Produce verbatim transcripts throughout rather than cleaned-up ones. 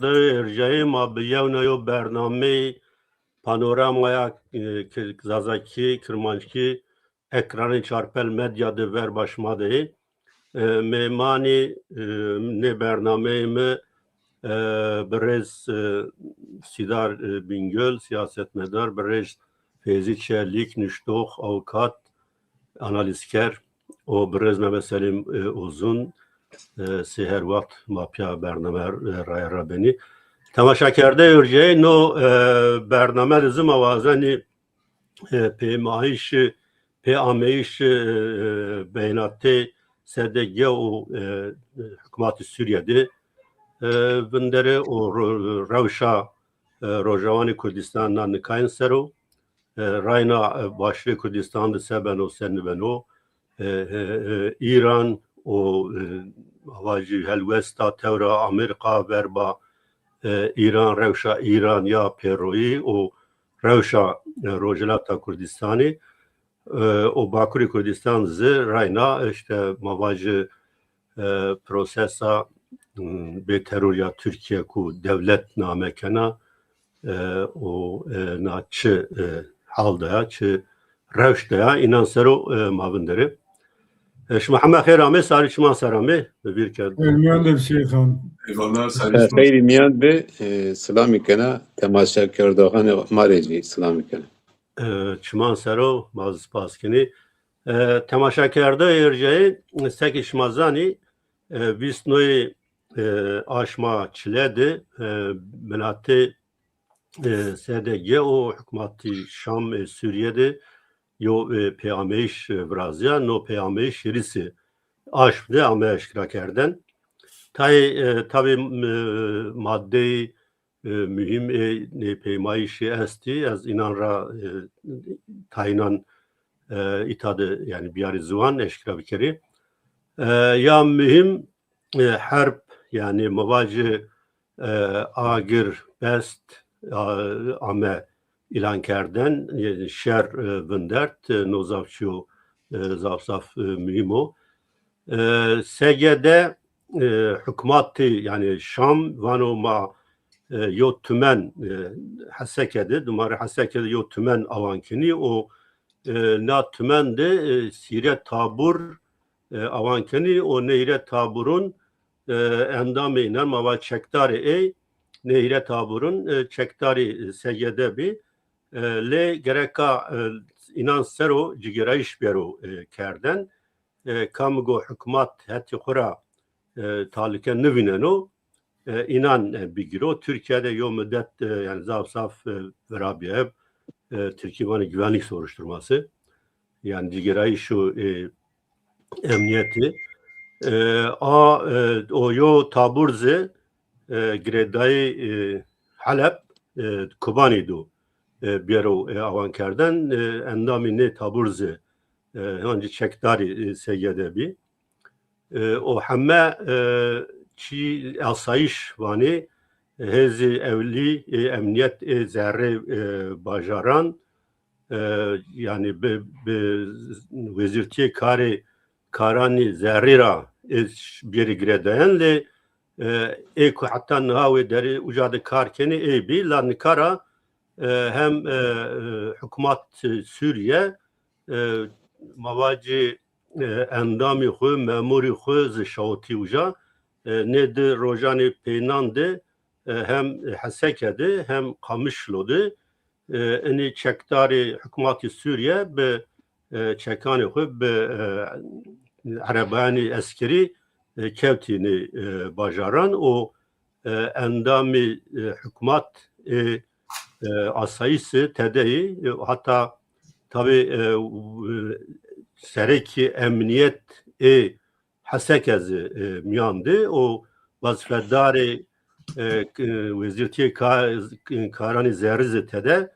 Ercayê, ma bi yewna yo bernameyê panoramaya, e, ki-, zazakî, kirmanckî, ekranê Çarpel Medya de verba şima de yê. E, mêmanî, e, nê bernameyê mi, e, birêz, e, Sîdar, e, Bingöl, siyasetmedar, birêz Feyzî Çelîk, nuştox, avukat, analîzker û birêz Mehmet Selîm, e, Uzun, e, sê her wext ma pîya bername, e, raye ra benî. Temaşakerdeyê ercayê, no, e, bername de zî ma wazenî, e, pêmayîşî, pêameyîşî, e, e, beynatê S D G û, e, hukmatê Sûrîye de, e, vinderê û ro-, rewşa, e, Rojawanê Kurdîstan na nikayin ser o, e, rayna, e, Başûrê Kurdîstan de se beno, se nibeno, e, e, e, Îran û, e, ma vajî helwesta tewra Amerîka verba, e, Îran, rewşa Îran ya pêroyî û rewşa, e, Rojhilata Kurdîstanî, e, û Bakurê Kurdîstan zî rayna, îşte, ma vajî, e, prosesa, m, bêteror ya Tirkîye ku dewlet name kena, e, û, e, na çi, e, hal de ya, çi rewş de ya, înan ser o, e, ma vinderê. E, şima heme xêr amê, sarê çiman ser amê, bi vîr kerd. Xêr mîyan de Hüseyin Xan. Eyvallah, sarê çiman. Xeyrî mîyan de, e, silamî kena, temaşekerdoxanê ma rê zî silamî kena. E, çiman ser o, ma zî spas kenî. E, temaşakerdeyê ercayê, sekê şima zanî, e, vîst noyê, e, aşma çile de, e, binatê, e, S D G û hukmatî Şam ê Sûrîye de yo, e, pêameyîş, e, virazîya. No pêameyîş hîrisê aşm de ame eşkera kerden. Tayê, e, tabî, e, maddeyî, e, muhîm ê nê pêmayîşî estî. Ez înan ra, e, tayînan, e, îta de, yanî biyarî ziwan, eşkera bikerî. E, ya muhîm, e, herb, yanî ma vajî, e, agir best, a, ame îlan kerden, e, şer, e, vindert, e, no zaf çîyo, e, zaf zaf, e, muhîm o. E, S G D, e, hukmatî, yanî Şam vano ma, e, yo tumen, e, Heseke de, dumarê Heseke de yo tumen awan kenî û, e, na tumen de, e, sîre tabur, e, awan kenî û nê hîrê taburun, e, endamê înan, ma va çekdarê ey, nê hîrê taburun, e, çekdarê S G D bî. E, lê gereka, e, înan ser o cigêrayîş bêro, e, kerden. E, kam go hukmat hetê xwu ra, e, talike nivîneno, e, înan, e, bigîro. Tirkîye de yo mudet, e, yanî zaf zaf, e, virabîyaye, e, tirkî vanê güvenlik soruşturması. Yanî cigêrayîş û, e, emnîyetî. E, a, e, o yo tabur zî, e, girêdayî, e, Heleb, e, Kobanî do, e, bêro, e, awan kerden, e, endamî nê tabur zî, e, ancî çekdarî, e, S G D bî. E, o heme, e, çî asayîş vanê, hêzê ewlî, e, emnîyet ê zerrê, e, bajaran, e, yanî bi, bi wezîrtîyê karê, karanî zerrî ra ê bêrî girêdayen lê, e, ê ku heta niha wê derê uca de kar kenê ê bî, la nika ra, e, hem, e, e, hukmat Sûrîye, e, ma vacî, e, endamî xwu, memurî xwu zî şawitî uca. E, nê di rojanê peynan de, e, hem Heseke de hem Qamişlo de, e, inî çekdarê hikmatî Sûrîye bi, e, çekanê xwu bi, e, erebayanê eskerî, e, kewtî nê, e, bajaran û, e, endamê, e, hikmat, e, e, asayîşî tede yê, e, heta tabî, e, w-, serekî emnîyet ê Heseke zî, e, mîyan de û wezîfedarê, e, k-, wezîrtîyê ka-, karanê zerrî zî tede,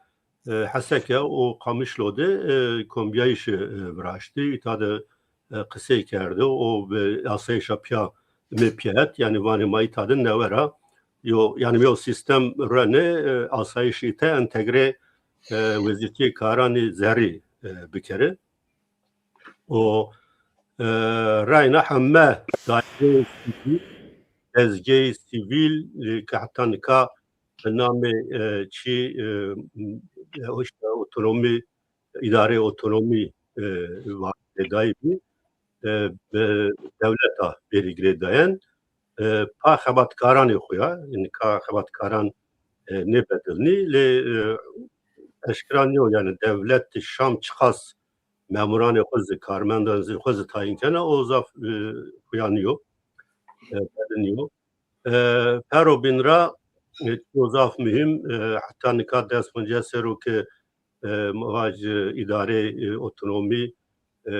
e, Heseke û Qamişlo de, e, kombîyayîşî, e, viraştî. Îta de, e, qisey kerdo û bi asayîşa pîya, mi pîya het, yanî vanê ma îta de newe ra yo, yanî yo sîstem rene, e, asayîş îta entegre, e, wezîrtîyê karanê zerrî, e, bikere. O, e, rayna heme daîreyê sivîl, tezgeyê sivîl, e, ke heta nika bi namê, e, çî, e, m-, e, işte otonomî, îdareyê otonomî, e, va-, girêdayî bî, e, bi dewleta bêrî girêdayen, e, pa xebatkaranê xo ya, nika xebatkaran, e, nêbedilnî, lê, e, eşkera nîyo, yanî dewlet Şam çiqas memuranê xo zî, karmendan zî xo zî tayîn kena, o zaf, e, xuya nîyo, e, bedil nîyo. E, pero bîn ra, e, çîyo zaf muhîm, e, heta nika des poncas serr o ke, e, ma vajî îdareyê, e, otonomî, e,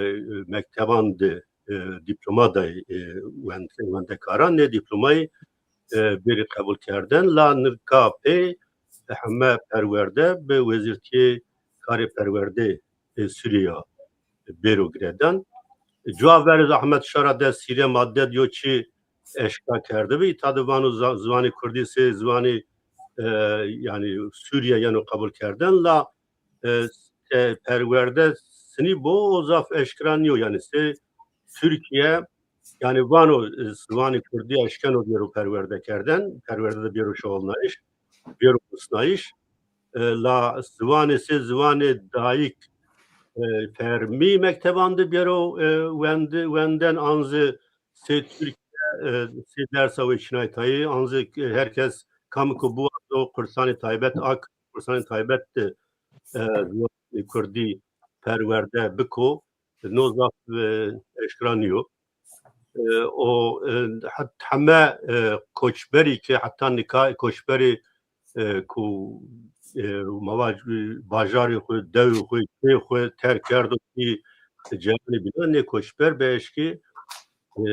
mekteban de, e, dîploma dayî, e, wend-, wendekaran, nê dîplomayî, e, bêrî qebul kerden, la nika pê heme perwerde bi Wezîrtîyê Karê Perwerdeyê, e, Sûrîye ya bêro girêdan. Cuwa verê zî Ahmet Şara de sîre madde diyo çi eşkera kerdibî. Îta de vano za-, ziwanê kurdî sey ziwanê, e, yanî Sûrîye yeno qebul kerden, la, e, e, perwerde sinî bo, o zaf eşkera nîyo. Yanî sey Tirkîye, yanî vano, e, ziwanê kurdî eşkeno bêro perwerde kerden, perwerde de bêro şoxilnayîş, bêro musnayîş. E, la ziwanê sey ziwanê dayîk, e, fermî mekteban de bêro, e, wendi-, wenden, an zî sey Tirkîye, e, sey dersa weçînayîtayî, an zî, e, her kes kamiko biwazo kursanê taybet, a kursanê taybet de, e, ziwanê kurdî perwerde biko, no zaf, e, eşkera nîyo. E, o, e, het-, heme, e, koçberî ke heta nika koçberî, e, ku, e, ma vaj, e, bajarê xo, dewê xo, kê xo terk kerdo kî cewanê bînan, nê koçber bi eşkî, e,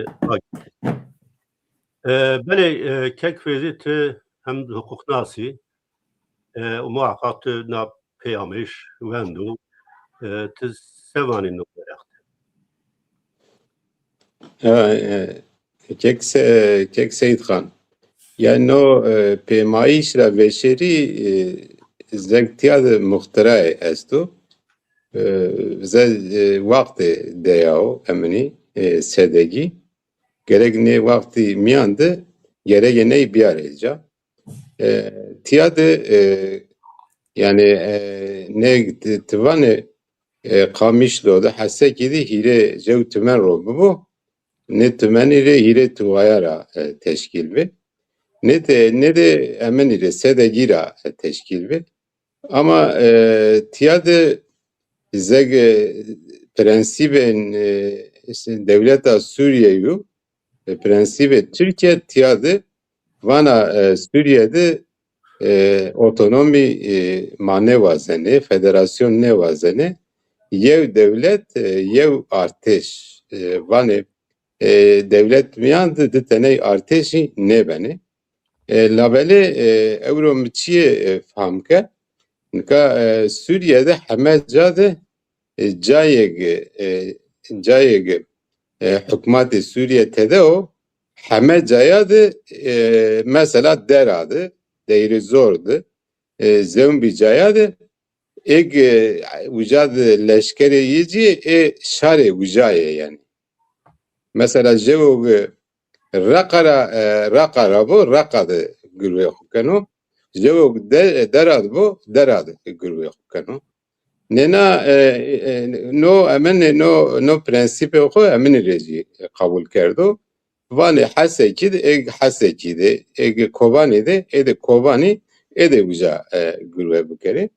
e, belê, e, kek Feyzî, ti hem huqûqnas î, e, û muhaqqaq tu na peyamêş wendo, e, ti se vanî no wereq de? Ha, e, kek Se-, kek Seyîd Xan. Yanî no, e, pêmayîş ra veşerî, e, zeg tîya de muxtiraye esto. E, ze, e, wextê deyao eminî, e, sedegî. Gerek nê wextî mîyan de gereke ney bîyarê ca. E, tîya de, e, yanî, e, nê ti, ti vanê, e, Qamişlo de, Hesekî de hîrê jew tîmen ro bibo. Nê tîmenî rê hîrê tîwaya ra, e, teşkîl bi. Nê de, nê de eminî rê sedegî ra, e, teşkîl bi. Ama, e, tîya de zeg, e, prensîbên, e, işte dewleta Sûrîye yo, e, prensîbê Tirkîye tîya de vana, e, Sûrîye de, e, otonomî, e, ma nêwazenê, federasyon nêwazenê, yew dewlet, e, yew artêş, e, vanê, e, dewlet mîyan de di teney artêşî nêbenê. E, labelê, e, ewro mi çîyê, e, fam ke, nika, e, Sûrîye de heme ca de, e, cayêk, e, cayêk, e, hukmatê Sûrîye tede o, heme caya de, e, mesela Dera de, Deyrê Zor de, e, zewmbî caya de, êg, e, uca de leşkerê yê ci, ê şarê uca yê yanî. Mesela jewo, e, Reqa ra, e, Reqa ra bo, Reqa de girwê xo keno. Jewo de, Dera de bo, Dera de girwê xo keno. Nêna, e, e, no eminê, no, no prensîpê xo eminî rê zî qebul kerdo. Vanê Hesekî de, ê Hesekî de, ê Kobanî de, ê de Kobanî, ê de uca, e, girwe bikerê.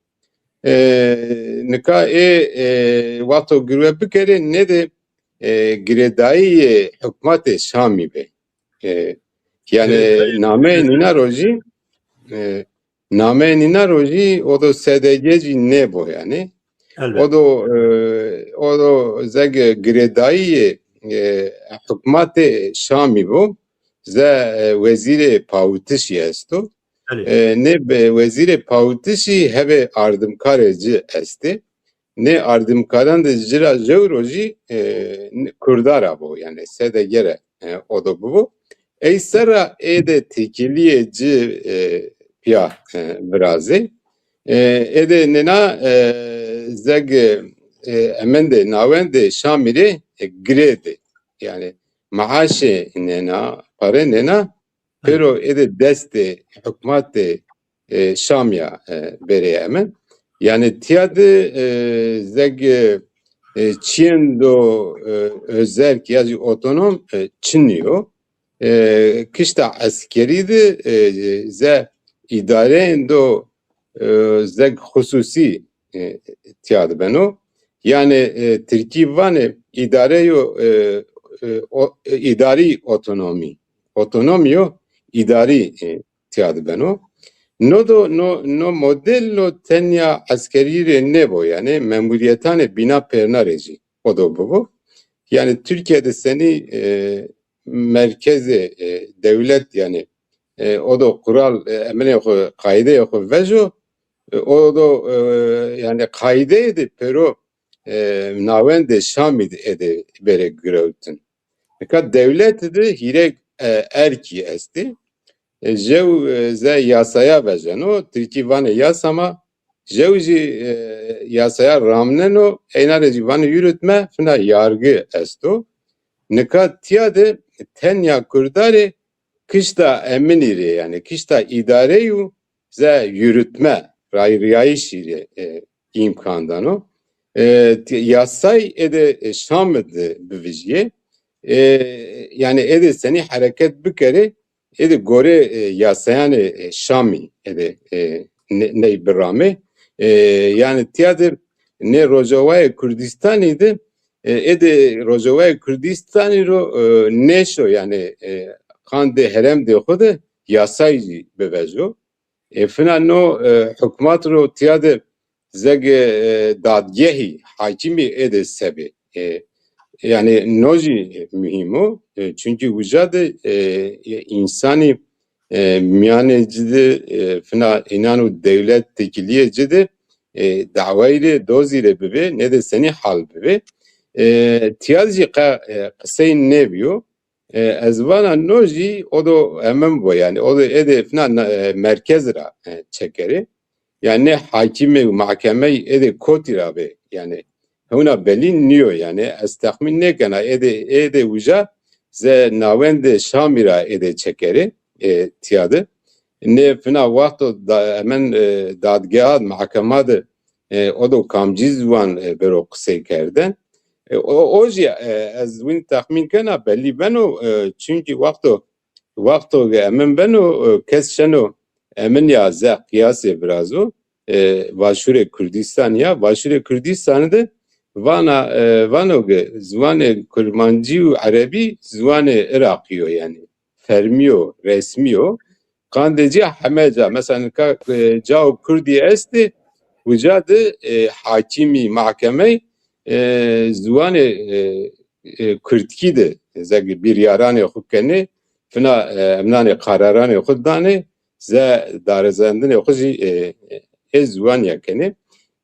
E, nika ê, e, wexto girwe bikerê, nê de, e, girêdayîyê hukmatê Şamî bê. E, yanî, e, nameyê nîna rojî, e, nameyê nîna rojî o do S D G cî nêbo yanî. Elbet. O do, e, o do zeg girêdayîyê, e, hukmatê Şamî bo. Ze, e, wezîrê pawitişî esto. Belê. E, nê be-, wezîrê pawitişî hebê ardimkarê ci estê. Nê ardimkaran de ci ra jew rojî, e, n-, Kurda ra bo, yanî S D G re, e, o do bibo. Ey ser ra ê de têkilîyê ci, e, pîya, e, virazê. E, ê de nêna, e, zeg, e, emendê nawendê Şamî rê, e, girêdê. Yanî maaşê nêna, pare nêna, pêro êdî destê hukmatê e, Şamî ya e, bêrê emin. Yanî tîya de e, zeg e, e, çîyên do e, özerk ya zî otonom e, çinî yo. E, kişta eskerî de e, ze îdareyên do e, zeg xusûsî e, tîya de beno. Yanî e, tirkî vanê îdareyo e, e, o, e, îdarî otonomî. Otonomî yo îdarî e, tîya de beno. No do no, no modelo tenya eskerî rê nêbo, yanî memurîyetanê bîna pêrna rê jî o do bibo. Yanî Tirkîye de senî e, merkezê e, dewlet, yanî e, o do qural e, eminê xo, qaîdeyê xo vejo, e, o do e, yanî qaîdeyê de pêro e, nawendê Şamî de êdî bêrê girewtin. Nika dewlete de hîrê e, erkî estî. E, jew e, ze yasaya vejeno, tirkî vanê yasa, ma jew jî e, yasaya ramneno, eyna rê jî vanê yürütme, fina yargı esto. Nika tîya de tenya kurdarê kişta eminî rê, yanî kişta îdareyû ze yürütme, rayriyayîşî rê e, îmkan dano. E, ti- yasay êdî e, Şamî de bivijîyê. E, yanî êdî senî hereket bikerê, êdî gorê e, yasayanê e, Şamî êdî e, ne- ney biramê. E, yanî tîya de nê Rojovayê Kurdîstanî de e, êdî Rojovayê Kurdîstanî ro e, nêşo, yanî e, qandê herêmdê xo de yasay jî bivejo. E, fina no e, hukmat ro tîya de zegê e, dadgehî, hakimî êdî sebê. E, yanî no jî muhîm o. E, çunkî uca de e, e, însanî e, mîyanê ci de e, fina înan û dewlet têkilîyê ci de e, dawayî rê, dozî rê bibê, nêdê senî hal bibê. E, tîya de jî qe, e, qisey nêbîyo. E, ez vana no jî o do emin bo, yanî o do êdî fina na- e, merkez ra e, çekerê. Yanî nê hakimê û mahkemeyî êdî kotî ra bê, yanî hewna belî nîyo, yanî ez texmîn nêkena êdî êdî uca ze nawendê Şamî ra êdî çekerê e, tîya de. Nê fina wexto da, emin e, dadgeha, mahkema de e, o do kamcî ziwan e, bêro qisey kerdene. E, o, o jî e, ez wîn texmîn kena belî beno, e, çunkî wexto, wexto ke emin beno, e, kes şeno emin ya ze qiyasê virazo, e, Başûrê Kurdîstanî ya. Başûrê Kurdîstanî de vana, e, vano ke ziwanê kurmancî û erebî ziwanê Iraqî yo, yanî fermî yo, resmî yo. Qandê ci heme ca, mesela nika e, cao kurdî estê, uca de e, hakimî, mahkemeyî e, ziwanê e, e, kurdkî de, ze ke bîryaranê xo kenê, fina e, emnanê qararanê xo danê, ze darizendinê xo jî e, e, ê ziwanî ya kenê.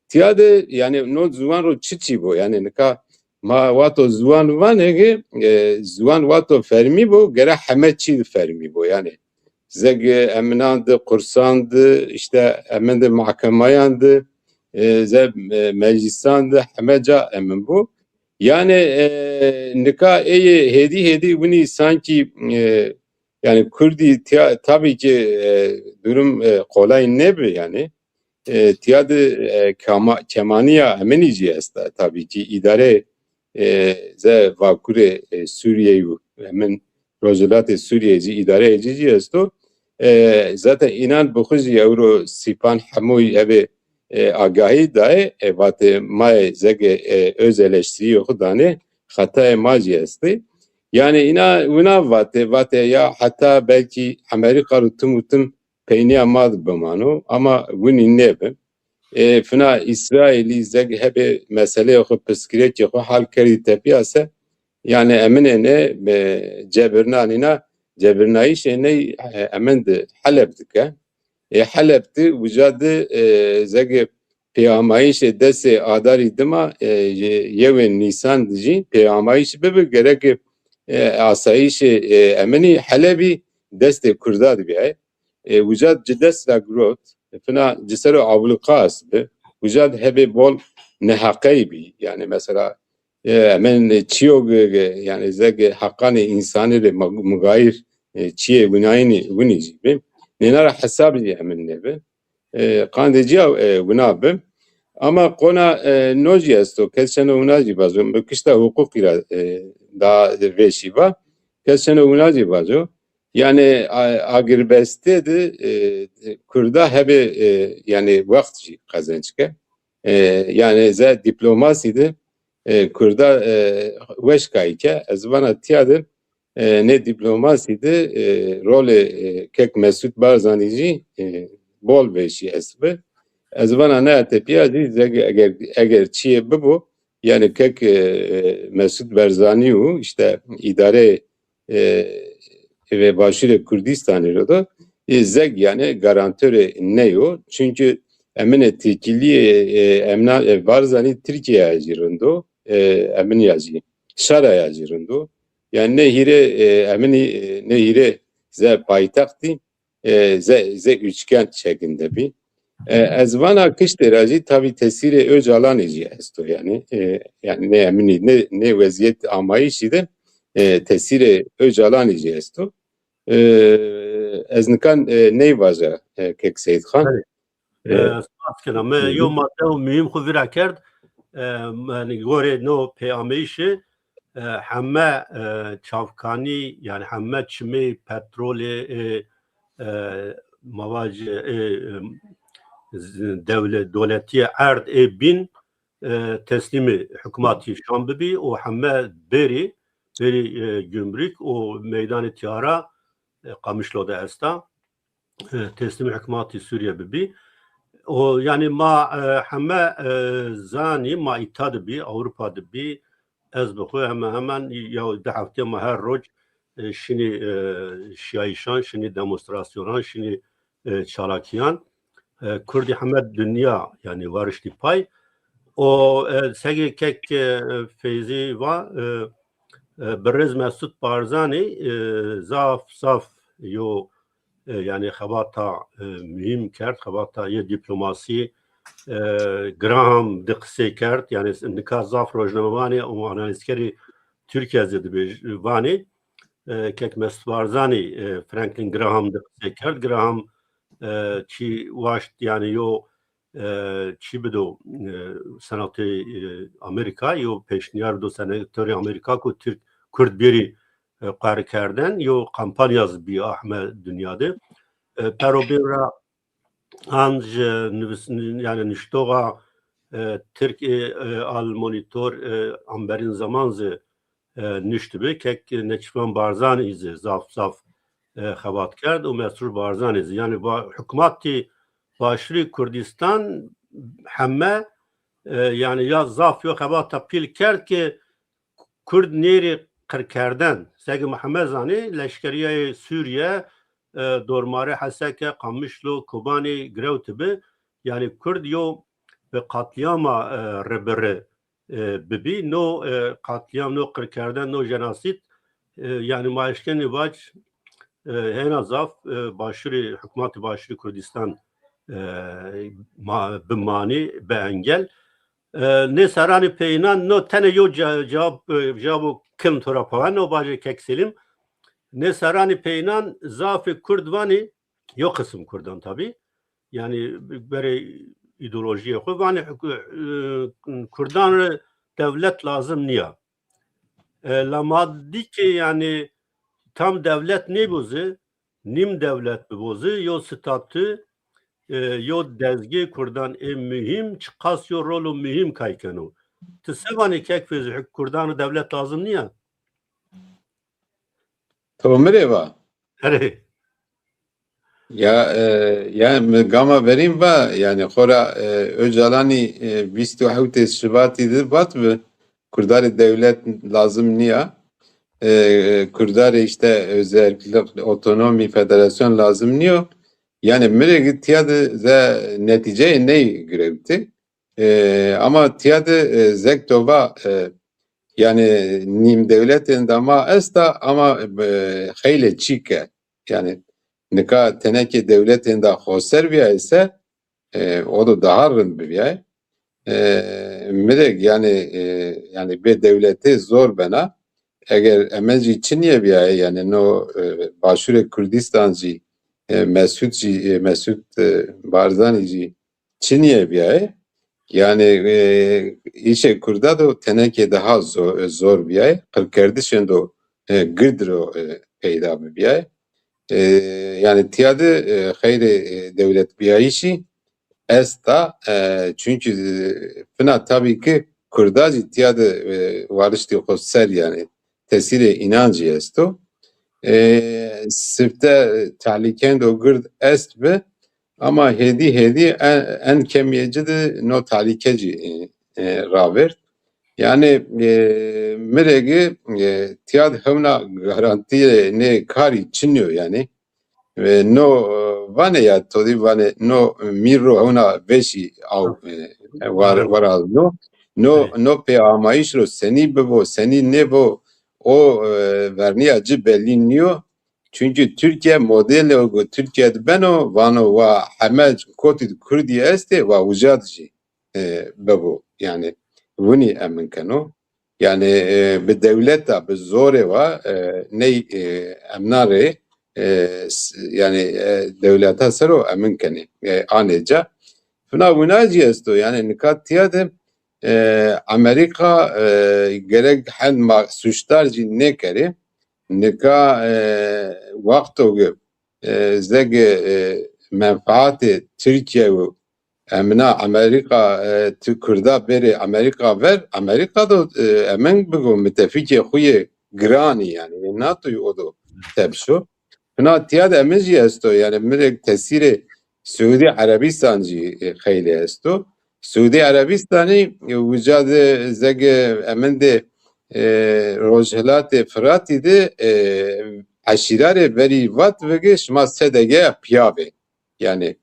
Tîya de, yanî no ziwan ro çiçî bo? Yanî nika ma wexto ziwan vanê ke e, ziwan wexto fermî bo, gere heme çî fermî bo. Yanî ze ke eminan de, qursan de, îşte emin de, mahkemayan de, e, ze e, meclîsan de, heme ca emin bo. Yanî e, nika êyê hêdî hêdî winî sankî e, yanî kurdî tîya, tabî ki e, durum e, qolay nêbi yanî. E, tîya de e, kema, kemanîya eminî jî esta. Tabî ki îdare e, ze vakurê e, Sûrîyeyî û emin rojhilatê Sûrîyeyî jî îdareyê ci jî esto. E, zaten înan bi xwu jî ewro sîpan hemoyî ebe e, agahî daye, e, vatê ma yê ze ke e, öz eleştirîyê xwu danê, xetayê ma jî estê. Yanî îna wina vatê, vatê ya heta belkî Amerîka ro tim û tim peynîya ma de bimano, ama winî nêbi. E, fina Îsraîlî ze ke hebê meseleyê xwu, piskirêkê xwu hal kerdî tepîya se, yanî eminê nê e, cebirnanîna, cebirnayîşê ney e, emin de Heleb de ke. E, Heleb de, uca de e, ze ke pêamayîşê desê adarî dima e, ye- yewê Nîsan de jî pêamayîş bibi, gereke e, asayîşê e, eminî Helebî destê kurda de bîyaye. E, uca ci dest ra girot, fina ci ser o ablûqa est bi. Uca de hebê bol neheqeyî bî. Yanî mesela e, emin çîyo ge- ge- yanî ze ke heqanê însanî rê mag- mugayîr e, çiyê winayînî winî jî bi. Nêna ra hesab jî emin nêbi. E, qandê cîya, e, wina bi. Ama qona, e, no jî esto. Kes şeno wina jî vajo. Mi kişta huqûqî ra, e, daha vêşî va. Kes şeno wina jî vajo. Yanî, a-, agirbestê de, e, Kurda hebê, e, yanî wext jî qezenc ke. E, yanî ze dîplomasî de, e, Kurda, e, weş kayî ke. Ez vana tîya de, e, nê dîplomasî de, e, rolê, e, kek Mesut Barzanî jî, e, bol vêşî estbi. Ez vana naya tepîya jî ze-, eger, eger çiyê bibo, yanî kek, e, Mesut Barzanî û îşte îdare, e, ve Başûrê Kurdîstanî ro do, e, zeg yanî garantorê ney o. Çunkî eminê têkilîyê, e, emna, e, Barzanî Tirkîya jî rind o, e, eminîya jî, şara ya jî rind o. Yanî nê hîrê, e, eminî, e, nê hîrê ze paytextî, e, ze, ze üçgen şeklinde bî. E, ez vana kiştê ra jî tabî tesîrê Ocalanî jî esto yanî. E, yanî nê eminî, nê, nê wezîyet amayîşî de, e, tesîrê Ocalanî jî esto. E, ez nikan, e, ney vaja, e, kek Seyîd Xan. Belê. E, e, spas kena. Mi, hı hı, yo madeyo muhîm xwu vîra kerd. E, yanî gorê no pêameyîşî, e, heme, e, çavkanî, yanî heme çimê petrolê, e, e, ma vacî, e, e, z-, dewle-, doletîye erd ê bîn, e, teslîmî hukmatî Şam bibî û heme bêrî, bêrî, e, gumruk û meydanê tîyara, e, Qamişlo de esta, e, teslîmî hukmatî Sûrîye bibî. O, yanî ma, e, heme, e, zanî, ma îta de bî, Ewropa de bî, ez bi xwu heme hemen ya di heftê ma her roj, e, şinî, e, şiyayîşan, şinî demonstrasyonan, şinî, e, çalakîyan. E, Kurdî heme dinya, yanî, wariştî pay. O, e, segê kek, e, Feyzî va, e, e, birêz Mesut Barzanî, e, zaf, zaf yo, e, yanî xebata, e, muhîm kerd, xebata yê dîplomasî, e, Graham di qisey kerd, yanî nika zaf rojnamevanê û analîzkerî Tirkîya zî dibêj-, vanê, e, kek Mesut Barzanî, e, Franklin Graham di qisey kerd. Graham, e, çî waşt, yanî yo, e, çî bido, e, senatê, e, Amerîka, yo pêşniyar bido senatorê Amerîka ku Tirk, Kurd bêrî, e, qwerî kerden, yo kampanya zî bî ahme dinya de. E, pero bîn ra an ji nivîs-, yanî nuştoxa, e, Tirk ê, e, Al Monitor, e, amberîn zeman zî, e, nuştibi. Kek Neçîrvan Barzanî zî zaf zaf, e, xebat kerd û Mesrûr Barzanî zî. Yanî va-, hukmatî Başûrê Kurdîstan heme, e, yanî ya zaf yo xebata pîl kerd ke Kurd nêrî qirkerden. Seke Mihemed zanî, leşkerîyayê Sûrîye, e, dormarê Heseke, Qamişlo, Kobanî girewtibi. Yanî Kurd yo bi qatlîyama, e, ribiri, e, bibî. No, e, qatlîyam, no qirkerden, no jenosîd, e, yanî ma eşkenî vac, e, hêna zaf, e, Başûrî, hukmatê Başûrî Kurdîstan, e, ma-, bi manî, bi engel. E, nê serranî peyînan, no tenê yo ce-, cewab, e, cewabo kilm to ra pawen, no bacê kek Selîm. Nê serranî peyînan zafê Kurd vanî, yo qisim Kurdan tabî, yanî berê îdeolojîyê xwu vanî, e, Kurdan rê dewlet lazim nîya. E, la ma dî ke, yanî, tam dewlet nêbo zî, nîm dewlet bibo zî, yo statû, e, yo dezgê Kurdan ê muhîm, çiqas yo rolo muhîm kay keno. Ti se vanî kek Feyzî, huk-, Kurdan rê dewlet lazim nîya? To mi rê va? Erê. Ya, e, ya mi gama verîn va, yanî xora, e, Ocalanî, e, vîst û hewtê Şibatî de vat bi, Kurdarê dewlet lazim nîya. E, Kurdarê îşte özellik, otonomî, federasyon lazim nîyo. Yanî mi rê tîya de ze netîceyê ney girewtî. E, ama tîya de, e, zek to va, e, yanî nîm dewletên de ma esta ama, e, xeylê çîk e. Yanî nika tenekê dewletên de xoser bîyayê se, e, o da daha rind bibîyayê. E, mi rê yanî, e, yanî bê dewletê zor bena. eger emin jî çinîye bîyaye, yanî no, e, Başûrê Kurdîstan jî, e, Mesûd jî, e, Mesûd, e, Barzanî jî çinîye bîyaye. Yanî, e, îşê Kurda do tenekê daha zo-, zor bîyaye. Qirkerdişên do, e, gird ro, e, peyda bibîyaye. E, yanî tîya de, e, xeyrê, e, dewletbîyayîşî esta, e, çunkî, e, fina tabî ki Kurda jî tîya de, e, wariştî xo ser, yanî tesîrê înan jî esto. E, sifte, e, tehlîkên do gird est bi, ama hêdî hêdî en, en kemîye ci de no tehlîke jî, e, e, ravêrd. Yanî, e, mi rê gi, e, tîya de hewna garantîyê nê karî çinî yo yanî. E, no, e, vanê ya to dî vanê no mîr ro hewna veşî aw, e, war, warazno. No, no pêamayîş ro senî bibo, senî nêbo, o, e, vernîya ci belî nîyo. Çunkî Tirkîye modelo go Tirkîye de beno, vano wa heme kotî de Kurdî estê, wa uca de jî, e, bibo. Yanî winî emin keno. Yanî, e, bi dewleta, bi zorê wa, e, ney, e, emna rê, e, s-, yanî, e, dewleta ser o emin kenê. E, anê ca. Fina wina jî esto. Yanî nika tîya de, e, Amerîka, e, gerek hend ma suçdar jî nêkerê. Nika, e, wexto ki, e, zege, e, menfaatê Tirkîye û emina Amerîka, e, ti Kurda bêrê Amerîka ver, Amerîka do, e, emin bigo mitefîkê xo yê giranî yanî, yê natoyî o do tepşo. Fina tîya de emin jî esto, yanî mi rê tesîrê Siûdî Erebîstan jî, e, xeylê esto. Siûdî Erebîstanî, e, uca de zege emin de, e, Rojhilatê Firatî de, e, eşîra rê verî vat vige şima sedegeya pîya vê. Yanî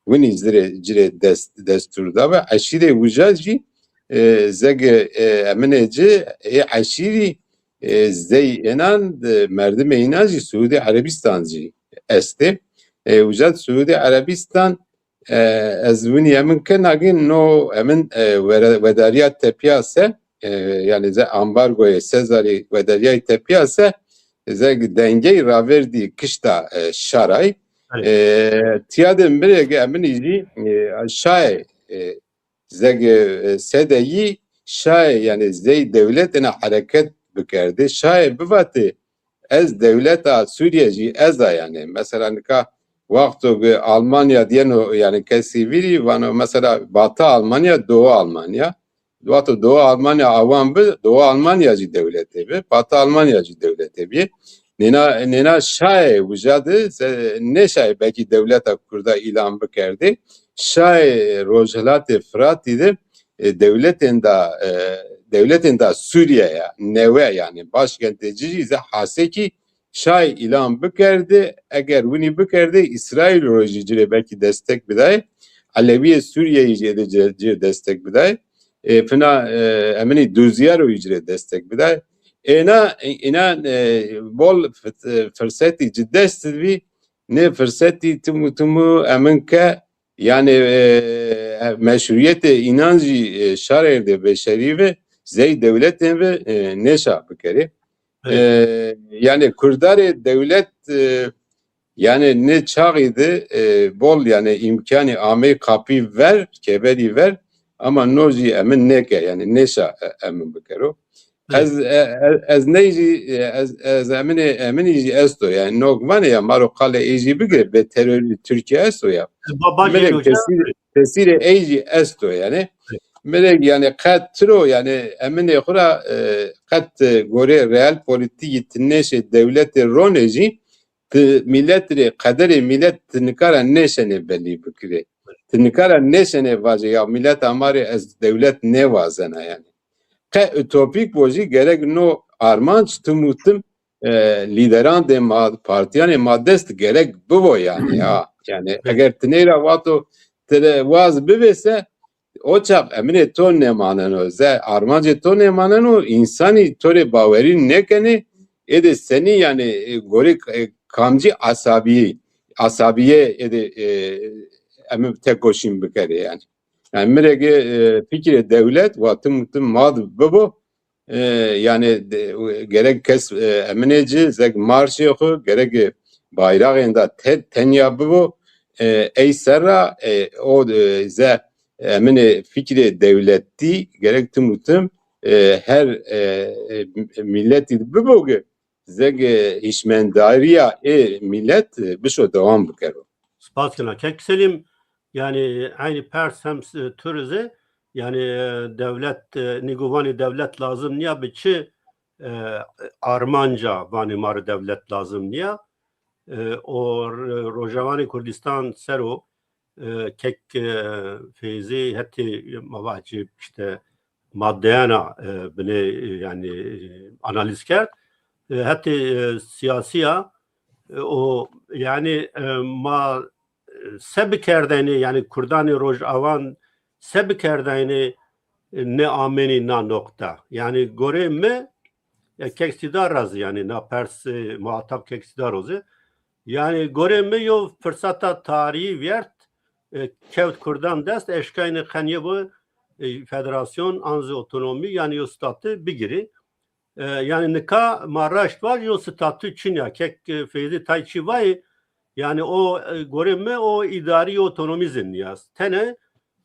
winî ci rê, ci rê dest, destûr dabe. Eşîrê uca jî, e, zege, e, eminê ci, ê eşîrî, e, zey înan, e, merdimê înan jî Siûdî Erebîstan jî estê. E, uca Siûdî Erebîstan, e, ez winî emin kena ki no emin, e, were-, wedarîya tepîya se, e, yanî ze ambargoyê Sezarî wedarîyayî tepîya se, ze dengey ravêrdî kişta, e, şaray. E, tîya de mi rê ki eminî jî, e, şayê, e, zege, e, sedeyî şayê, yanî zey dewlet ena hereket bikerdê. Şayê bivatê ez dewleta Sûrîye jî ez a yanî. Mesela nika wexto ki Almanya diyeno yanî kesî vîrî vano mesela Batı Almanya, Doğu Almanya. Wexto Doğu Almanya awan bi, Doğu Almanya jî dewletê bi, Batı Almanya jî dewletê bi. Nêna, nêna şayê uca de, se-, nêşayê belkî dewleta Kurda îlan bikerdê. Şayê Rojhilatê Firatî de, e, dewletên da, e, dewletên da Sûrîye ya, newe yanî, başkentê ci jî ze Hasekî şayê îlan bikerdê, eger winî bikerdê, Îsraîl ro jî ci rê belkî destek bidayê, Elewîyê Sûrîyeyî jî êdî ci, ci rê destek bidayê. E, fina, e, eminî duzîya ro jî ci rê destek bidayê. Êna, înan, e, bol fit-, e, firsetî ci dest di bî, nê firsetî tim û tim û emin ke, yanî, e, e, meşrûyetê înan jî, e, şarêrdê beşerî ve, zey dewletên ve, e, nêşa bikerê. E, yanî kurdarê dewlet, e, yanî nê çaxî de, e, bol yanî îmkanî amey qapî ver, keberî ver, ama no jî emin nêke, yanî nêşa, e, emin bikero. Ez, e, e, ez ney jî, e, ez, ez eminê, eminî jî esto. Yanî nok vanê ya ma ro qalê ey jî bigire, bê terorî Tirkîye esto ya. Ba-, ba-, Milek geliyor ya. Tesîrê, tesîrê ey jî esto yanî. Milek yanî qet tiro yanî eminê xo ra, e, qet, e, gorê real polîtîkî ti nêşê dewletê ronê jî ti mîlet rê, qederê mîlet ti nika ra nêşenê belî bikirê. Ti nika ra nêşenê vajê ya mîleta ma rê ez dewlet nêwazena yanî. Qe utopîk bo jî gerek no armanc tim û tim, e, lîderandê ma, partîyanê ma dest gerek bibo yanî ya. Yanî eger ti ney ra vato ti rê waz bibê se, o çax eminê to nêmaneno, ze armancê to nêmaneno, însanî to rê bawerî nêkenê, êdê senî yanî, e, gorê, e, kamcî esabîyê, esabîye êdê, e, emin tekoşîn bikerê yanî. Yanî mi rê ge, e, fikirê dewlet wa tim tim ma di bibo, e, yanî de, gerek kes, e, eminê ci zeg marşê xwu, gerek bayrağên da te, tenya bibo, e, ey ser ra, e, o, e, ze eminê fikrê dewletî gerek tim û tim, e, her, e, e, milletî bibo ki zeg, e, hişmendarîya ê millet, e, bişo dewam bikero. Spas kena. Kek Selîm, yanî eynî pers hem s-, tu rê zî, yanî, e, dewlet, e, nîgo vanî dewlet lazim nîya bi çi, e, armanca vanî ma rê dewlet lazim nîya. E, o r-, Rojawanê Kurdîstan ser o, e, kek, e, Feyzî hetê ma vacî işte maddeyana, e, binê, e, yanî, e, analîz kerd. E, hetê, e, sîyasîya, e, o yanî, e, ma, e, se bikerdaynê, yanî kurdanê Rojawan se bikerdaynê, e, nêamênî na noqta. Yanî gorê mi, e, kek Sîdar ra zî, yanî na pers, e, muhatab kek Sîdar o zî. Yanî gorê mi yo firseta tarîhî vîyert, e, kewt kurdan dest, eşkaynê qenyê bo, e, federasyon, an zî otonomî, yanî yo statü bigirî. E, yanî nika ma raşt vajî yo statü çin ya. Kek, e, Feyzî tay çî vayî, yanî o, e, gorê mi o îdarî otonomî zî nîya. Tene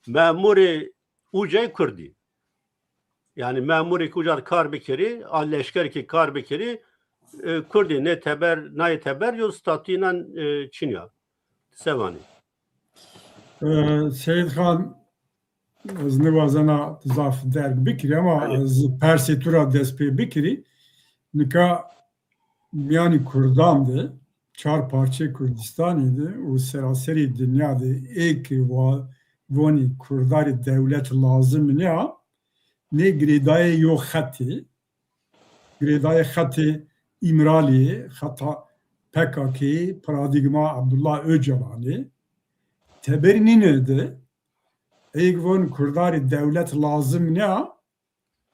memurê ucay kurdî. Yanî memurê ki uca de kar bikerî, a leşkerî ki kar bikerî, e, kurdî nê teber, nayê teber yo statuyê nan, e, çin ya. Se vanî? E, Seyîd Xan, ez nêwazena zaf derg bikirî ama ez persê tu ra dest pê bikirî. Nika mîyanî kurdan de, çar parçeyê Kurdistanî de û seraserî dinya de ê ke wa-, vonî kurdarî dewlet lazim nîya, nê girêdayê yo xetî, girêdayê xetê Îmralî, xeta P K K'yî, paradîgma Abdullah Ocalanî. Teberî nîne de, ê ke von kurdarî dewlet lazim nîya,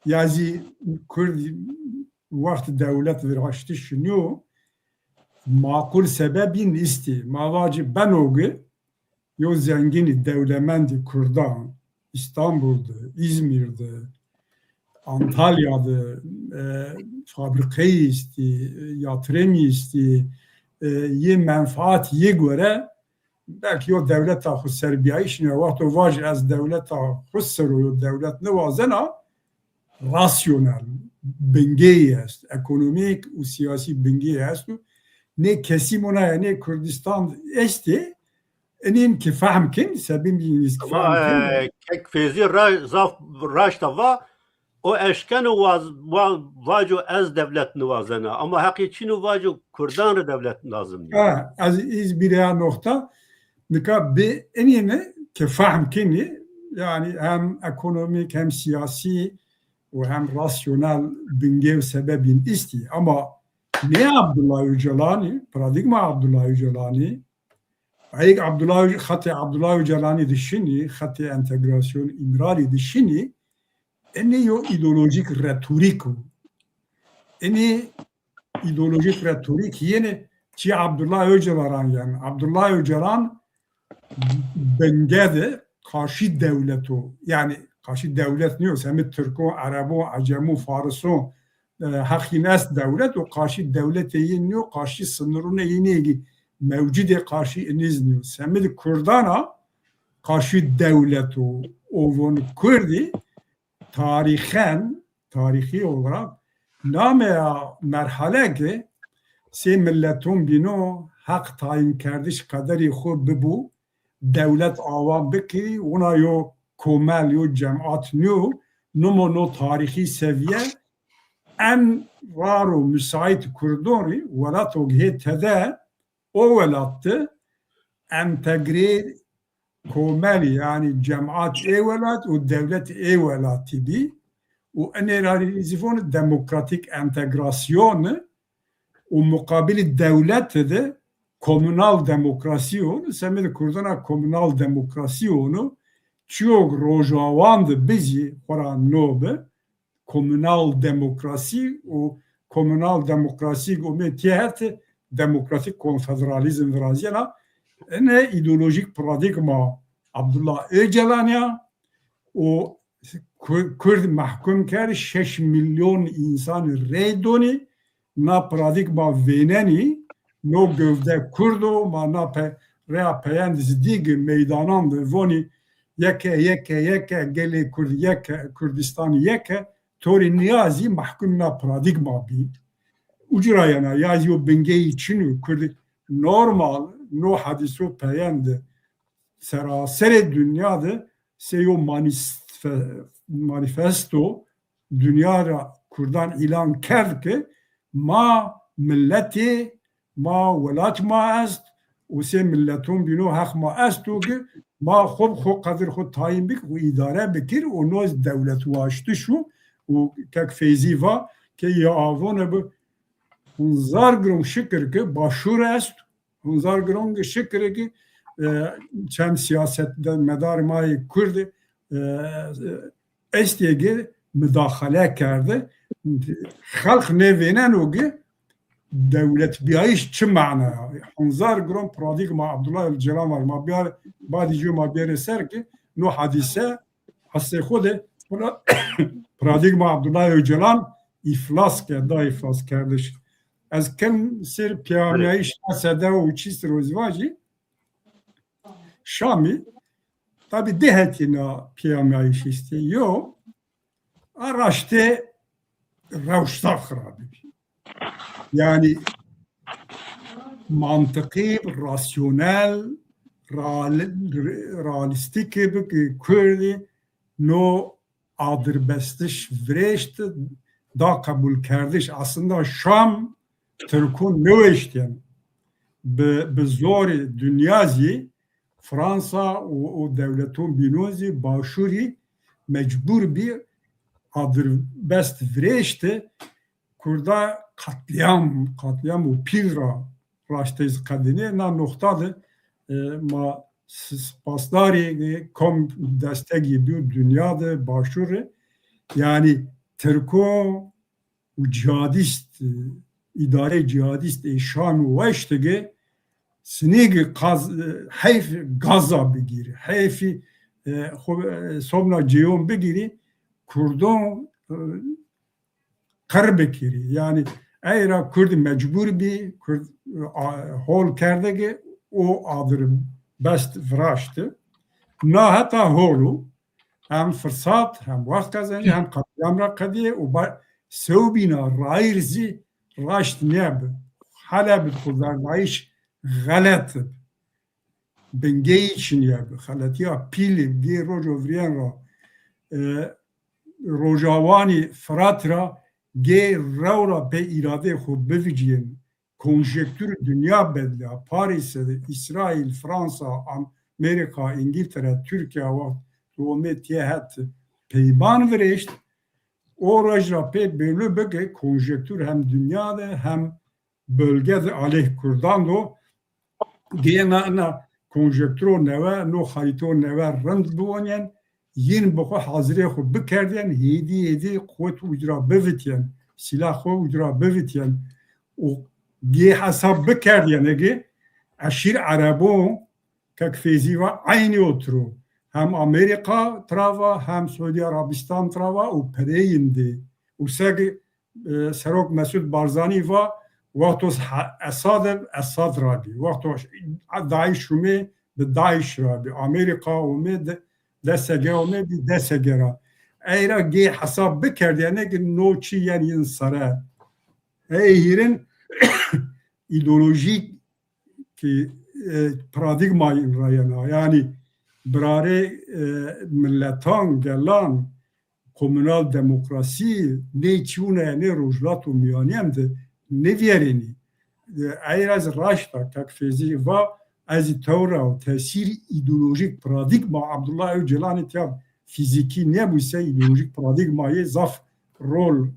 ya zî kurd wext dewlet viraştiş nîyo, maqul sebebîn îstî. Ma vacî beno ki yo zengînî dewlemendî kurdan Îstanbul de, Îzmîr de, Antalya de, e, fabrîkeyî îstî, e, yatırımî îstî, e, yê menfaat yê gore belkî yo dewleta xwu serbîyayîş nîya. Wexto vajî ez dewleta xwu ser o, yo dewlet niwazena, rasyonel bingeyî est, ekonomîk û sîyasî bingeyî est û nê kesî mona ya nê Kurdistan estê, inîn ki fehm kin, sebîn bîn ki fehm kin. Ama, e, kek Feyzî ra-, zaf raşta va, o eşkeno waz-, wa-, vaco ez dewlet niwazena. Ama heqî çin o vaco kurdan rê dewlet lazim nîya. Ha, ez îz bîreya noxta. Nika bi inîne ke fehm kinî, yanî hem ekonomîk hem sîyasî û hem rasyonel bingê û sebebîn îstî. Ama nê Abdullah Ocalanî, paradîgma Abdullah Ocalanî, Ey Abdullah Oc-, xetê Abdullah Ocalanî de şinî, xetê entegrasyon Îmralî de şinî, enê yo îdeolojîk retorîk o. Enê îdeolojîk retorîk yenê çî Abdullah Ocalan yen. Abdullah Ocalan binge de qarşî dewlet o. Yanî qarşî dewlet nîyo, semê Tirkon, Erebon, Ecemon, Farison, e, heqîn est dewlet û qarşî dewletê yê nîyo, qarşî sinirûnê yê nêgî mewcudê qarşî inîz nîyo. Semedê Kurdana qarşî dewlet o, o von Kurdî tarîxen, tarîxî olarak nameya merhale ke sê milleton bîno heq tayînkerdiş qederî xwu bibû, dewlet awan bikirî, wina yo komel, yo cemat nîyo, nimo no tarîxî sevîye en rar û musaît Kurdon rî, welato hê tede o welat de entegrê komelî, yanî cemat ê welat û dewlet ê welatî bî û enê ra rî zî von demokratîk entegrasyon û muqabilî dewlete de komunal demokrasî yo, semedê Kurdana komunal demokrasî yo, çîyo Rojawan de bizî xora no bi, komunal demokrasî û komunal demokrasî umê tîhet demokratîk konfederalîzm virazîyena. Ene îdeolojîk paradîgma Abdullah Ocalan ya û Kur-, Kurd mehkum kerd, şeş milyon însanî rey donî, na paradîgma vênenî, no gewde Kurd o, ma na pe-, reya peyend zî dî gi meydanan de vonî, yeke, yeke, yeke, gelê Kurd yeke, Kurdistan yeke, torî nîya zî mehkum na paradîgma bî. Ucra yena, ya zî yo bingeyî çin o, Kurd normal, no hadîso peyend de seraserê dinya de sey yo manîsfe-, manîfesto dinya ra Kurdan îlan kerd ke ma miletê, ma welat ma est û sey mileton bîno heq ma esto ke ma xo bi xo qedir xo tayîn bik û îdare bikir û no dewletwaştiş o. Û kek Feyzî va ke ya avone bi hunzar giron şikir ke Başûr est, hunzar giron ke şikir ke, e, çend siyasetmedarê ma yê Kurd, e, estê ke midaxele kerde. Xelq nêvêneno ke dewletbîyayîş çi mana ya. Hunzar giron paradîgma Abdullah Öcalan var. Ma biyar, badî jû ma biyarê ser ke no hadîse Aslê xo de paradîgma Abdullah Öcalan îflas ke, da îflaskerdiş. Ez ken ser peyamîyayîş na sede û çî sir o zî vajî. Şamî, tabî di hetî na peyamîyayîş estê. Yo, a raştê rewş zaf xirabî bî. Yanî mantiqî, rasyonel, real-, realîstîk bi ki Kurdî no adirbestiş virêşt, da qebulkerdiş. Aslında Şam Tirkon nêweştîyen. Bi, bi zorê dinya zî Fransa û, û dewleton bînon zî Başûrî mecbur bî adirbest virêşti. Kurda qatlîam, qatlîamo pîl ra raştê zî qedînê. Na noxta de, e, ma s-, spasdarê, e, kom destegî bîyo dinya de, Başûr de. Yanî Tirko û cihadîst, e, îdareyê cihadîst ê Şamî weştige, sinî gi qaz-, e, heyf gaza bigîrî, heyfî, e, xo, e, somna cêyon bigîrî, Kurdon, e, qir bikirî. Yanî ey ra Kurd mecbur bî, Kurd, a, hol kerde ke o adir best viraşti. Na heta hol o. Hem firsat, hem wext qezencî, hem qetlîam ra qedîyê û ba-, sewbîna rayîr zî raşt nêbi. Hele bi xo verdayîş xelet bi. Bingeyî çinîye bi. Xeletîya pîlî gê rojo virîyen ra, e, rojawanî Firat ra gê rew ra pê îradeyê xo bivicîyên. Konjektûr dinya bedlîya. Parîse de Îsraîl, Fransa, Amerîka, Îngîltere, Tirkîya wext omê tîye het peyman virêşt. O roj ra pê belû bi ke konjektûr hem dinya de hem bölge de aleyh Kurdan do. Gê na, na konjekturo newe, no xarîto newe rind biwonîyen, yin bi xo hazirê xo bikerdîyen, hêdî hêdî quwet uc ra bivitîyen, sîlah xo uc ra bivitîyen û gê hesab bikerdîyen ege eşîr Erebon, kek Feyzî va, eynî o tiro. Hem Amerîka tira va, hem Saudî Arabîstan tira va û pereyîn dê. Û seg e, Serok Mesûd Barzanî va, wexto he-, Esad eb, Esad ra bî. Wexto DAIŞ umê, bi DAIŞ ra bî. Amerîka umê, de-, DSG umê, bî DSG ra. Ey ra gê hesab bikerdîyene ki no çî yen yin sere. Ey hîrin îdeolojîk ki, e, paradîgmayîn ra yena. Yanî birarê, e, miletan, gelan, komunal demokrasî nê çî wina nê Rojhilata Mîyanîyen de nêvîyerênî. E, ey ra zî raşt a, kak Feyzî va, ez zî tewra û tesîrî îdeolojîk, paradîgma Abdullah Öcalanî tîya fîzîkî nêbû se îdeolojîk paradîgmayê zaf rol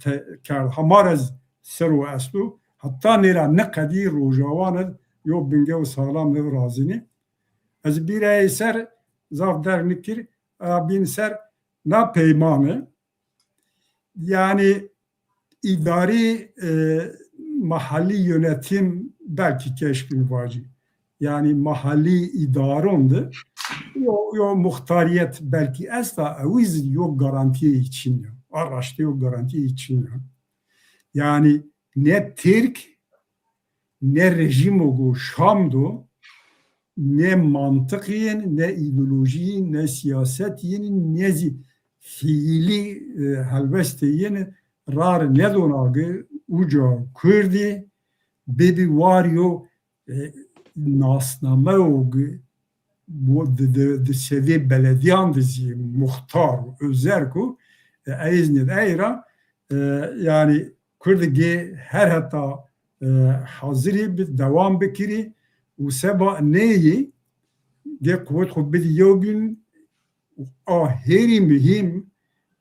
te-, kerd. Hema ra zî ser o esto. Heta nêra niqedî Rojawan de yo bingew sağlam nêvirazînî. Ez bîrayê ser zaf derg nikir, a bîn ser na peymane. Yanî îdarî, e, mahallî yönetim belkî keşkîn vacî. Yanî mahallî îdaron de yo, yo muxtarîyet belkî esta, ewî zî yo garantîyê çin ya. A raştî yo garantîyê çin ya. Yanî ne Tirk, ne rejîmo go Şam do, ne mantiq yin, ne îdeolojî yin, ne sîyaset yin, ne zî fiîlî, e, helwestê yin rar nedona gi uca Kurdî bibî warî yo, e, nasnameyo gi bo di, di, di sevê beledîyan de zî muxtar û ozerk û, e, ez nêd ey ra, e, yanî Kurd gê her heta, e, hazirî bi dewam bikirî û seba neyî gê quwet xwu bidî yewbîn û a hêrî muhîm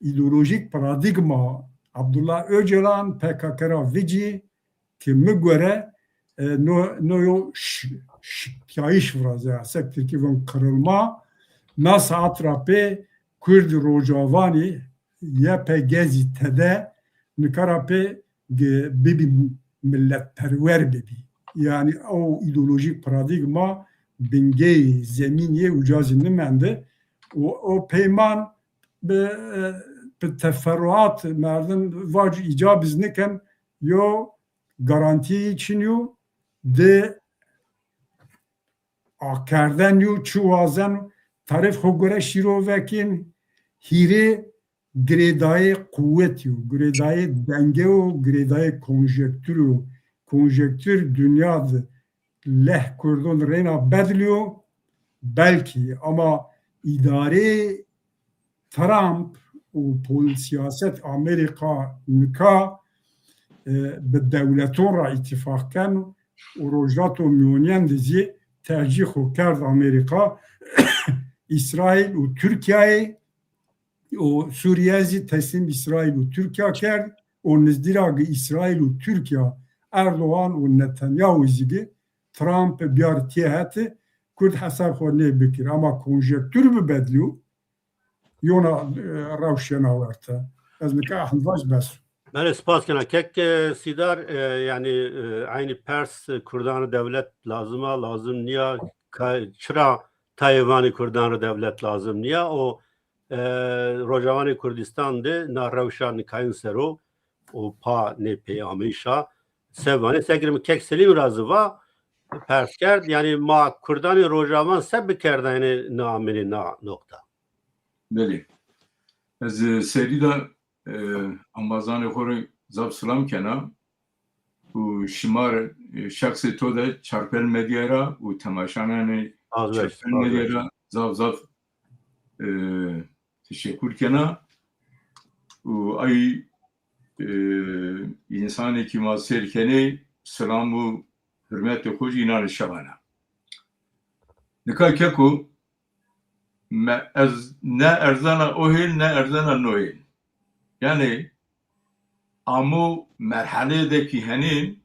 îdeolojîk paradîgma Abdullah Ocalan P K K ra vicî ki mi gore, e, no, no yo ş-, şikayîş viraze, sek Tirkî von kırılma, na saat ra pê Kurd Rojawanî Y P G zî tede nika ra pê ge-, bibî milletperwer bibî. Yanî o îdeolojîk paradîgma bingeyî zemîn yê uca zî nimende. O, o peyman bi, e, bi teferruat merdim vac îcab iz niken, yo garantîyî çin yo, di akerdên yo, çi wazen tarîf xo gore şîrove kên, hîrê girêdayê quwet yo, girêdayê denge yo, girêdayê konjektûr yo. Konjektûr dinya de leh Kurdon reyna bedlîyo, belkî, ama îdarê Trump û pol-, sîyaset Amerîka nika, e, bi dewleton ra îtîfaq keno û Rojhilata Mîyonîyen de zî tercîh xo kerd Amerîka. Îsraîl û Tirkîyayê û Sûrîye zî teslîm Îsraîl û Tirkîya kerd û nizdî ra gi Îsraîl û Tirkîya, Erdogan û Netanyahu zî gi Trump biyar tîye heti Kurd hesab xo nê bikir. Ama konjektûr bibedlîyo, yona, e, rewş yena werte. Ez nika ehend vaj bes. Belê, spas kena. Kek, e, Sîdar, e, yanî, e, eynî pers, e, Kurdan rê dewlet lazim a, lazim nîya, ka-, çira tayê vanî Kurdan rê dewlet lazim nîya? O, e, Rojawanê Kurdîstan de na rewşa nikayin ser o, o pa nê peyameyîşa. Se vanê, sekir mi kek Selîm ra zî va, pers kerd, yanî ma Kurdanê Rojawan se bikerdayne na amêne na noqta? Belê. Ez, e, serî de, e, embazanê xo rê zaf silam kena û şima rê, e, şexsê to de Çarpel Medya ra û temaşananê Çarpel Medya ra zaf zaf, e, teşekkür kena û ay, e, însanê ki ma sêr kenê silam û hurmetê xo jî înan rê şewena. Nika keko me, ez ne erzena o hêl, ne erzena no hêl. Yanî amo merheleyê de kî henên,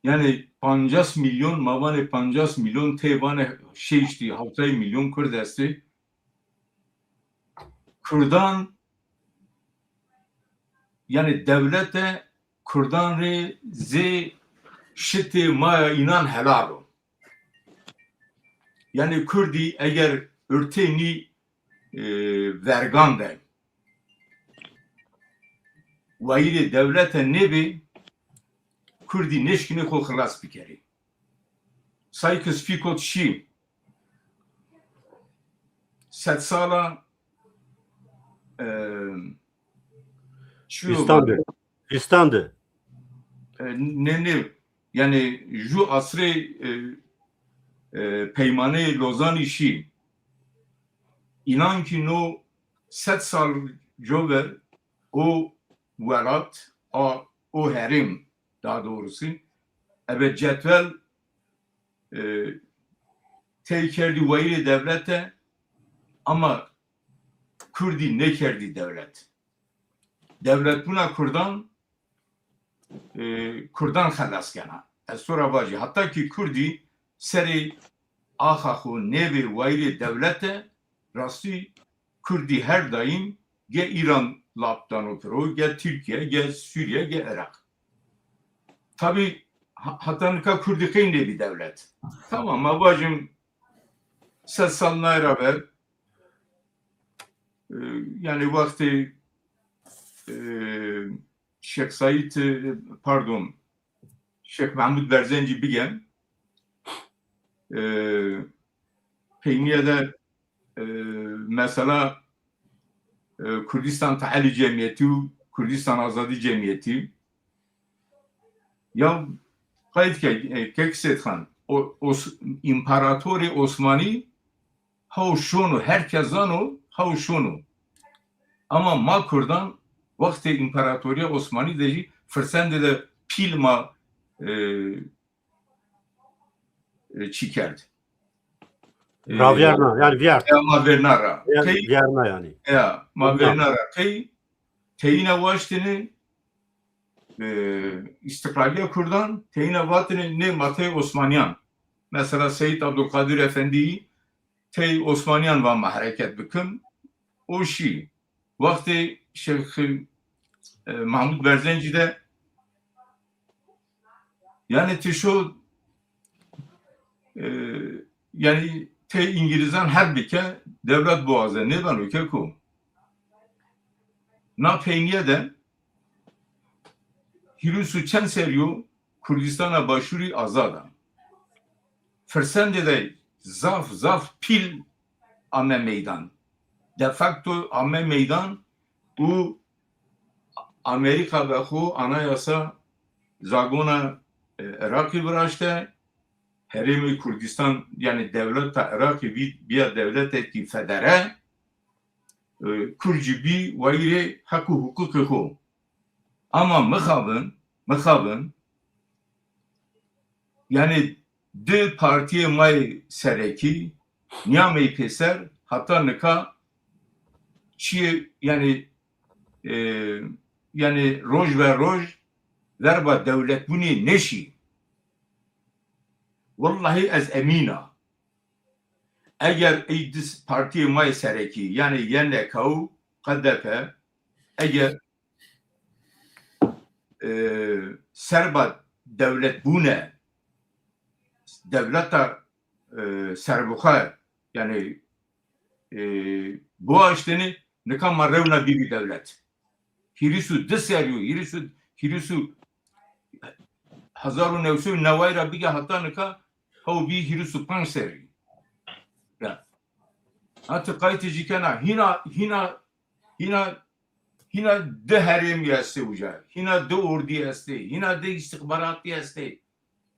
yanî pancas milyon, ma vanê pancas milyon, tey vanê şeştî, hewtay milyon Kurd estê. Kurdan, yanî dewlete Kurdan rê zê şitê ma ya înan helal o. Yanî Kurdî eger ortê nî, e, vergan de wayîrê dewlete nêbê, Kurdî nêşkînê xo xilas bikerê. Sykes-Picot şî sedsala, e, çi yo Îstan de. Îstan de. E, nê, nê, yanî ju asrê, e, e, Peymaneyê Lozanî şî. Înan kî no sed sal cover o welat, a, o herêm, daha doğrusu, ebe cetwel, e, tey kerdî wayîrê dewlete, ama Kurdî nêkerdî dewlet. Dewletbûna Kurdan, e, Kurdan xelas kena. Ez to ra vajî, heta kî Kurdî serê axa xo nêbê wayîrê dewlete, rastî Kurdî her daîm ge Îran lap dano piro, ge Tirkîye, ge Sûrîye, ge Iraq. Tabî ha-, heta nika Kurdî qey nêbî dewlet. Tamam, ma vajim Ses sal nay ra ver, e, yanî wextê, e, Şêx Saîd, e, pardon, Şêx Mehmûd Berzencî bigên, e, peynîye de, e, mesela, e, Kurdistan Teelî Cemîyetî û Kurdistan Azadî Cemîyetî. Ya qayt ke, e, Kek Sêdxan, o, Os-, împaratorê Osmanî haw şono, her kes zano haw şono. Ama ma kurdan wextê împaratorîya Osmanî de jî firsendê de pîl ma, e, e, çî kerd. E, Ravîyerna, yanî vîyert. Ya ma vêrna ra. Vîyer-, qey, vîyerna yanî. Ya ma vêrna ra. Qey teyîna waştêne, e, îstîqlalîya kurdan, teyîna vatêne nê ma tey Osmanîyan. Mesela Seyîd Abdulkadir Efendî tey Osmanîyan va ma hereket bikim. O şî. Wextê Şêx, e, Mahmud Berzencî de, yanî ti şo, e, yanî tey Îngilîzan herb bike, dewlet biwaze, nêbeno keko. Na peynîye de hîris û çend serrî yo Kurdistana Başûrî azad a. Firsendê de zaf, zaf pîl ame meydan. De facto ame meydan û Amerîka be xo anayasa zagona, e, Iraqî viraşte, Herêmê Kurdistan, yanî dewleta Iraqî bî-, bîya dewletekî federe, e, Kurd jî bî wayîrê heq û huqûqê xo. Ama mixabin, mixabin, yanî di partîyê ma yê serekî, nîyameyî pêser, heta nika çîyê, yanî, e, yanî roj ve roj verba dewletbûnê nêşî. Wellahî ez emîn a. Eger ey di partîyê ma yê serekî, yanî Y N K û K D P, eger, e, serba dewletbûne, dewleta, e, serbixwe, yanî, e, biwaştêne, nika ma rewna bîbî dewlet. Hîris û di serrî yo, hîris û, hîris û, hezar û new sey û neway ra bigê heta nika hew bî hîris û panc serrî. Ya. Ha ti qaytê jî kena, hîna, hîna, hîna, hîna di herêmî estê uca, hîna di ordî estê, hîna di îstîxbaratî estê.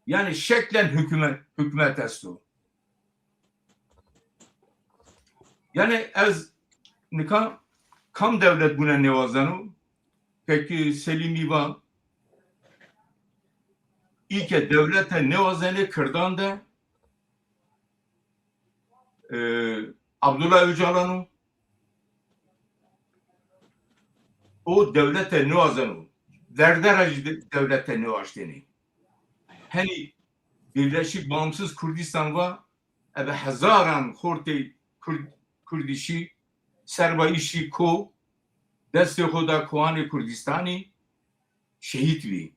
Yanî şeklen hukûmet, hukûmet esto. Yanî ez nika kam dewletbûne nêwazeno? Pekî Selîmî va, î ke dewlete nêwazenê kirdan de, e, Abdullah Ocalan o. O dewlete nêwazeno. Derde ra jî de-, dewlete nêwaştêne. Henî Birleşik Bağımsız Kurdistan va, ebe hezaran xortê Kurd-, Kurdî şî, serba î şî ko, destê xo da koanê Kurdistanî, şehîd bî.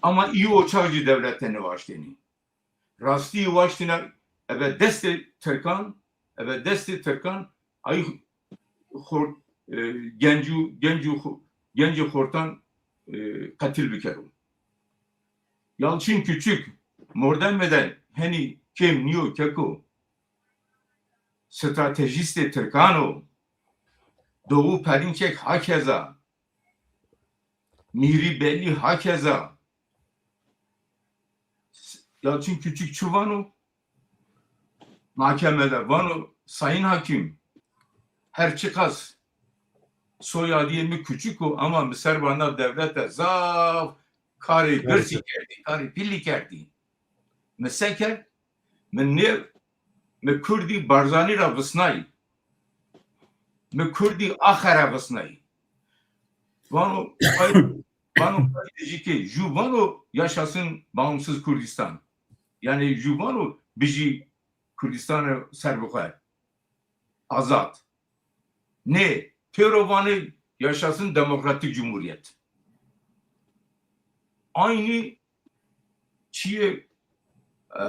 Ama î o çax jî dewlete nêwaştêne. Rastî waştîna ebe destê Tirkan, ebe destê Tirkan ay xor-, e, gencû, gencû xo-, gencê xortan, e, qetil bikero. Yalçın Küçük, mordemê de henî kêm nîyo keko. Stratejîstê Tirkan o. Doğu Perinçek hakeza. Mîrî Belî hakeza. Yalçın Küçük çi vano? Mahkemede vano, Sayın Hakim, her çiqas soyadîyê mi Küçük o ama mi serba na dewlete zaf karê girsî kerdî, karê pîlî kerdî. Mi se kerd? Mi nê, mi kurdî Barzanî ra visnayî. Mi kurdî Axera visnayî. Vano, vano, jî ke jû vano yaşasın bağımsız Kurdistan. Yanî jû vano bijî Kurdistan serbixwe, azad. Nê, pêro vanê yaşasın demokratik cumhuriyet. Aynî çîyê, e,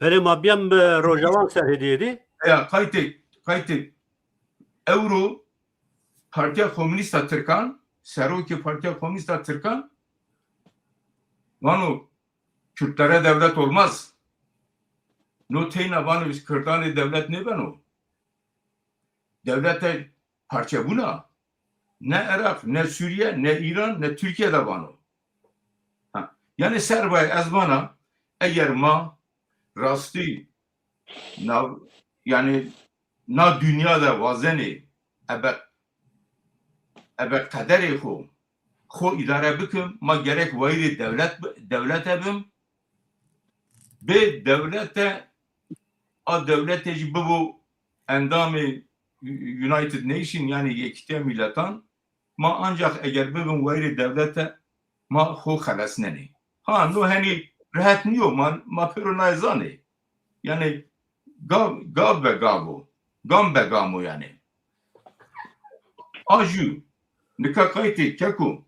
Belê, ma bîyem bi Rojawan ser hêdî hêdî. Ya, qaytê, qaytê. Ewro Partiya Komûnîst a Tirkan, serokê Partiya Komûnîst a Tirkan vano, Kürtlere devlet olmaz. No teyna vano, biz Kürdanê devlet nêbeno. Dewlete parçebûn a. Ne Iraq, ne Sûriye, ne Îran, ne Tirkîye de vano. Ha. Yanî serbayê ez vana, eger ma rastî na, yanî na dinya de wazenê ebe, ebe qederê xo, xo îdare bikim, ma gerek wayîrê dewlet bi-, dewlete bim. Bê dewlete, a dewlete jî bibo endamê United Nation, yanî Yekîtiya Mîletan, ma ancax eger bibin wayîrê dewlete, ma xo xelesnenê. Ha, no henî rehet nîyo, ma, ma pêro nayê zanê. Yanî gav, gav be gav o, gam be gam o yanî. A jû, nika qaytê keko,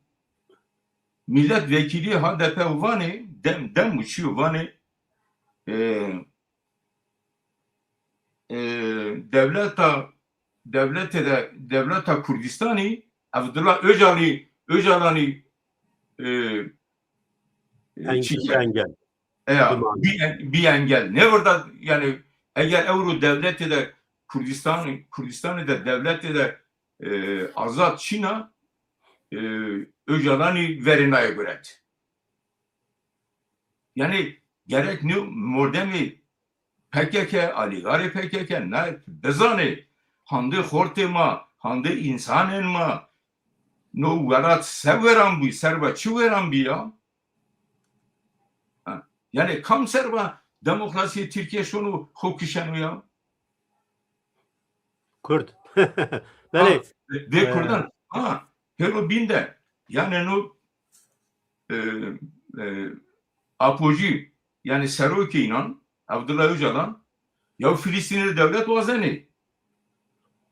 mîlet vekîlî H D P vanê, dem, dem û çîyo vanê, e, e, dewleta, dewlete de, dewleta Kurdîstanî, Abdullah Öcalanî, Öcalanî, e, e, engel. Eya, bî, bî engel. Ne virda, yanî, eger ewro dewlete de Kurdîstanî, Kurdîstanî de dewlete de, e, azad çîna, e, Öcalanî verê naye guret. Yanî gerek nîyo mordemê P K K, alîgarê P K K, na bizanê, handê xortê ma, handê însanên ma, no welat se weran bî, serba çi weran bî ya? Ha, yanî kam serba demokrasîyê Tirkîye şono xo kişeno ya? Kurd. Belê. Ha, bê, bê Kurdan. Ha, pêro bîn de. Yanî no, e, e, apojî, yanî serokê înan, Abdullah Öcalan, ya Filistînî rê dewlet wazenê.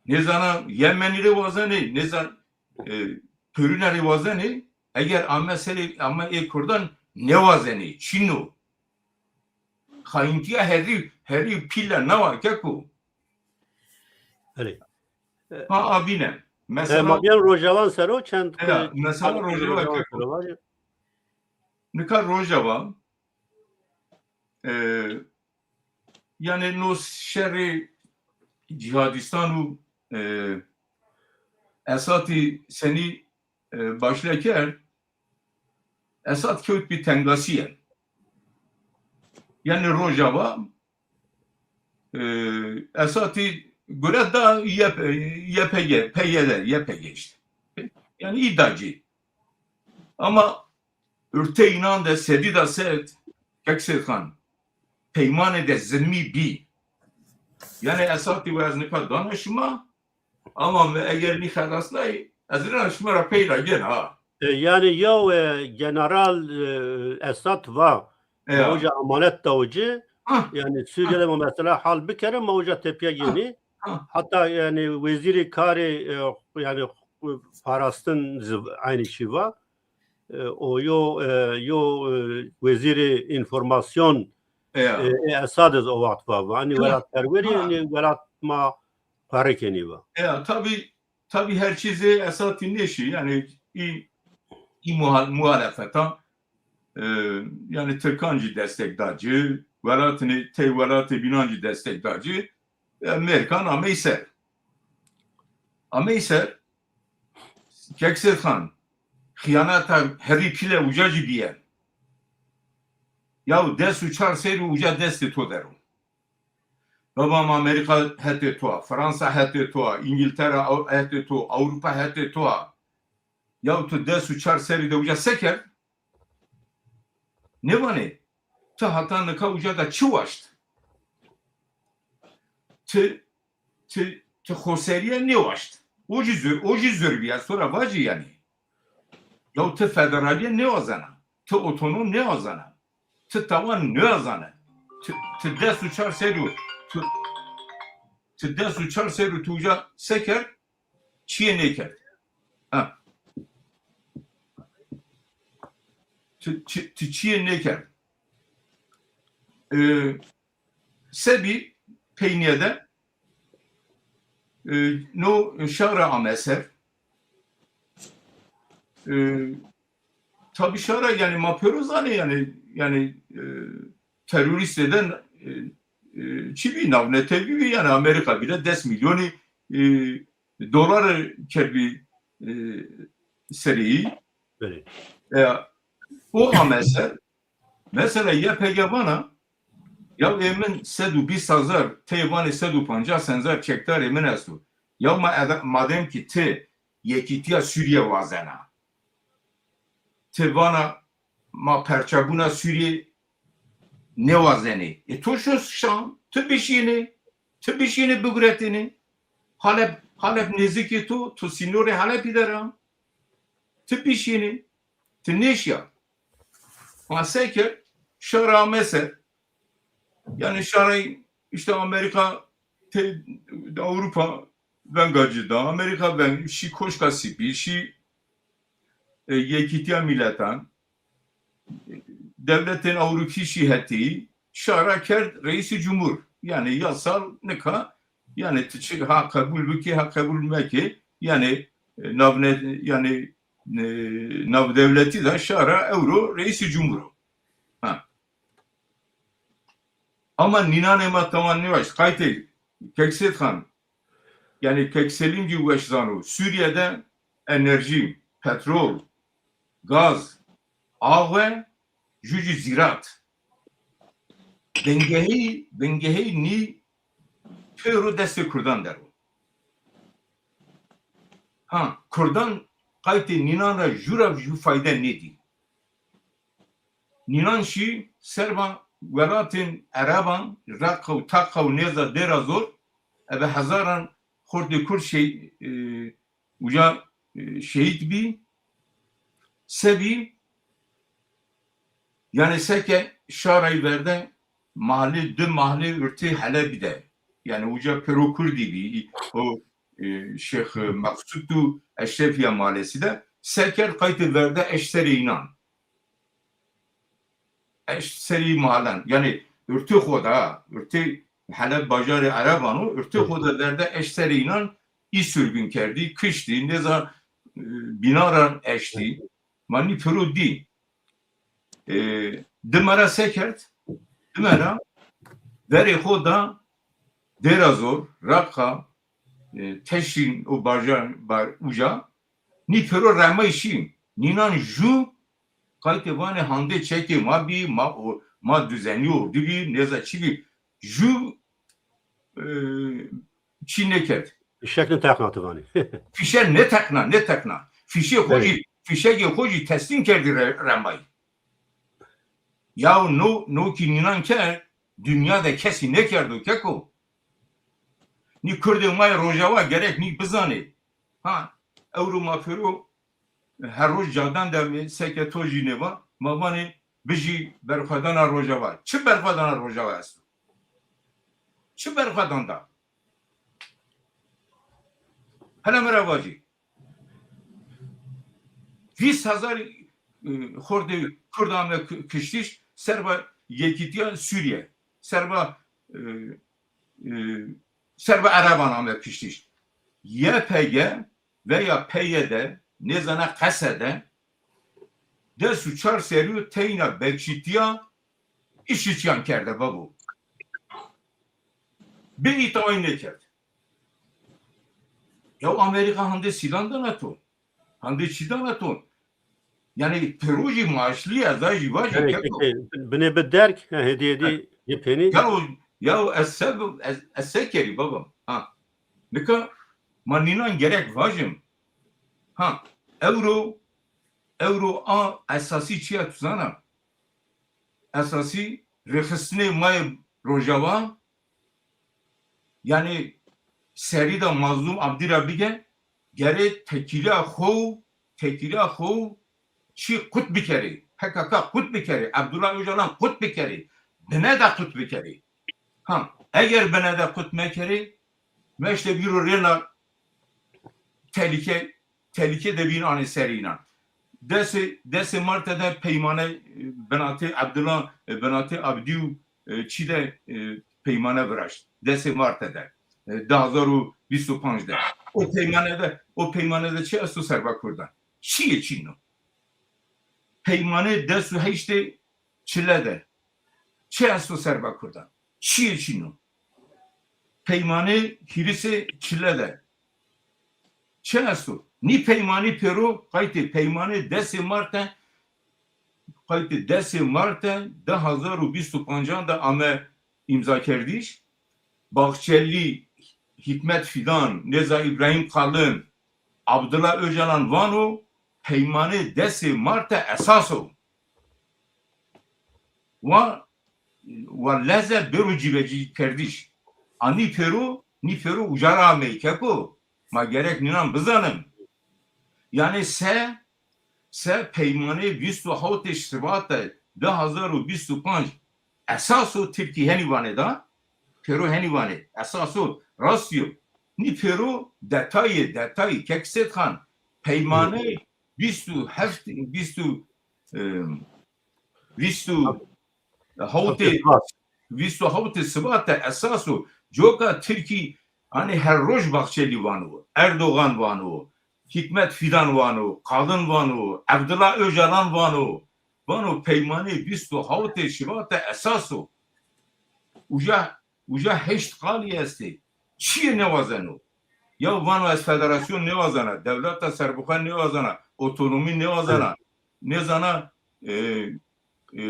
Nêzana Yemenî rê wazenê, nêzan, e, pêrune rê wazenê. Eger ame serê, ame ê Kurdan nêwazenê, çin o. Xayîntîya herî, herî pîl a, nawa keko. Belê. Ha, a bîne. Mesela, e, ma bîyan Rojawan ser o, çend, e, mesela Rojawan keko. Nika Rojawan, e, yanî no şerê cîhadîstan û, e, Esadî senî, e, başle kerd, Esad kewt bî tengasîye. Yanî Rojava, e, Esadî guret da Y P G, P Y D, Y P G işte. Yanî î da ci. Ama ürte înan de sedî da sed, Kek Seyîdxan, peymanê de zilmî bî. Yanî Esadî wa ez nika dana şima, ama mi eger nîxelasnayî, ez rina şima ra pey ra gên ha. E, yanî yew, e, general, e, Esad va, e, ya, uca emanet dawo ci, ha, yanî Sûriye de ma mesela hal bikere, ma uca tepîya gênî. Ha. Heta yanî wezîrê karê, e, yanî parastin zî eynî çî va. E, o yo, e, yo, e, wezîrê înformasyon, e, ê Esad iz o wext va, va. Enî welatperwerî, enî welat ma qerrî kenî va. Ya, tabî, tabî her çî zê Esadî nêşî. Yanî î, î muhal-, muhalefetan, e, yanî Tirkan jî destek da ci, welatî, tey welatê bînan jî destek da ci. E, Mêrkan amey ser. Amey ser, Kek Seyîdxan, xîyaneta herî pîle uca jî bîye. Yaw des û çar serî uca destê to der o. Babam Amerîka hetê to a, Fransa hetê to a, Îngîltere hetê to, Ewropa hetê to a. Yaw tu des û çar serî de uca se kerd? Nêvanê, ti heta nika uca de çi waşt? Ti, ti, ti xoserîye nêwaşt. O jî zor, o jî zor bî, ez to ra vajî yanî. Yaw ti federalîye nêwazena, ti otonom nêwazena, ti tawan nêwazena. Ti, ti des û çar serî, ti, ti des û çar serî tu uca se kerd? Çîyê nêkerd. Ha. Ti, ti, ti çîyê nêkerd. E, Sebî peynîye de e, no şara ame ser. E, tabî şara, yanî, ma pêro zanê, yanî, yanî, e, terorîstê de, e, e, çi bî, navnetewî bî, yanî Amerîka bîle des mîlyonî, e, dolar kerdbî, e, sereyî. Belê. E, o ame ser. Mesela Y P G vana, ya ê min sed û bîst hezar, tey vanê sed û pancas hezar çekdarê min esto. Ya ma ede-, madem ki ti yekîtiya Sûrîye wazena, ti vana ma perçebûna Sûrîye nêwazenê. E to şo Şam, ti bişînê, ti bişînê biguretênê. Halep, Halep nêzîkê to, to sînorê Halepî der a. Ti bişînê, ti nêşîya. Ma se kerd, şara ame ser. Yanî şarayî îşte Amerîka, te, Ewropa venga ci da. Amerîka veng, şî Koşka Sipî, şî, e, Yekîtiya Mîletan, dewletên Ewropî şî hetî, şara kerd reîsî cumhur. Yanî yasal nika, yanî ti çi ha qebul bikî, ha qebul mekî, yanî, e, navne-, yanî, e, navdewletî de şara ewro reîsî cumhur o. Ha. Ama nînanê ma tawan nêwaşt. Qaytê Kek Sêdxan, yanî Kek Selîmcî weş zano. Sûrîye de enerjî, petrol, gaz, awe, jû jî zîrat. Bingehî, bingehî nî pêro destê kurdan der o. Ha, kurdan qaytê nînan ra jû ra jû fayde nêdî. Nînan şî serba welatên ereban, Reqa û Teqa û nêza Dêra Zor, ebe hezaran xortê kurd şey, e, uca, e, şehîd bî. Se bî? Yanî seke şarayî verde mahlê, di mahlê urtê Helebî de. Yanî uca pêro kurdî bî. O, e, Şêx Meqsûd û Eşrefîya Malesî de se kerd qaytê verde eşt serê înan. Eşt serî malan. Yanî urtê xo de, urtê Heleb bajarê ereban o, urtê xo de verde eşt serê înan, î surgun kerdî, kiştî, nêza, e, bînaran eştî. Ma nî pêro dî. E, dime ra se kerd? Dime ra verê xo da Dêra Zor, Reqa, e, Teşrîn û bajar, bar, uca, nî pêro remay şî. Nînan jû qaytê vanê handê çekê ma bî, ma o, ma duzenî ordî bî, nêza çi bî. Jû, e, çî nêkerd. Fîşek nêteqna ti vanê. Fîşek nêteqna, nêteqna. Fîşê xo jî, fîşegê xo jî teslîm kerdî re-, remay. Yaw no, no kî nînan kerd, dinya de kesî nêkerdo keko. Nî kurdê ma yê Rojava gerek nî bizanê. Ha, ewro ma pêro her roj cadan de seke to jî nêva, ma vanê bijî berxwedana Rojava. Çi berxwedana Rojava esto? Çi berxwedan da? Hele mi ra vacî. Vîst hezar, e, xortê kurd ame ki-, kiştiş, serba yekîtiya Sûrîye, serba, e, e, serba ereban ame kiştiş. Y P G veya P Y D, nêzana Qesede, des û çar serî yo teyna bekçîtiya îşçîyan kerde babo. Bê îtawayî nêkerd. Ya Amerîka hande sîlan dana to. Hande çî dana to. Yanî pêro jî maaşlî ez a jî vajî. Yanî keko. Binê bi derg, ha, hêdî hêdî yê pênî. Ya o, ya o ez se, ez, ez se kerî babam. Ha. Nika ma nînan gerek vajim. Ha, ewro, ewro a esasî çi ya tu zana? Esasî rêxistinê ma yê Rojava, yanî serî de Mazlûm Abdî ra bige, gerê tekîlîya xo, tekîlîya xo çî qut bikerê, P K K qut bikerê, Abdullah Ocalan qut bikerê, bine de qut bikerê. Ha, eger bine de qut mekerê, meşte bîro rêna tehlîke, tehlîke de bîn anê serê înan. Desê, desê Martê de peymane, e, binatê Abdullah, e, binatê Abdî û, e, çî de, e, peymane viraşt. Desê Marte de, e, di hazar û vîst û panc de. O peymane de, o peymane de çi esto serba kurdan? Çiyê çin o. Peymanê des û heştê çile de çi esto serba kurdan? Çiyê çin o. Peymanê hîrisê çile de çi esto? Nî peymanî pêro qaytê peymanê desê Marte, qaytê desê Marte di hazar û vîst û pancan de ame îmzakerdiş. Baxçelî, Hîkmet Fîdan, nêza Îbrahîm Kalin, Abdullah Ocalan vano peymanê desê Marte esas o. Wa, wa leze bêro cîbecîkerdiş. A nî pêro, nî pêro uca ra ameyî keko. Ma gerek nînan bizanim. Yanî se, se peymanê vîst û hewtê Şibatê di hazar û vîst û panc esas o, Tirkî henî vanê da, pêro henî vanê, esas o, rastî yo. Nî pêro detayê, detayî, kek Sêdxan, peymanê vîst û heft, vîst û, e, vîst û hewtê, vîst û hewtê Sibat de esas o. Coka Tirkî, hanî her roj Baxçelî vano, Erdogan vano, Hîkmet Fîdan vano, Kalin vano, Evdila Ocalan vano, vano peymanê vîst û hewtê Şibat de esas o. Uca, uca heşt qalî estê. Çiyê nêwazeno. Ya vano ez federasyon nêwazena, dewleta serbixwe nêwazena, otonomî nêwazena, nêzana, e, e,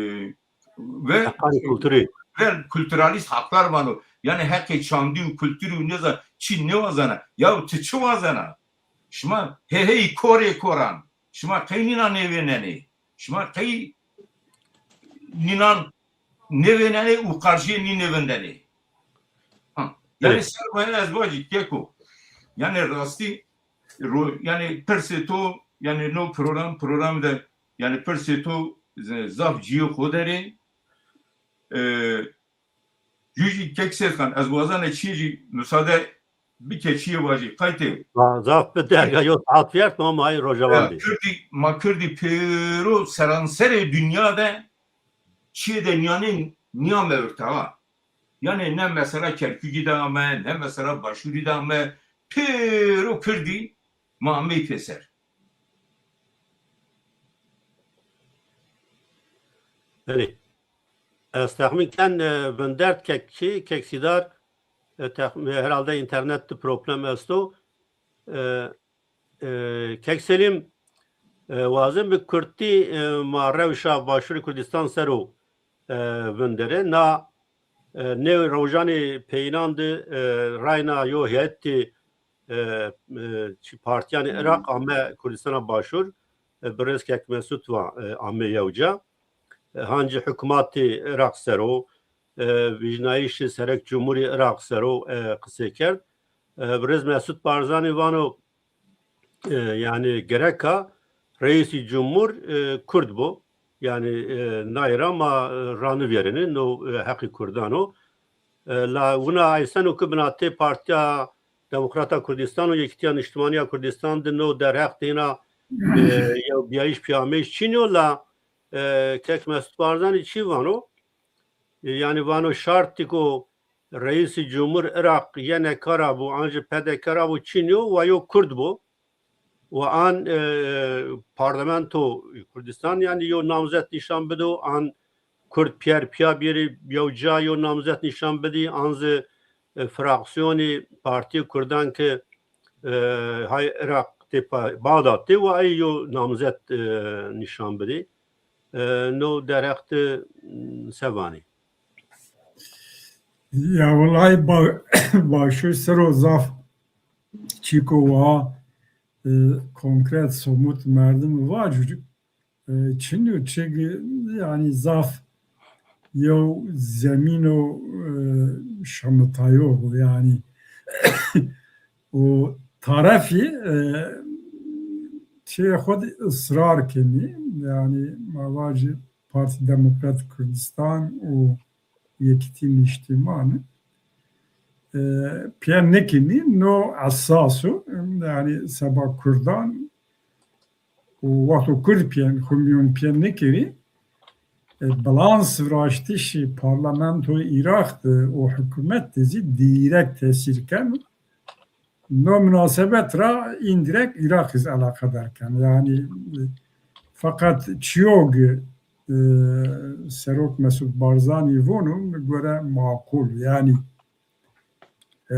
ve Heqanê kulturî. Ve kulturalîst haklar vano. Yanî heqê çandî û kulturî û nêza çi nêwazena. Ya ti çi wazena? Şima hê hey korê koran. Şima qey nînan nêvênenê? Şima qey nînan nêvênenê û qarşîyê nî nêvindenê? Ha. Yanî Evet. Sermaye ez vacî keko. Yanî rastî ro-, yanî pirsê to, yanî no program, program de, yanî pirsê to z-, zaf cîyê xo der ê. E, jû jî kek Sêdxan, ez wazena çîyê jî musade bike, çîyê vajî. Qaytê. Ha, zaf bi derga yo saet vîyert ma ma ay Rojava bî. Kirdî, ma Kirdî pêro seranserê dinya de çîyê de nîyanê nîyame ortaxa. Yanî ne mesela Kerkûkî de ame, ne mesela Başûrî de ame, pêro Kirdî ma ameyî pêser. Belê. Ez texmîn ken, e, vindert kek kî, kek Sîdar, e, tex-, e, herhalde înternet de problem esto. E, e, kek Selîm, e, wazim bi kurtî, e, ma rewşa Başûrê Kurdistan ser o, e, vinderê. Na, e, nê rojanê peyînan de, e, rayna yo heyetî, e, e, çi partîyanê Iraq ame Kurdistana Başûr, e, birêz kek Mesut va, e, ame yewca. E, hancî hukmatê Iraq ser o, e, vîjnayîşê Serek Cumhurî Iraq ser o, e, qisê kerd. E, birêz Mesut Barzanî vano, e, yanî gereka reîsî cumhur, e, kurd bo. Yanî, e, nay ra ma, e, ranivîyerêne, no, e, heqî kurdan o. E, la wina eyseno ke binatê Partîya Demokrata Kurdistan û Yekîtîya Niştimanî ya Kurdistan de no derheq de hîna, e, yewbîyayîş pîyameyîş çin o, la, e, kek Mesut Barzanî çi vano? E, yanî vano şartêko reîsî cumhur Iraq Y N K ra bo, an jî P D K ra bo çin o, wa yo kurd bo. Wa an, e, parlamento Kurdistan yanî yo namzet nîşan bido, an kurd pîyer pîya bîyerî yewca yo namzet nîşan bidî, an zî, e, fraksîyonî partîyê kurdan ke, e, hay Iraq tê pa-, Baxdad tê, wa ey yo namzet, e, nîşan bidî. E, no derheq de, m, se vanî? Ya wellahî ba-, Başûr ser o zaf çîko wa, e, konkret, somut merdim vacû, e, çin o, çik, yanî zaf yew zemîno, e, şamitayo, yanî o tarefî, e, çê xo de israr kenî, yanî ma vajî Partî Demokrat Kurdistan û Yekîtî Nîştîman, e, pîya nêkenî, no esas o, yanî seba kurdan û wexto kurd pîyen, xwu mîyon pîyen nêkerî, e, balans viraştişî parlamentoyê Îraq de û hikûmet de zî dîrekt tesîr keno. No minasebet ra îndirekt Îraq zî eleqedar keno. Yanî, e, feqet çîyo ke, e, Serok Mesûd Barzanî vono, mi gore maqul. Yanî, e,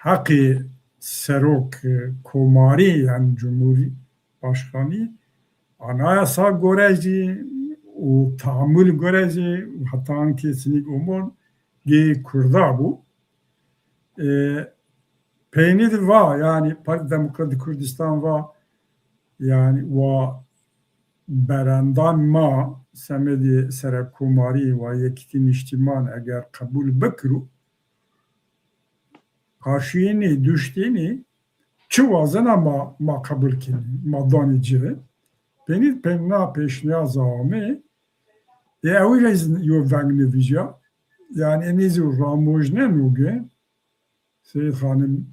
heqê serok, e, komarî, yanî cumhurî başkanî, anayasa gore zî û teamul gore zî, heta ankê sinîk omon gê Kurda bû. E, peynî de va, yanî Partî Demokratîk Kurdistan va, yanî wa berendan ma semedê serekkomarî wa Yekîtî Niştîman eger qebul bikiro, qarşîyînî, duştînî, çi wazena ma, ma qebul kenî, ma danî ci. Penî, penî na pêşnîyaza ame, e, ewî rê zî yo veng nivîja. Yanî enê zî ramojneno ke, Seyîd Xanim,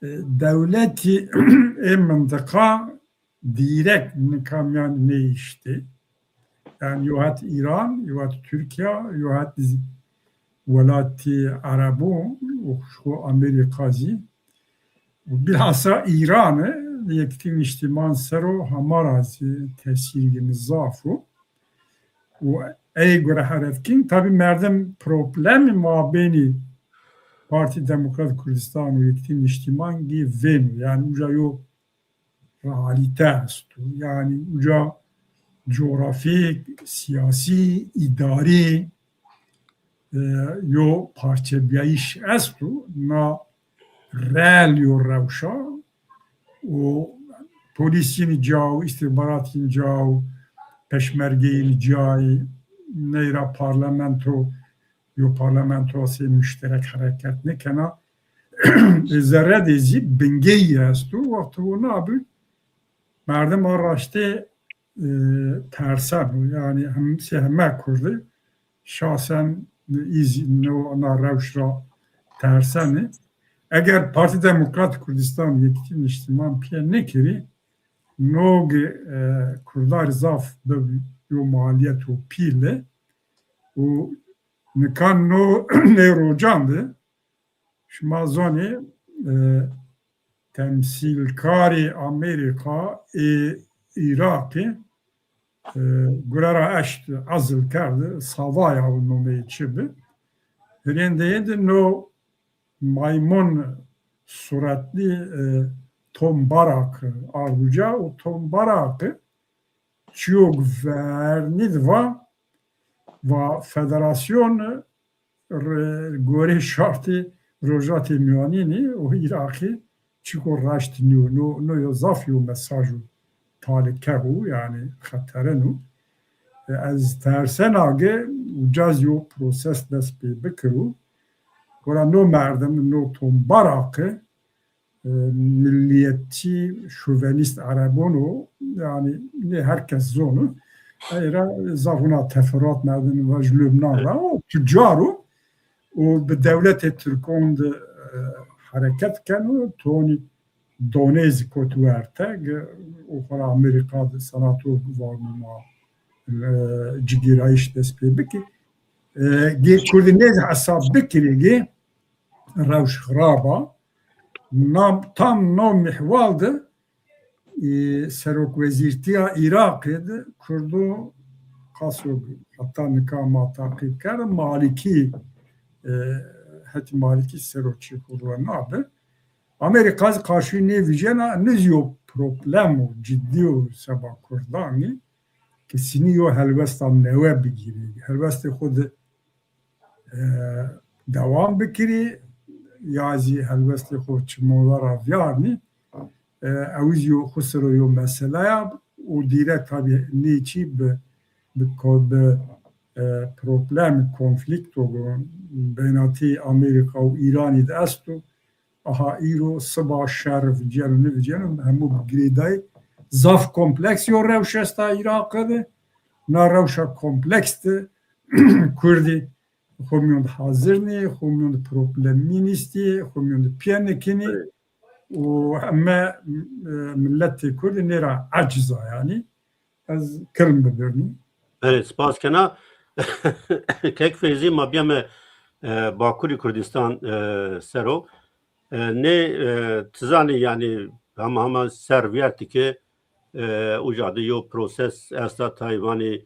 e, dewletî ê mintiqa dîrekt nika mîyan nêiştê. Yanî yo het Îran, yo het Tirkîya, yo het zî welatî Erebû û xo Amerîka zî. Û bilhassa Îran, e, Yekîtî Niştîman ser o hema ra zî tesîrê mi zaf o. Û ey gore heret kên, tabî merdim problemî mabênî Partî Demokrat Kurdistan û Yekîtî Niştîman gî vêno. Yanî uca yo realîte esto. Yanî uca coğrafîk, sîyasî, îdarî, e, yo parçebîyayîş esto. Na reel yo rewşa û polîs yînî ca û îstîxbarat yînî ca û peşmerge yînî cayî, ney ra parlamento, yo parlamento sey muşterek hereket nêkena. E, zerre de zî bingeyî esto. Wexto wo nabi, merdim a raştê, e, terseno. Yanî hem, sey heme Kurdî şahsen îz no, na rewş ra tersenê. Eger Partî Demokrat Kurdistan Yekîtî Niştîman pîye nêkerî, no ke, e, Kurdarî zaf bi yo malîyet û pîl ê. Û nika no nê rocan de şima zonê, e, temsîlkarê Amerîka ê Îraqî, e, gure ra eşt, ezil kerd, Savaya û nomeyê çi bi. Hîrêndeyê de no maymun suretlî, e, Tom Barak ard uca û Tom Barak çîyo ke vernî de va, va federasyon re-, gorê şartê Rojatê Mîyanînî û Îraqî çîko raşt nîyo. No, no yo zaf yo mesaj o talîke o, yanî xeterin o. E, ez tersena ke uca zî yo proses dest pê bikiro. Gora no merdim, no Tom Barak, e, milliyetçî, şovenîst erebon o. Yanî nê her kes zono. Ey ra zaf wina teferruat merdim va ji Lubnan ra o, tucar o. Û bi dewletê Tirkon de, e, hereket keno. Tonî donê zî kot werte, ge-, û xora Amerîka de senato varno ma, e, cigêrayîş dest pê bikî. E, gê Kurdî nê zî hesab bikirî, gê rewş xirab a. Nam, tam no mîhwal de, e, serokwezîrtîya Îraqê de Kurdo qaso heta nika ma taqîb kerd, Malîkî, e, hetî Malîkî sero çî xo rona bi. Amerîka zî qarşî nêvijena, nizî yo problemo cidî yo seba Kurdanî ke sinî yo helwesta newe bigîrî. Helwestê xo de e, dewam bikirî, ya zî helwestê xo çimûna ra vîyarnî, e, ew zî yo xo ser o yo mesele ya û dîrekt tabî nê çî bi, bi ko-, bi, e, problem, konflîkto beynatî Amerîka û Îranî de esto. Aha îro siba şer viceno niviceno, hemû bi girêdayî. Zaf kompleks yo rewş esta Îraqî de. Na rewşa kompleks de Kurdî xo mîyon de hazir nî, xo mîyon de problemî nîstî, xo mîyon de pîya nêkenî. Û heme, e, miletê Kurdî nê ra eciz a yanî. Ez kilm bibirnî. Belê, spas kena. Kek Feyzî, ma bîyame, e, Bakurî Kurdîstan, e, ser o. E, nê, e, ti zanî, yanî hema hema ser vîyertî ke, e, uca de yo proses esta, tayê vanî,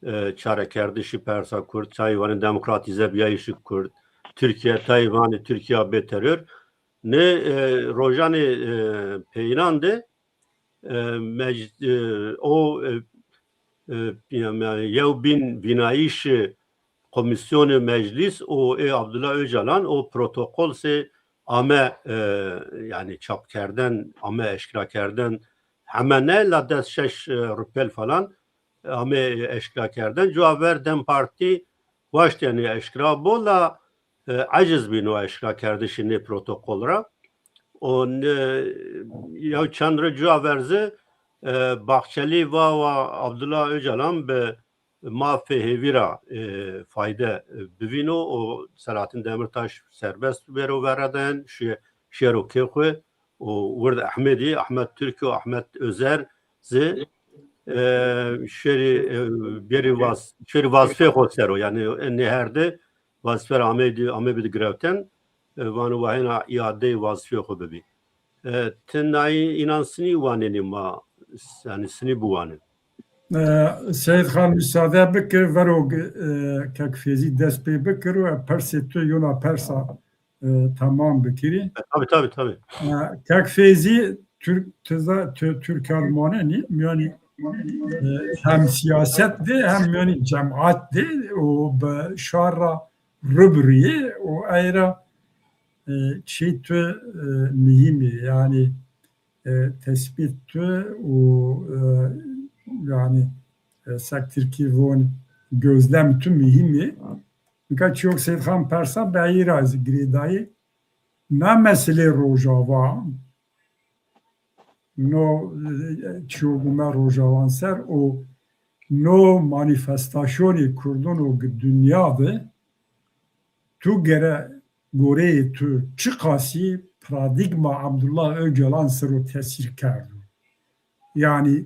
e, çarekerdişî persa Kurd, tayê vanî demokratîze bîyayîşî Kurd, Tirkîye, tayê vanî Tirkîya bê teror. Nê, e, rojanê, e, peyînan de, e, mec-, e, o, e, e, yanî yew bîn vînayîşê Komîsyonê Meclîs û ê Abdullah Ocalan o protokol sey ame, e, yanî çapkerden, ame eşkerakerden, heme ne la des şeş, e, rupel falan, e, ame eşkerakerden. Cuwa ver DEM Partî waşt, yanî eşkera bo la, e, eciz bîn o eşkerakerdişê nê protokol ra. O ne, yew çend roj cuwa ver zî, e, Bahçelî va wa Abdullah Ocalan bi mafê hêvî ra, e, fayde, e, bivîno û Selahattin Demirtaş serbest bêro vereden, şi-, şêro kê xwu û wird Ehmedî, Ahmet Türk û Ahmet Özer zî, e, şêrî, e, bêrî vaz-, şêrî vazifê xwu ser o. Yanî, e, nê her di vazîfe ra amey di, amey bidî girewten, e, vano wa hêna îadeyê wazîfeyê xo bibî. E, ti nayî înan sinî wanenî ma, yanî sinî biwanî. E, Seyîd Xan, musade bikir, vero, e, Kek Feyzî dest pê bikir û e, persê tu yona persa, e, tamam bikirî. E, tabî, tabî, tabî. E, Kek Feyzî, Türk, tiza, tu, Türk Almanenî, yanî, e, hem siyaset de hem yanî cemaat de û bi şar ra rubiruyê û ey ra, e, çî tu, e, muhîm ê, yanî, e, tespît tu û, e, yanî, e, sek tirkî von gözlem tu muhîm ê. Nika çîyo ke Seyîd Xan persa beyî ra zî girêdayî. Na meselê Rojava, no, e, çîyo ke ume Rojavan ser û no manîfestasyonê Kurdon o ki dinya de, tu gere goreyê tu çiqasî paradîgma Abdullah Ocalan ser o tesîr kerdo? Yanî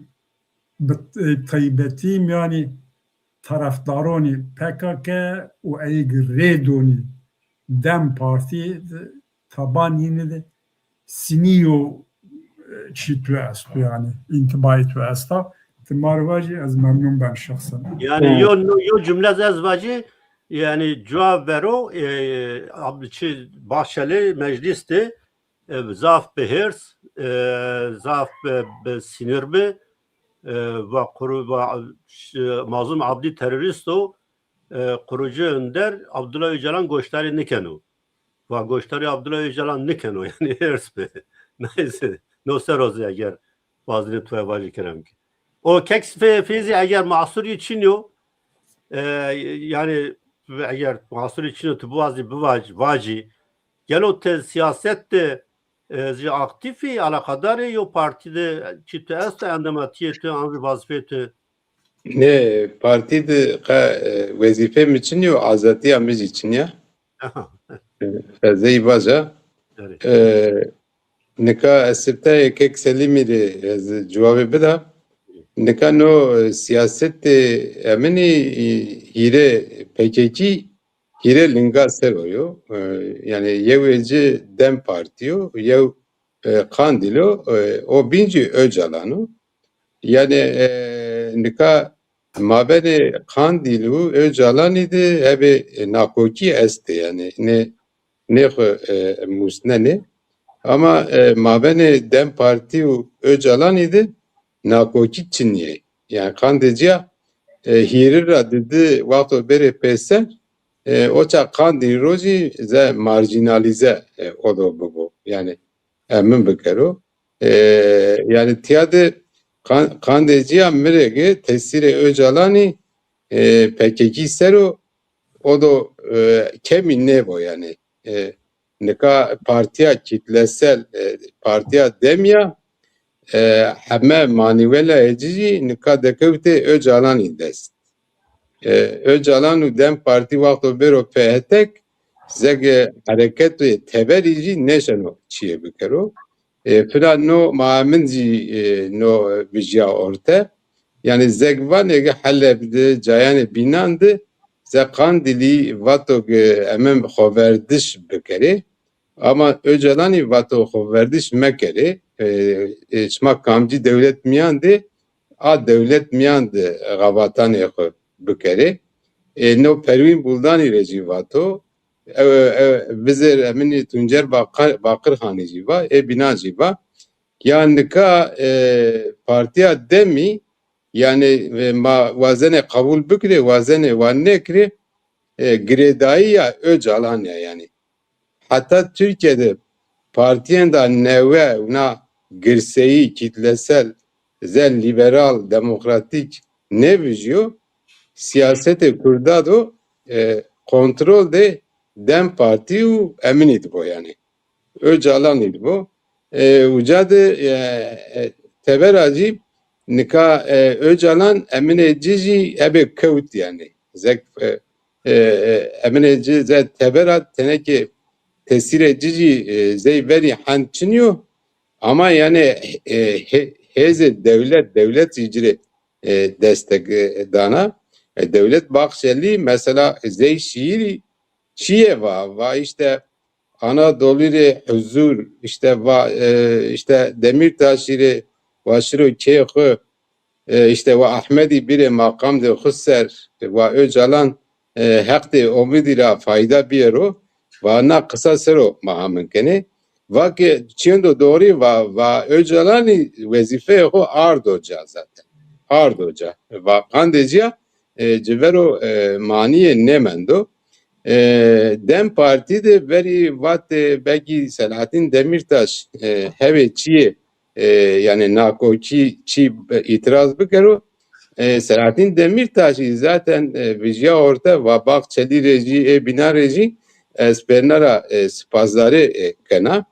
bi, e, taybetî mîyanî tarafdaronî P K K û ey ki rê donî DEM Partî de, taban yînî de sinî yo, e, çî tu esto, yanî întibayê tu esta. Ti ma rê vajî, ez memnun ben şexsen. Yanî yo, yo cumle ez vajî, yanî cuwa vero, e, Ab-, çi, Bahçelî meclîs de, e, zaf bi hêrs, e, zaf bi, bi sinir bi, e, va quru-, va, ş-, Mazlum Abdî terorîst o, e, kurucu önder Abdullah Ocalan goşdarî nikeno. Va goşdarî Abdullah Ocalan nikeno, yanî hêrs bi. Neyse, no ser o zî eger wazenî tu vajî kerem ki. O Kek Fe-, Feyzî eger mahsurî çin yo, e, yanî eger mahsurî çin yo tu biwazî bivac-, vacî, gelo ti siyaset de, e, zî aktîf î, alaqadar ê, yo partî de çî tu esto, endematîyê tu an zî wazîfeyê tu? Nê, partî de qe, e, wezîfê mi çin yo, azadîya mi zî çin ya. Aha. E, ez ey vaja. Evet. E, nika ez siptayê Kek Selîmî rê ez cewabê bida. Nika no, e, siyasetê eminî, e, hîrê P K K, hîrê linga ser o yo. E, yanî yewê ci DEM Partî yo, yew, e, Qandîl o, e, o bîn zî Ocalan o. Yanî, e, nika mabênê Qandîl û Ocalanî de hebê, e, nakokî estê, yanî nê, nê xwu, e, musnenê. Ama, e, mabênê DEM Partî û Ocalanî de nakokî çinî yê. Yanî qandê ci ya, e, hîrî ra di di wexto bêrê pêser, e, o ça qandî ro zî ze marjînalîze, e, o do bibo. Yanî emin bikero. E, yanî tîya de qan-, qandê ci ya mi rê ke tesîrê Ocalanî, e, P K K ser o, o do, e, kemî nêbo yanî. E, nika partîya kîtlesel, e, partîya DEM ya, e, heme manîwela ê ci zî nika dekewtê Ocalanî dest. E, Ocalan û DEM Partî wexto bêro pê hetek, zege hereketê teberî zî nêşeno çîyê bikero. E, fina no ma emin zî, e, no vijya orte. Yanî zeg vanê ke Heleb de, cayanê bînan de, ze Qandîlî vato ke emin xoverdiş bikerê. Ama Ocalanî vato xoverdiş mekerê. E, e, şima kamcî dewlet mîyan de, a dewlet mîyan de xebatanê xo bikerê. E, no Perwîn Buldanî rê jî vato. E, e, vizêr eminî Tuncer Baqir, Baqirxanî jî va, ê bînan jî va. Ya nika, e, partîya DEMî, yanî, e, ma wazenê qebul bikirê, wazenê wa nêkirê, e, girêdayîya Ocalan ya yanî. Heta Tirkîye de partîyên da newe, wina girseyî, kîtlesel, ze lîberal, demokratîk nêvijîyo, sîyasetê kurda do, e, kontrol de DEM Partî û eminî di bo yanî. Ocalanî di bo. E, uca de, e, e, tebera jî nika, e, Ocalan eminê ci jî ebe kewt yanî. Zek, e, e, e, eminê ci ze tebera tenekê tesîrê ci jî, e, zey verî hend çinî yo. Ama yanî, e, he-, hêzê dewlet, dewlet jî ci rê, e, destek, e, dana. E, dewlet Baxçelî mesela zey şîîrî çîyê va, va îşte Anadolî rê huzur, îşte va, e, îşte Demîrtaşî rê va şiro kê xo, e, îşte va Ahmedî bîrê maqam de xo ser, va Ocalan, e, heqdê omidî ra fayda bîyero, va na qisa ser o ma amin kenê. Va ke çîyêndo doğrî va, va Ocalanî wezîfeyê xo ardo ca zaten. Ardo ca. Va qandê ci ya, e, ci ver o, e, manîyê nêmendo. E, DEM Partî de verî vatê belkî Selahattin Demîrtaş, e, hewê çîyê, e, yanî nakokî çî, e, îtiraz bikero. E, Selahattin Demîrtaşî zaten, e, vijîya orte, va Baxçelî rê jî, ê bînan rê jî ez pêrine ra, e, sipasdarî, e, kena.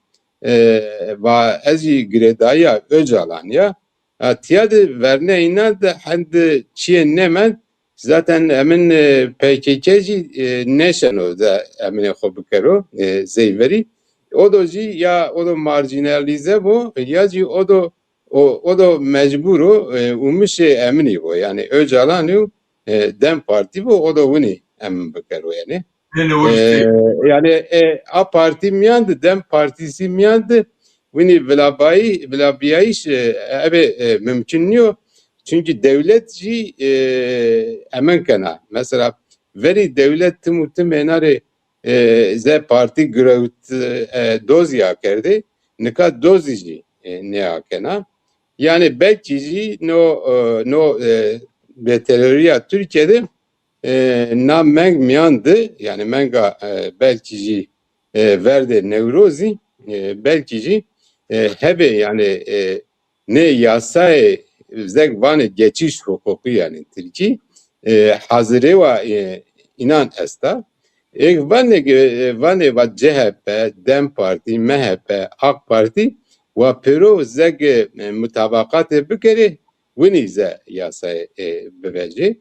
E, va ez jî girêdayîya Ocalan ya. Ha, tîya de vernê înan de hend çîyê nêmend. Zaten emin, e, P K K jî, e, nêşeno de eminê xo bikero, e, zey verî. O do jî ya o do marjînalîze bo, ya jî o do, o, o do mecbur o, e, umuşê eminî bo. Yanî Ocalanî û, e, DEM Partî bo, o do winî emin bikero yanî. Yanî o E, işte yanî, e, A Partî mîyan de, DEM Partîsî mîyan de winî vilabayî-, vilabîyayîş, e, ebe, e, mumkin nîyo. Çunkî dewlet jî, e, emin kena. Mesela verî dewlet tim û tim êna rê, e, ze partî girewt, e, dozî akerdê. Nika dozî jî, e, nêakena. Yanî belkî jî no, e, no, e, bêterorîya Tirkîye de e, na meng mîyan de, yanî menga, e, belkî jî, e, verdê Newrozî, e, belkî jî, e, hebê, yanî, e, nê yasayê zeg vanê geçiş huquqî, yanî tirkî, e, hazirê wa, e, înan esta. Ê vanê, e, vanê va C H P, DEM Partî, M H P, AK Partî wa pêro zeg, e, mutabaqatê bikerê, winî ze yasayê, e, bivejê.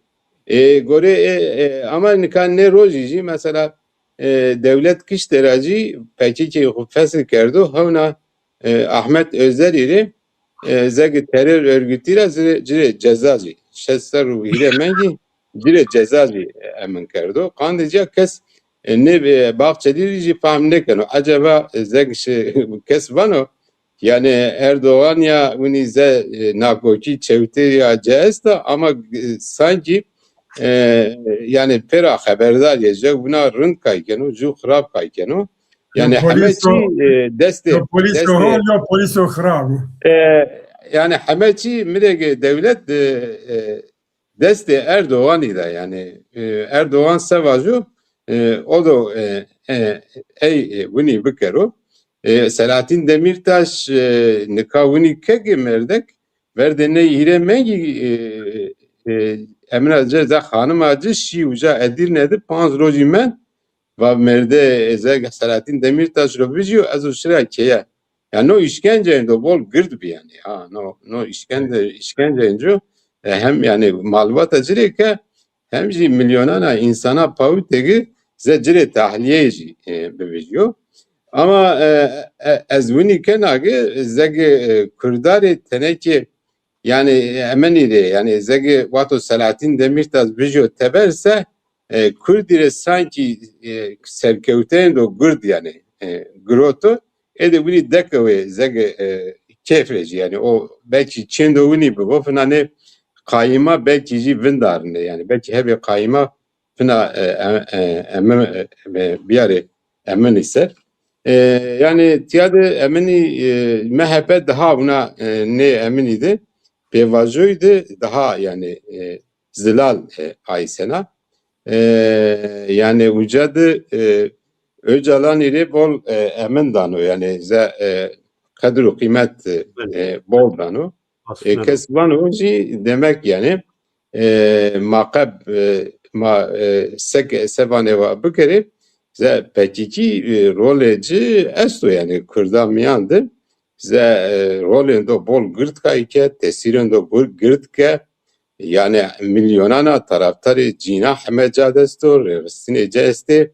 E, gorê, e, e, ama nika nê rojî jî mesela, e, dewlet kişte ra jî P K K xo fesil kerdo, hewna, e, Ahmet Özerî rê, e, zegî terör örgütî ra ci rê, ci rê ceza jî, şeş serr û hîrê mengî ci rê ceza jî, e, emin kerdo. Qandê ci ya kes, e, nê, e, Bahçelî rê jî fahm nêkeno. Eceba, e, zeg şi-, kes vano, yanî Erdogan ya winî ze, e, nakokî çewtê ya ci esta ama, e, sankî, e, yanî pêra xeberdar yê, je wina rind kay keno, ju xirab kay keno. Yanî heme çî, e, destê, destê, yo polîso xirab. E, yanî heme çî mi rê ke dewlet, e, e, destê Erdoganî de, yanî, e, Erdogan se vajo, e, o do, e, e, ey, e, winî bikero. E, Selahattin Demîrtaş, e, nika winî kekê merdek, verdê ney hîrê mengî, e, e, emina ci, ze xanima ci şî uca Edîrne de panc rojî mend, va merdê, e, ze Selahattin Demîrtaş ro vijîyo, ez o şira keye. Ya no îşkenceyên do bol gird bî yanî. Ha, no, no îşkence, îşkenceyên ci, e, hem yanî malbata ci rê ke hem jî milyonana însana pawitê ki ze ci rê tahlîyeyê jî, e, bivijîyo. Ama, e, e, ez winî kena ki ze ki, e, kurdarê tenekê, Yanî, e, Eminî rê, yanî, zege wexto Selahattin Demirtaş bijo teber se, e, Kurdî rê sankî, e, serkewteyên do gird, yanî, e, giroto, ê de winî dekewê zege, e, keyf rê jî, yanî, o belkî çêndo winî bibo, fina nê qayîma belkî jî vindarine, yanî, belkî hebê qayîma fina, e, e, e, Emin, e, e, biyarê Eminî ser. E, yanî, tiya de Eminî, e, M H P daha wina, e, nê Eminî de pêvajoyî de daha, yanî, e, zilal, e, aysena. E, yanî, uca de, e, Ocalanî rê bol, e, emin dano, yanî, ze, e, qedir û qîmet, e, bol dano. E, kes vano jî demek, yanî, e, ma qe, e, ma, e, seke se vanê wa bikerê, ze P K K, e, rolê ci esto, yanî, Kurda mîyan de ze, e, rolên do bol gird kay ke, tesîrên do bur-, gird ke, yanî, milyonana taraftarê cîna heme ca de esto, rêxistinê ci estê.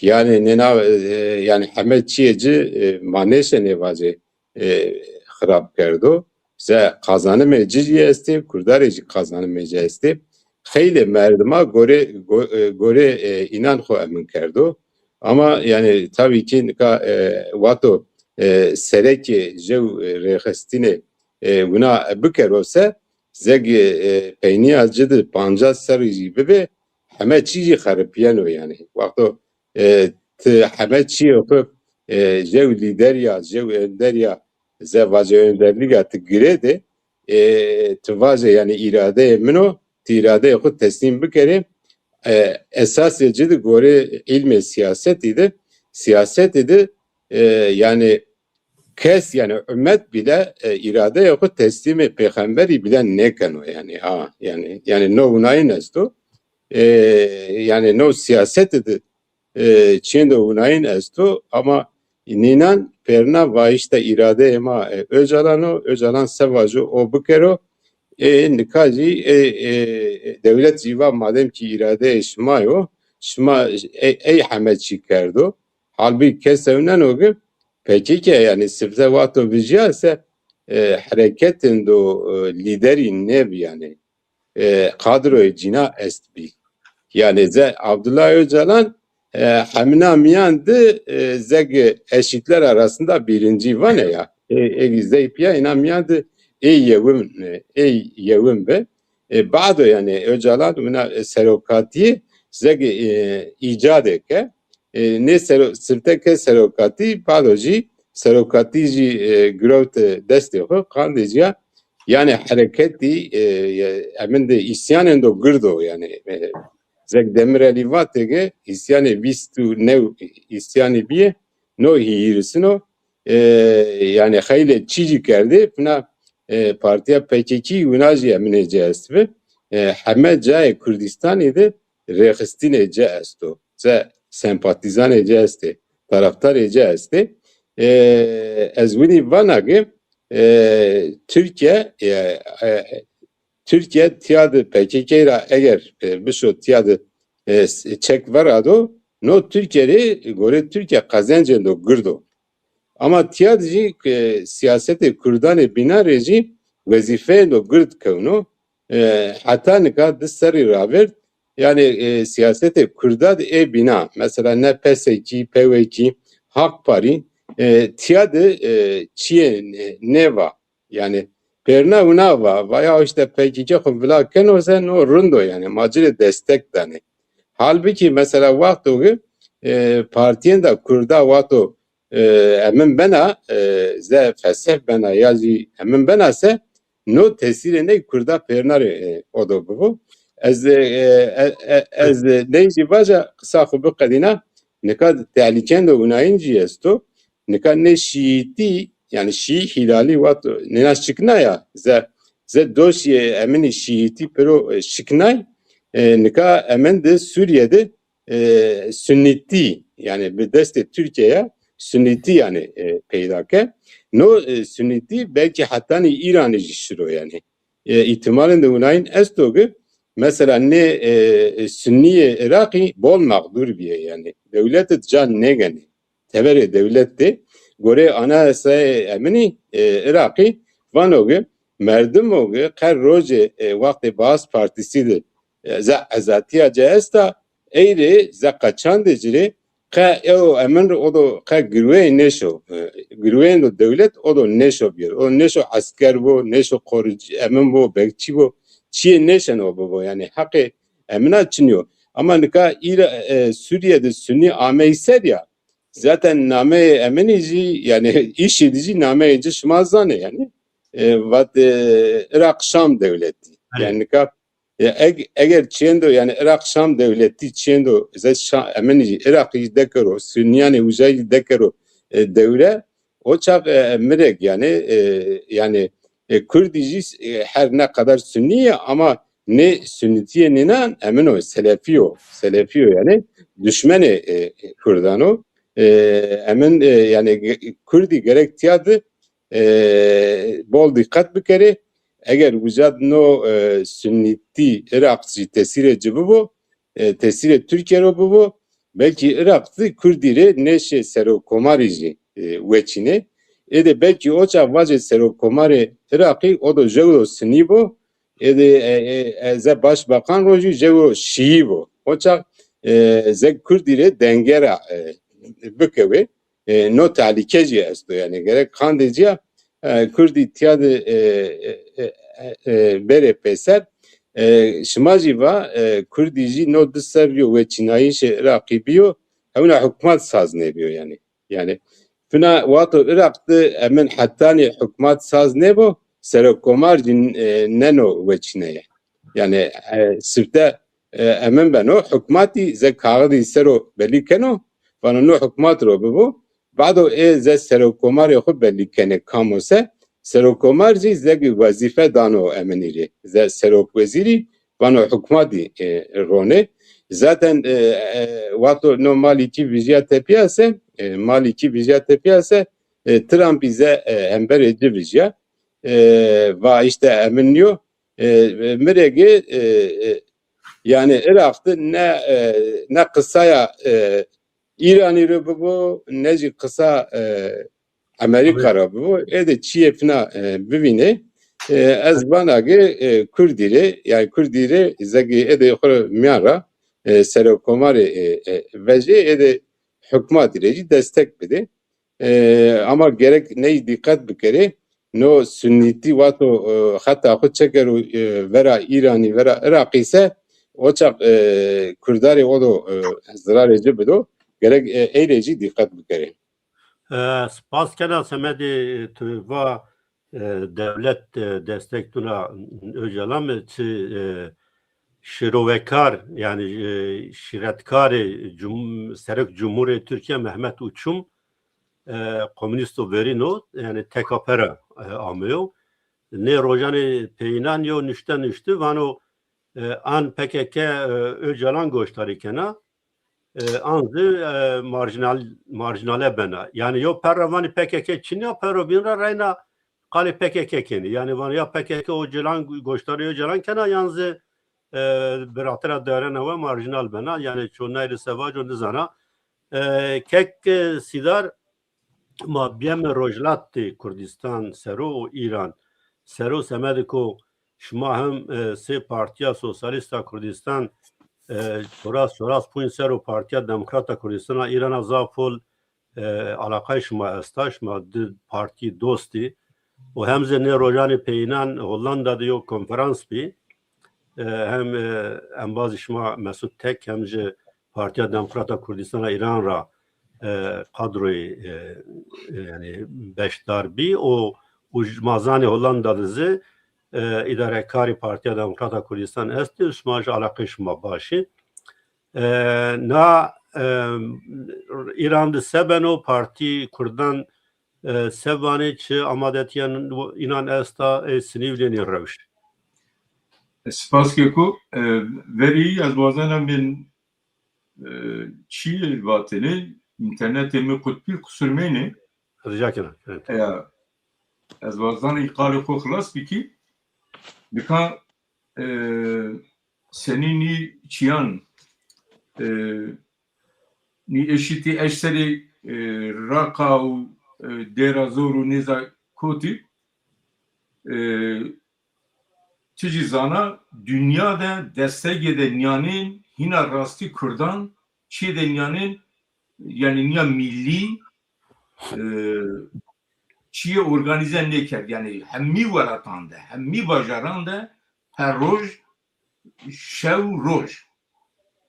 Yanî, nêna, e, yanî, heme çiyê ci, e, ma nêşenê vacê, e, xirab kerdo. Ze qazanimê ci jî estê, Kurda rê jî qazanimê ci estê. Xeylê merdima gorê, go-, e, gorê, e, înan xo emin kerdo. Ama, yanî, tabî kî nika, e, wexto, e, serekê jew, e, rêxistinê, e, wina bikero se, zek, e, peynîya ci de pancas serrî jî bibê, heme çî jî xeripîyeno, yanî. Wexto, e, ti heme çîyê xo, e, jew lîder ya, jew önder ya, ze vace önderlîga ti girê de, e, ti vace, yanî, îradeyê min o, ti îradeyê xo teslîm bikerê. E, esasê ci de gorê îlmê sîyasetî de, sîyasetî de, e, yanî, kes, yanî, ummet bile, e, îradeyê xo teslîmê pêxemberî bile nêkeno, yanî, ha, yanî, yanî, no winayîn esto. E, yanî, no sîyasetî de, e, çêndo winayîn esto, ama nînan pêrna vayîşta îradeyê ma, e, Ocalan o, Ocalan se vajo o bikero, e, nika jî, e, e, dewlet jî va, madem kî îradeyê şima yo, şima ey, ey heme çî kerdo. Halbukî kes ewneno ki P K K, yanî, sifte wexto vijîya se, e, hereketên do, e, lîderî nêbi, yanî, e, kadroyê cîna estbî. Yanî, ze Abdullah Ocalan, e, hemîna mîyan de, e, zek eşitler arasında birinci vanê ya. E, e, zey pîya îna mîyan de ê yewin, e, ê yewin bi. E, bado, yanî, Ocalan wina, e, serokatîye zek, e, îcade ke. E, nê sero-, sifte ke serokatî, bado jî serokatî jî, e, girewte destê xo, qandê ci ya. Yanî, hereketî, e, e, emin de îsyanên do gird o, yanî, e, zek Demirelî vatê ke îsyanê vîst û new îsyanî bîye, no hîrîsin o. E, yanî, xeylê çî jî kerdê, fina, e, partîya P K K wina jî eminê ci estbi. E, heme cayê Kurdîstanî de rêxistinê ci esto. Ze sempatîzanê ci estê, taraftarê ci estê. E, ez winî vana ki, e, Tirkîye, e, e, Tirkîye tîya de P K K ra eger, e, bişo tîya de, e, s-, çek verado, no Tirkîye rê, gorê Tirkîye qezencên do gird o. Ama tîya de jî, e, sîyasetê kurdanê bînan rê jî wezîfeyên do gird kewno. E, heta nika di serrî ravêrd, yanî, e, sîyasetê kurda de ê bînan, mesela ne P S K, P Y K, Hak Parî, e, tîya de, e, çiyê, e, nêva. Yanî, pêrna wina va, va ya îşte P K K xo vila keno se, no rind o, yanî, ma ci rê destek danê. Halbukî, mesela, wexto ki, e, partîyên de kurda wexto, e, emin bena, e, ze feseh bena ya jî emin bena se, no tesîrê ney kurda pêrna rê, e, o do bibo. Ez, e, e, e, ez ney jî vaja qisa xo biqedîna, nika tehlîkên do winayîn jî esto. Nika nê şîîtî, yanî şîî hîlalî wexto nêna şikna ya, ze, ze doşîyê eminî şîîtî piro, e, şiknay, e, nika emin de Sûrîye de, e, sunîtî, yanî bi destê Tirkîye ya sunîtî, yanî, e, peyda ke. No, e, sunîtî belkî hetanî Îranî jî şiro, yanî. E, îhtimalên de winayîn esto ki, mesela, nê, e, e, sunnîyê Iraqî bol mexdûr bîye, yanî dewlete ca nêgenê. Teberê dewlet de, gorê anayasayê eminî, e, Iraqî vano ki, Merdimo ki qe rojê, e, wextê Baas Partîsî de, e, ze ezatîya ci esta, ey rê ze qeçandê ci rê, qe ew emin rê o do qe girweyê nêşo, e, girweyên do dewlet o do nêşo bîyer. O nêşo esker bo, nêşo qoricî, emin bo, bekçî bo, çîyê nêşeno bibo. Yanî heqê emina çin yo. Ama nika îra, e, Sûrîye de Sunî ameyî ser ya, zaten nameyê eminî jî, yanî îşî de jî nameyê ci şima zanê yanî. E, vat, e, Iraq Şam dewletî. Belê. Yanî nika, e, eg-, eger çiyendo, yanî Iraq Şam dewletî çiyendo, ze Şa-, eminî jî Iraqî jî dekero, Sunîyanê uca jî dekero, e, dewre, o çax, e, mirek yanî, e, yanî, e, Kurdî jî, e, her ne kadar Sunî ye ama nê Sunîtîyê nînan emin o, Selefî yo. Selefî yo yanî duşmenê, e, Kurdan o. E, emin, e, yanî ge-, Kurdî gerek tîya de, e, bol dîqet bikerê. Eger uca de no, e, Sunîtî Iraq jî tesîrê ci bibo, e, tesîrê Tirkîye ro bibo, belkî Iraq de Kurdî rê nêşê serokkomarî jî, e, weçînê. Êdî belkî o çax vacê serokkomarê Iraqî o do jew do Sunî bo, êdî, e, e, e, ze başbakan ro jî jew do Şîî bo. O çax, e, ze Kurdî rê denge ra, e, bikewê. E, no tehlîke jî esto. Yanî gerek qandê ci ya, e, Kurdî tîya de, e, e, e, e, e, bêrê peyser. E, şima jî va, e, Kurdî jî no di serrî yo weçînayîşê Iraqî bîyo, hewna hukmat saz nêbîyo yanî. Yanî fina wexto Iraq de emin hetanî hukmat saz nêbo, serokkomar jî, e, neno weçîneye. Yanî, e, sifte, e, emin beno, hukmatî ze kaxidî ser o belî keno, vano no hukmat ro bibo, bado ê ze serokkomarê xwu belî kenê kam o se, serokkomar jî ze wezîfe dano eminî rê. Ze serokwezîrî vano hukmatî, e, ronê. Zaten, e, e, wexto no Malîkî vijîya tepîya se, e, Malîkî vijîya tepîya se, e, Trumpî ze, e, hemberê ci vijîya. E, va îşte emin nîyo. E, e, mirege, e, e, yanî Iraq de ne, e, ne qisaya, e, Îranî ro bibo, ne jî qisa, e, Amerîka ra bibo. Êdî çîyê fina, e, bivînê. E, ez vana ki, e, Kurdî rê, yanî Kurdî rê zegî êdî xwu rê mîyan ra, e, serokkomarê, e, e, vejê, êdî hukmatî rê jî destek bidê. E, ama gerek ney dîqet bikerê. No Sunîtî wexto, e, xeta xwu çekero, e, vera Îranî, vera Iraqî se, o çax, e, Kurdarê o do, e, zirarê ci bido. Gerek, e, ey rê jî dîqet bikerê. E, spas kena semedê, e, tu va, e, dewlet, e, destek duna Ocalan mi, çi, e, şirovekar, yanî, e, şîretkarê cum-, Serok Cumhurê Tirkîye Mehmet Uçum, e, komunîsto verîn o, yanî T K P ra, e, ameyo. Nê rojanê peyînan yo nuşte nuştî, vano, e, an P K K, e, Ocalan goşdarî kena, e, an zî, e, marjînal-, marjînale bena. Yanî yo per ra vanî P K K çin ya, pero bîn ra reyna qalê P K K kenî. Yanî vanî ya P K K Ocalan, goşdarî Ocalan kena, yan zî, e, biratira dairena we marjînal bena. Yanî ço ney rê se vaco nizana. E, kek, e, Sîdar, ma bîyeme Rojhilatê Kurdîstan ser o û Îran ser o, semedê ko şima hem, e, sey Partîya Sosyalîst a Kurdîstan, e, çoras, çoras ponc ser o Partîya Demokrat a Kurdîstan a Îran a zaf hol, e, alaqayê şima esta, şima di partî dostî û hem zî nê rojanê peyînan Hollanda de yo konferans bî. E, hem, e, embazê şima Mesut Tek hem jî Partîya Demokrat a Kurdîstan a Îran ra, e, kadroyê, e, e, yanî beşdar bî û, û j-, ma zanê Hollanda de zî, e, îdarekarê Partîya Demokrat a Kurdîstan estê û şima jî alaqê şima baş î. E, na, e, Îran de se beno, partî kurdan, e, se vanê, çi amadetîyan înan esta, e, sinî vînenê rewş? Spas keko, e, verî ez wazena min, e, çîyê vatene, înternetê mi qutbî qusur meyne. Rica kena. Evet. Ya, ez wazena î qalê xo xilas bikî. Nika, e, senî nî çîyan, e, nî eşîtî eşterê, e, Raqa û, e, Dêra Zor û nêza kotî. e, ti jî zana, dinya de destegê de nîyanên hîna rastî kurdan, çiyê de nîyanên, yanî nîya millî, e, çiyê organîze nêkerd. Yanî hemî welatan de, hemî bajaran de her roj, şew roj,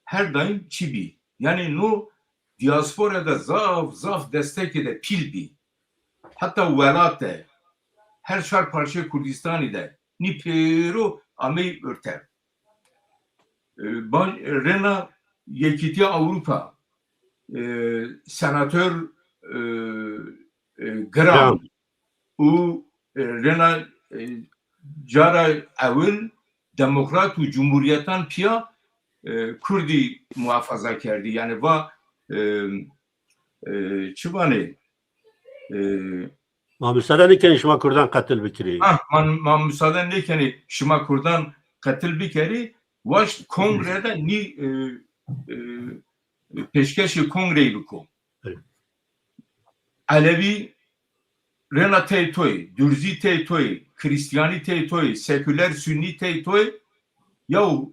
her daîm çî bî. Yanî no dîaspora de zaf, zaf destekê de pîl bî. Heta welat de, her çar parçeyê Kurdistanî de nî pêro ameyî orte. E, ba-, rêna Yekîtiya Ewropa, e, senator, e, e, Gram Gram. û, e, rêna, e, cara ewil demokrat û cumhuriyetan pîya, e, Kurdî muhafaza kerdî. Yanî va, e, e, çi vanê? E, Ma musade nêkenî şima Kurdan qetil bikirî. Ha, ma, ma musade nêkenî şima Kurdan qetil bikerî, waşt kongre de nî, e, e, pêşkeşê kongreyî biko. Evet. Elewî rêna tey toy, Durzî tey toy, Krîstîyanî tey toy, seküler Sunnî tey toy, yaw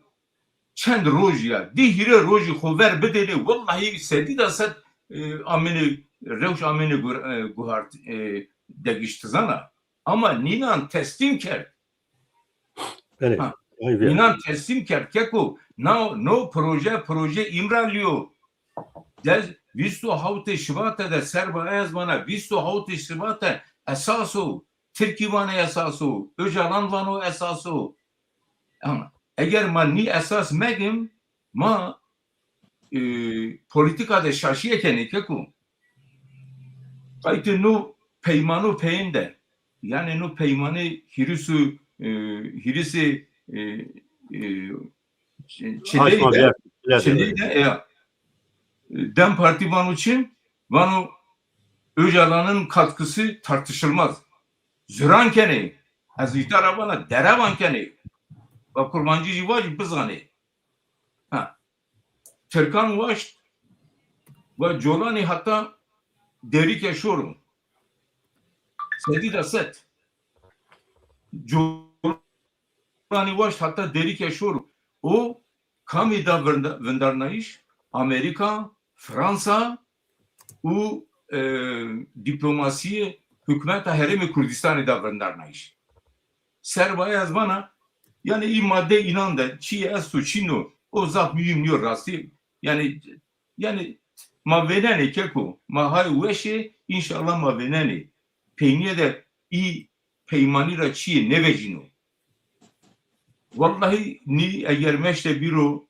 çend rojî ya, di hîrê rojî xo ver bidêrê, wellahî sedî de sed, e, amêne, rewş amêne gu-, e, guhart, e, degiştizana. Ama nînan teslîm kerd. Belê. Ha. Vay be. Nînan teslîm kerd keko, na, no proje, proje Îmralî yo. Des, vîst û hawtê Şibatê de serba ez vana, vîst û hawtê Şibatê esas o. Tirkî vanê esas o, Ocalan vano esas o. Ama eger ma nî esas megim, ma, e, polîtîka de şaşîye kenê keko. Qaytê no peymano peyên de, yanî no peymanê hîris û, e, hîrisê, e, e, çi-, çileyî de, çileyî de, ya. DEM Partî vano çi? Vano Öcalan'ın katkısı tartışılmaz. Zuran kenê, ez îta ra vana derevan kenê. Va kurmancî jî vajî bizanê. Ha. Tirkan waşt, va Colanî heta Dêrike şoro. Sedî de sed. Colanî waşt heta Dêrike şoro. O kamî da vinda-, vindarnayîş? Amerîka, Fransa û, e, dîplomasîyê hukmeta Herêmê Kurdistanî da vindarnayîş. Serbaye ez vana, yanî î madde înan de çî esto çîn o, o zaf muhîm nîyo rastî. Yanî, yanî ma vênenê keko, ma hay weş ê, înşallah ma vênenê. Peynîye de î peymanî ra çîyê nêvecîno. Wellahî nî eger meşte bîro,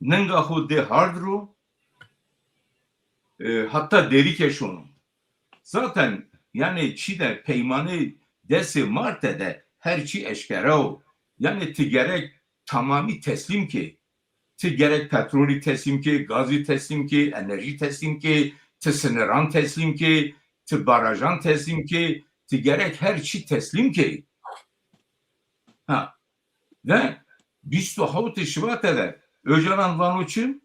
ninga xo dê hard ro, e, heta Dêrike şono. Zaten, yanî, çî de peymanê desê Marte de her çî eşkera o. Yanî, ti gerek tamamî teslîm kê. Ti gerek petrolî teslîm kê, gazî teslîm kê, enerjî teslîm kê, ti siniran teslîm kê, ti barajan teslîm kê, ti gerek her çî teslîm kê. Ha. Ve vîst û hawtê Şibatê de Ocalan vano çi?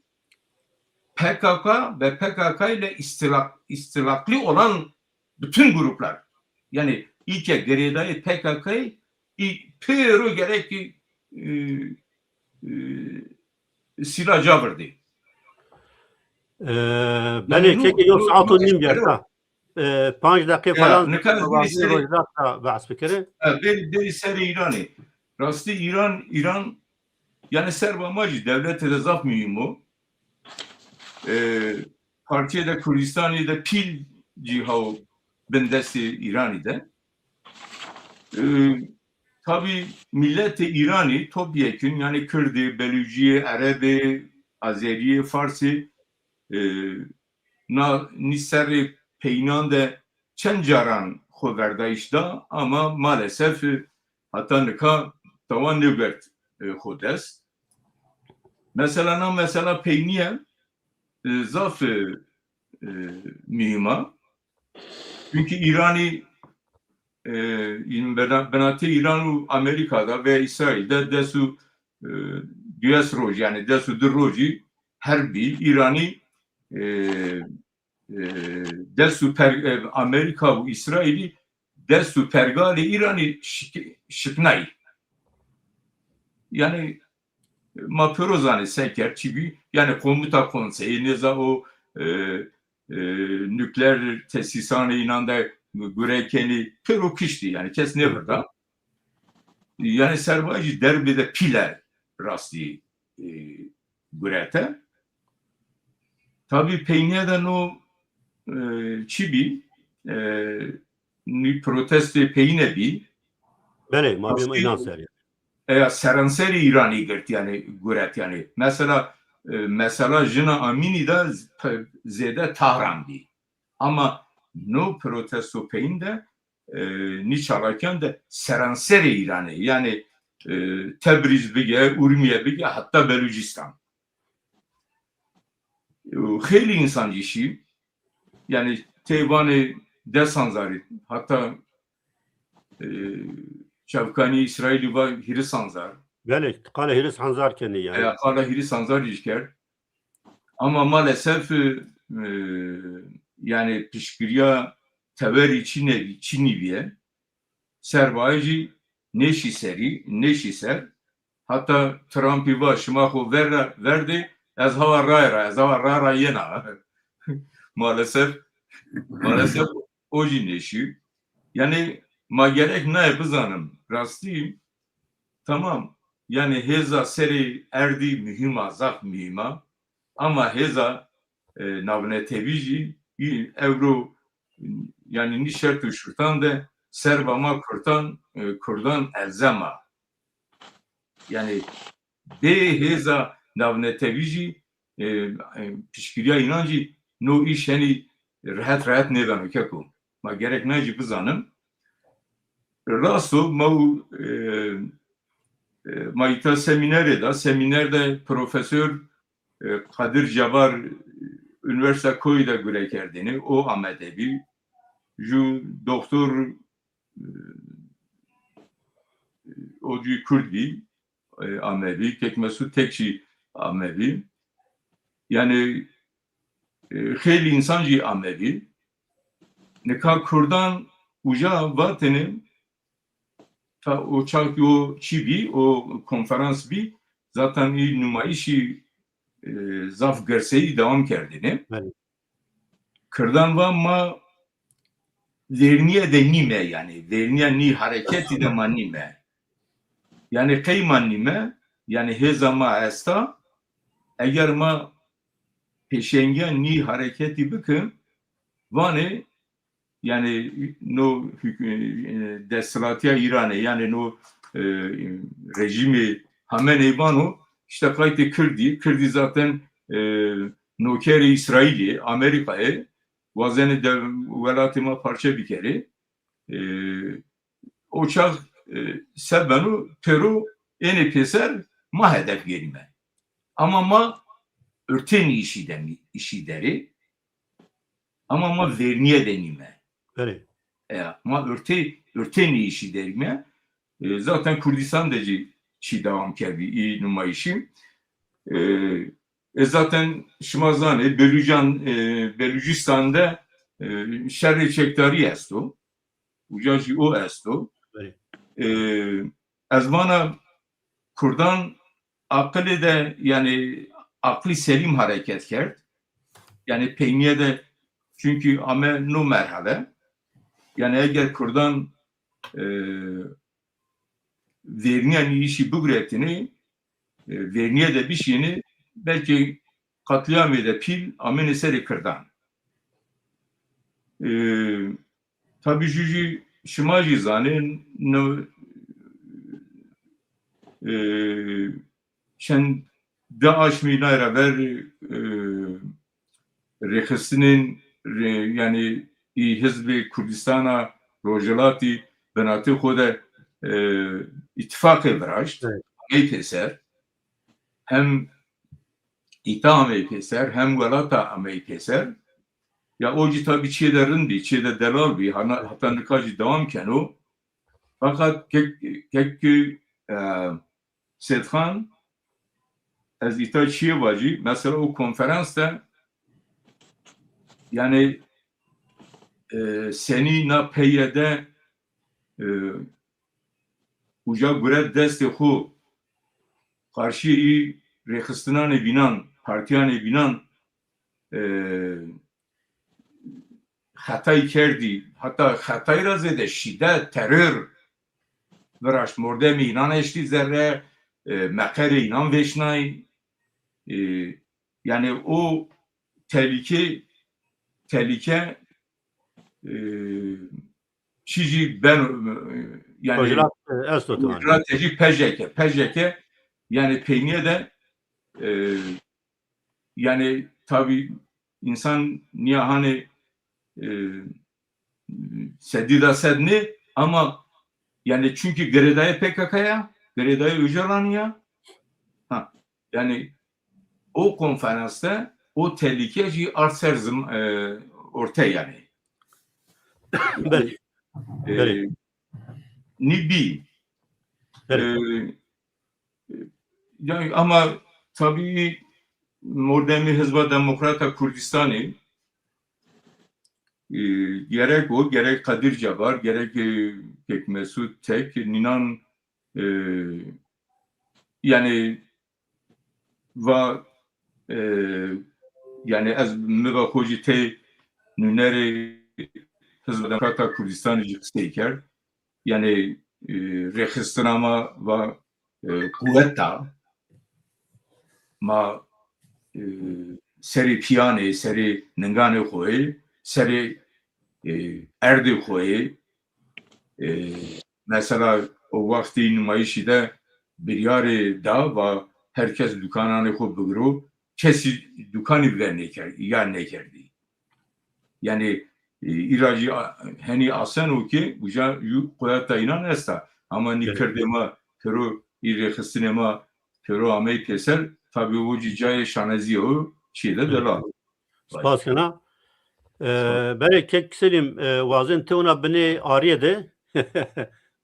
P K K ve P K K ile istilak, istilakli olan bütün gruplar. Yanî î ke girêdayê P K K î pêro gerek ki, e, e, sîla ca virdê. E, Yanî belê, no, kekê yew no, saet û no nîm eşkere ya. E, panc deqî falan, nika ez bêrî serê, Rojda ra behs bikirê. E, bêrî, bêrî serê Îranê. Rastî Îran, Îran, yanî serba ma jî dewlete de zaf muhîm o. E, Partîye de Kurdistanî de pîl cî haw bin destê Îranî de. E, tabî mîletê Îranî topyekun, yanî Kirdî, Belûcî, Erebî, Azerî, Farsî, e, na nî serrê peynan de çend caran xo verdayîş da, ama maalesef, e, heta nika tawan nêwert, e, xo dest. Mesela na mesela peynîye, e, zaf, e, e, muhîm a. Çunkî Îranî, e, bina-, binatê Îran û Amerîka de ve Îsraîl de des û, e, duyes roj, yanî des û di rojî herb bî. Îranî, e, e, des û per-, e, Amerîka û Îsraîlî dest û pergalê Îranî şik-, şiknayî. Yanî ma pêro zanê se kerd, çi bî? Yanî komuta konseyî nêza o, e, e, nukleer tesîsanê înan de gure kenî, pêro kiştî, yanî kes nêvirda. Yanî ser vajî derbê de pîle rastî, e, gurete. Tabî peynîye de no, e, çi bî? E, nî protestê peyîne bî. Belê, ma bîyeme înan ser ya. Eya seranserê Îranî girt, yanî guret, yanî. Mesela, e, mesela jina Amînî de z-, pe-, zêde Tahran bî. Ama no protesto peyîn de, e, nî çalakîyan de seranserê Îranî, yanî, e, Tebrîz bige, Urmîye bige, heta Belucistan. E, xeylî însan zî şî, yanî tey vanê des hanzarî, heta, e, çavkanî Îsraîlî va hîris hanzar. Belê, qala hîris hanzar kenê yanî. E, qala hîris hanzar zî kerd. Ama maalesef, e, e, yanî piştgirîya tewerî çinê, çinî bîye. Ser vajî nêşî serî, nêşî ser. Heta Trumpî va, "Şima xo ver ra, verdê, ez hawa raye ra, ez hawa ra ra yena." Maalesef, maalesef o jî nêşî. Yanî ma gerek naye bizanim. Rastî, tamam. Yanî hêza serê erdî muhîm a, zaf muhîm a. Ama hêza, e, navnetewî jî, î, ewro, yanî nî şert û şurtan de serva ma kurtan, e, kurdan elzem a. Yanî bê hêza navnetewî jî, e, e, piştgirîya înan jî no îş henî rehet rehet nêbeno keko. Ma gerek nay jî bizanim. Rast o, ma û, e, e, ma îta semînerê da, semîner de profesor, e, Kadir Cebar, e, Unîversîta Koyî de gure kerdêne, o amede bî. Ju doktor, e, o jî Kurd bî, e, amebî, Kek Mesûd Tekçî amebî. Yanî, e, xeylî însan jî amebî. Nika kurdan uca vatêne, ta o çax ki o çî bî, o konferans bî, zaten î numayîşî, e, zaf girseyî dewam kerdêne. Belê. Kirdan va ma vernîye de nîme, yanî vernîya nî hareketî de ma nîme. Yanî qey ma nîme, yanî hêza ma esta, eger ma pêşengîya nî hareketî bikin, vanê, yanî no huk-, e, desthilatîya Îranê, yanî no, e, rejîmê Hameneî vano, îşte qaytê Kirdî, Kirdî zaten, e, nokerê Îsraîlî yê, Amerîka yê, wazenê de welatê ma parçe bikerê. E, o çax, e, se beno, pêro ênê pêser ma hedef gêrîme. Ama ma urtê nî îşî de, îşî derê. Ama ma vernîye de nîme. Belê. E, ma urtê, urtê nî îşî de nîme. E, zaten Kurdîstan de jî çî dewam kerdî, î numayîşî. E, e, zaten şima zanê, Belûcan, e, Belûcistan de, e, şerê çekdarî esto. Uca jî o esto. Belê. E, ez vana kurdan aqilê de, yanî aqlî selîm hareket kerd. Yanî peynîye de, çunkî ame no merhale. Yanî eger kurdan, e, vernîya nî îşî biguretînê, e, vernîye de bişîyêne, belkî qatlîamê de pîl amêne serê kirdan. E, tabî jû jî şima jî zanên, no, e, çend di aşmî nay ra ver, e, rêxistinên, rê-, yanî î Hizbê Kurdîstana Rojhilatî binatê xo de, e, îtîfaqê viraşt, evet, amey pêser. Hem îta amey pêser, hem welata amey pêser. Ya o jî tabî çiyê de rind bî, çiyê de delal bî, hana-, heta nika jî dewam keno. Fakat kek, kek ki, e, Sêdxan, ez îta çiyê vacî, mesela o konferans de, yanî, e, senî na P Y D e, uca guret destê xo qarşîyê î rêxistinanê bînan, partîyanê bînan, e, xetay kerdî, heta xetay ra zêde şîdet, teror viraşt, mordemê înan eştî zerre, e, meqerê înan vêşnay. E, yanî o tehlîke, tehlîke, e, çî jî beno, e, yanî rojhilat, e, esto, rojhilat jî pejeke, pejeke, yanî peynîye de, e, yanî tabî însan nîya hanê, e, sedî da sed nê, ama yanî çunkî girêdayê P K K ya, girêdayê Ocalanî ya. Ha, yanî o konferans de o tehlîke jî ard ser zim-, e, orte yanî. Belê. E, Belê. Nî bî. Belê. E, yanî ama tabî mordemê Hizba Demokrata Kurdistanî, e, gerek o, gerek Kadir Cebar, gerek, e, Kek Mesut Tek, nînan, e, yanî va, e, yanî ez mi ve xo jî tey nûnerê Hizba Demokrata Kurdistanî jî qisey kerd. Yanî, e, rêxistina ma va, e, quwet da. Ma, e, serê pîyanê, serê ninganê xo yê, serê, e, erdê xo yê, e, mesela o wextî nûmayîşî de biryarê da, va her kes dukananê xo bigiro, kesî dukanî ve nêkerd-, ya nêkerdî. Yanî, e, îra jî a-, henî asen o ki uca yû quweta înan esta. Ama nî kirdê ma pêro, î rêxistinê ma pêro ameyî pêser, tabî o jî cayê şanezîye o, çîyê de delal o. Spas kena. E, belê Kek Selîm, e, wazên ti ona binê arîye de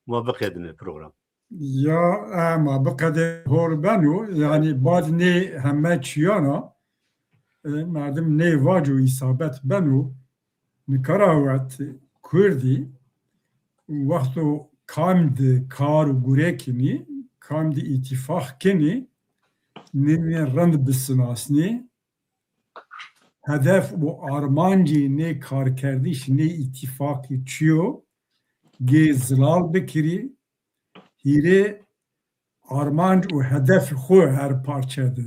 ma biqedîne program. Ya, e, ma biqedê hol beno, yanî bad nê heme çîyan a, e, merdim nê vaco îsabet beno, nika ra wet kurdî, wexto kam di kar û gure kinî, kam di îtîfaq kinî, nê, nê rind bisinasnî, hedef û armancê nê karkerdiş, nê îtîfaqî çi yo, gê zilal bikirî, hîrê armanc û hedefê xo her parçe de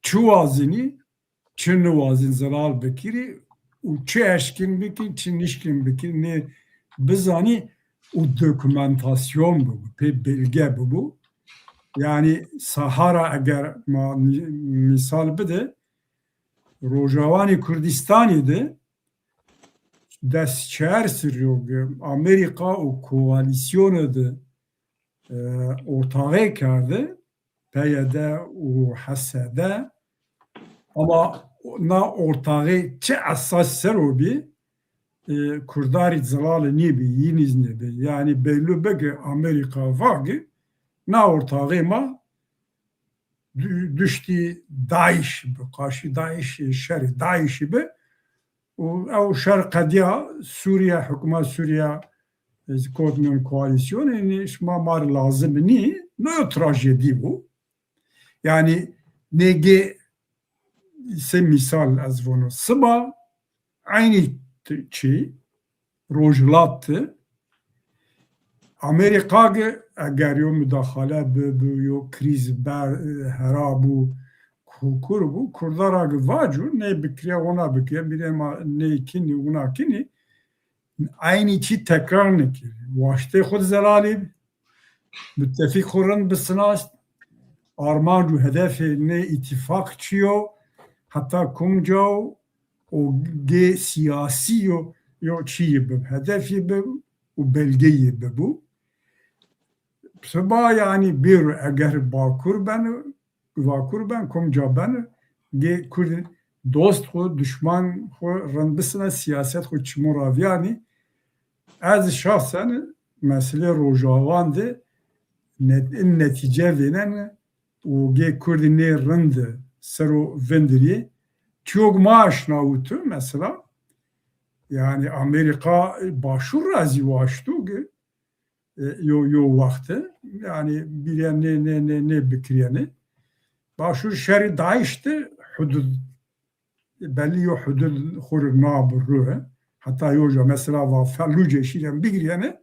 çi wazenî, çi niwazin zilal bikirî û çi eşkin bikî, çi nişkin bikî, nê bizanî û dokumentasyon bibo, pê belge bibo. Yanî Sahara eger ma mî-, mîsal bide, Rojawanê Kurdistanî de des çar serrî yo ke Amerîka û koalîsyonê de, e, ortaxê kerde, P Y D û H S D, ama na ortaxê çi esas ser o bî, e, kurdarî zilale nêbî, yînîz nêbî. Yanî belli bi ke Amerîka va ke na ortaxê ma dü-, duştî DAIŞ bi, qarşî DAIŞ, şerê DAIŞî bi. Û ew şer qedîya, Sûriye, hikûmet Sûriye, ez kotmên koalîsyonê, nê şima ma rê lazim nî, no yo trajedî bû. Yanî nê gê se mîsal ez vono. Siba eynî t-, çî, rojhilat de, Amerîka ge eger yo mudaxale bi, bi yo krîz ber, hera bû, ku-, kur bû, Kurda ra ge vaco, nê bikirîya, ona bikirîya, bîrê ma nê kinî, wina kinî, eynî çî tekrar nêkerî. Waştê xo de zelalî bi. Muttefîq xo rind bisinast, armanc û hedefê nê îtîfaq çi yo, heta kumca o, o gê sîyasî yo, yo çîyê bib, hedefî bib û belgeyê bibû. Siba yanî bêro eger Bakur beno, Vakur ben, kumca ben, gê Kurd dost xo, duşman xo rind bisina, sîyaset xo çimûn ra vîyarnî. Ez şexsen meselê Rojawan de net-, in netîce vênen û gê Kurdî nê rind ser o vindirî. Tîyog ma aşnawito mesela, yanî Amerîka Başûr ra zî waşto ki e, yo, yo wexte. Yanî bîrîya nê, nê, nê, nê bikirîyenê. Başûr şerî DAIŞ de hudud, belî yo hudud xwu rê na bi rû. Heta yo ca mesela va Felûce şîrên bigirîyenê,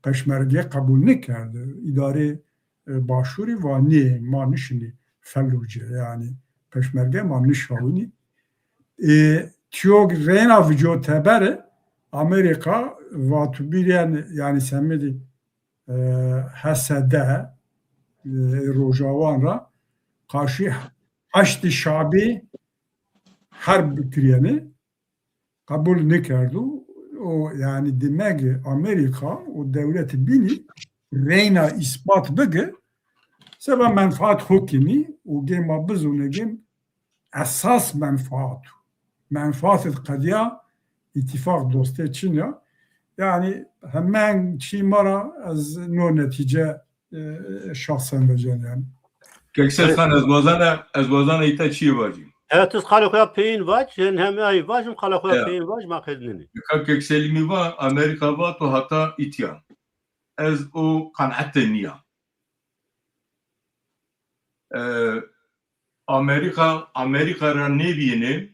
Peşmerge qebûl nêkerdi. Îdarê, e, Başûrî va nê, ma nişinî Felûce, yanî Peşmerge ma nişawînî. E, tîyo reyna vico tebere Amerîka va tu bîrîyen, yanî semedî, e, H S D, e, Rojawan ra qarşî Haşdî Şabî herb bikirîyenê. Qebûl nêkerdo. O, yanî, demek Amerîka û dewletê bînî reyna îspat bike, seba menfaat xo kenî û gê ma bizûne gêm esas menfaat o. Menfaat id qedîya, îtîfaq dostê çin ya. Yanî hemen çî ma ra ez no netîce, e, şexsen vecen yanî. Kek Seyîd Xan, ez wazana, ez wazana îta çîyê vacî. Evet, tu qalê xo ya peyîn vac, hin hem ay vacim qalê xo ya peyîn vac, ma qednenê. Nika Kek Selîmî va, Amerîka va to hata îtya. Ez o qanaete nîya. E, Amerîka, Amerîka ra nêbîyêne,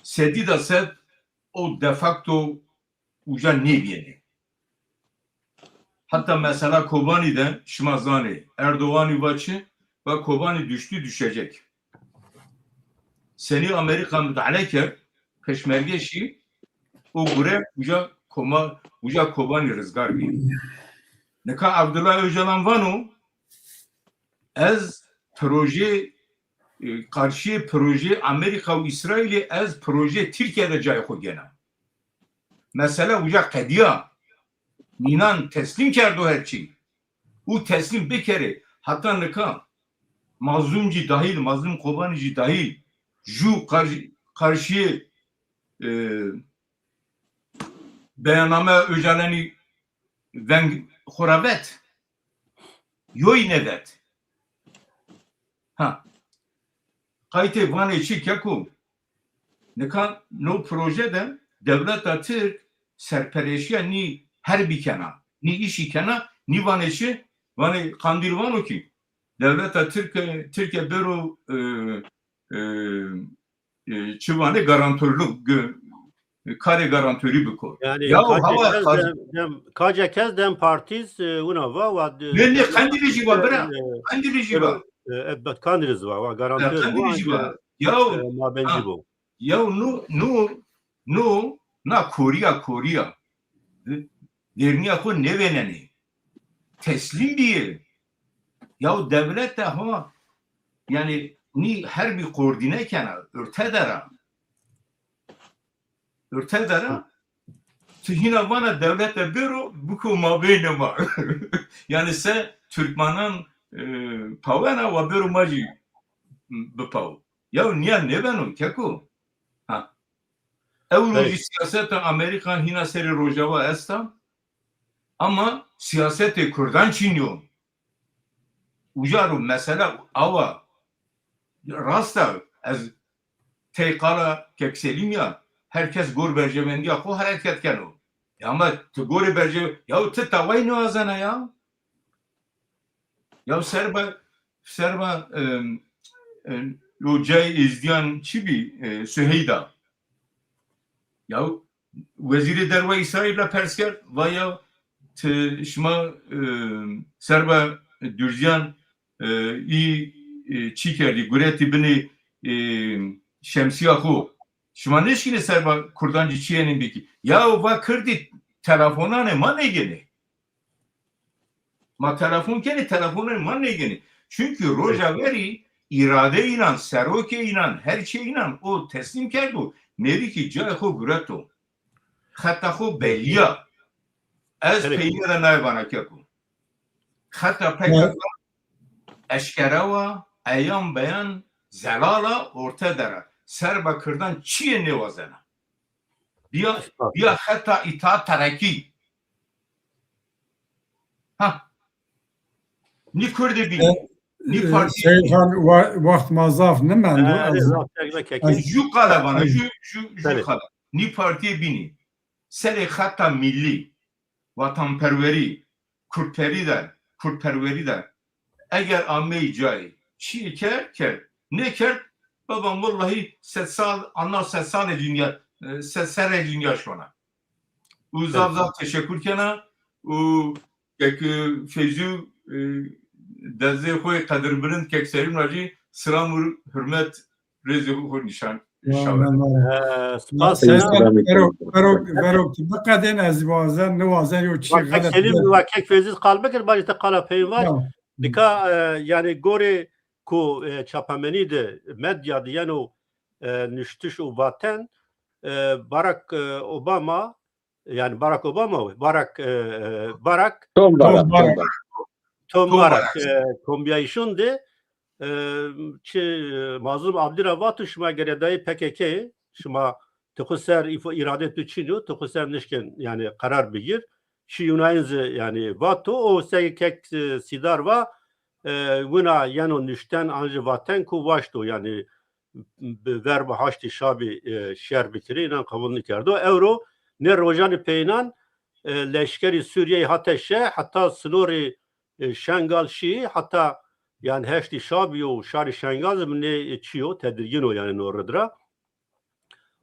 sedî da sed o de facto uca nêbîyêne. Heta mesela Kobanî de şima zanê, Erdoganî va çi? Va Kobanî düştü, düşecek. Senî Amerîka müdahale kerd, peşmerge şî, o gure uca Koma-, uca Kobanî rizgar bî. Nika Abdullah Öcalan vano, ez proje, e, qarşîyê proje Amerîka û Îsraîlî, ez proje Tirkîye de cayê xo gena. Mesele uca qedîya. Nînan teslîm kerdo her çî. Û teslîm bikerê. Heta nika Mazlûm jî dahîl, Mazlûm Kobanî jî dahîl, ju qarşî-, qarşîyê, e, beyanname Ocalanî veng xo ra vet. Yoyî nêvet. Ha. Qaytê vanê çi keko? Nika no proje de dewleta Tirk serpereşîya nî herbî kena, nî îşî kena, nî vanê çi? Vanê Qandîl vano kî dewleta Tirk, Tirke bêro, e, e, e, çi vanê, garantorluk, gö-, karê garantorî biko. Yanî ya kace hawa kes qaz- dem, dem, kace kes dem partîz, e, wina va, wa de-, ne, ne, Qandîlî jî va, bira. E, Qandîlî jî va. E, elbet Qandîlî zî va, wa garantor. Qandîlî jî va. E, ya, e, mabencî bo. Ya no, no, no, na korîya, korîya. Vernîya xo nêvênenê. Teslîm bîyê. Yaw dewlete ho, yanî nî herbî koordîne kena, orte der a. Orte der a. Tu hîna vana dewlete bêro, biko mabênê ma. Yanî se Türkmenan, e, pawena wa bêro ma jî bipaw. Yaw nîya nêbeno keko. Ha. Ewro jî sîyaseta Amerîka hîna serê Rojava esta, ama sîyasetê kurdan çin yo. Uca ro mesela awa rast a, ez tey qala Kek Selîm ya, her kes gor berjewendîya xo hereket keno. Ya ama ti gorê berjew-, ya ti tawayî nêwazena ya. Ya serba, serba, em, em, lo cayê Êzidîyan çi bî, e, Süheyda. Ya wezîrê derwa Îsraîl ra pers kerd, va ya ti, şima, em, serba Durzîyan, e, î, e, çi kerdî, guretî binê, e, şemsîya xo. Şima nêşkînê serba kurdan ci çîyênên bikî. Ya va kirdî telefonanê ma nêgênê. Ma telefon kenê, telefonê ma nêgênê. Çunkî roja verî îrade înan, serokê înan, her çîyê înan o teslîm kerdo, mêrî kî cayê xo gureto. Xeta xo bellî ya. Ez peynîya de naye vana keko. Xeta P K K eşkere wa, eyan beyan zelal a, orte der a. Serba kirdan çîyê nêwazena. Bîya, bîya xeta îtaat terekî. Ha. Nî kurdê bînî. Nî partî. Seyîd Xan, wa-, wext ma zaf nimendo. Ez, ez ju qale vana, ju, ju, ju qale. Nî partîyê bînî serê xeta millî, vatanperwerî, kurdperî de, kurdperwerî de eger ameyî cayê, çîyê kerd, kerd. Nêkerd, baba wellahî sed sal, ana sed salê cîn ya, e, sed serrê cîn ya şona. Û zaf zaf teşekur kena û kek Feyzû, e, dezê xo yê qedirbilind kek Serîm ra jî silam û hurmet, rêzê xo nîşan, nîşan. E, spas kena. Vero, vero, vero tu biqedên, ez wazen, niwazen yo çî xelet. Selim, wa kek Feyzî qal bikir, bacî te qala peyên vaj. Nika, e, yanî gorê ku, e, çapemenî de, medya de yeno, e, nuştiş û vaten, e, Barack, e, Obama, yanî Barack Obama, Barack, e, e, Barack Tom Barack, Tom Barack. Tom Barack, e, kombîyayîşon de, e, çi, e, Mazlum Abdî ra vato, şima girêdayê P K K, şima ti xo ser îfo-, îrade tu çin o, ti xo ser nişken, yanî qerar bigîr. Çi Yunayn zî, yanî vato, o sey kek, e, Sîdar va, e, wina yeno nuşten an jî vaten ku waşto, yanî bi verba Haştî Şabî, e, şer bikirî, înan qebul nêkerdo. Ewro nê rojanê peyênan, e, leşkerî Sûrîyeyî hate şe, heta sinorî, e, Şengal şî, heta, yanî, Heştî Şabî û şarê Şengal zî nê, e, çî yo, tedirgîn o, yanî, no rid ra.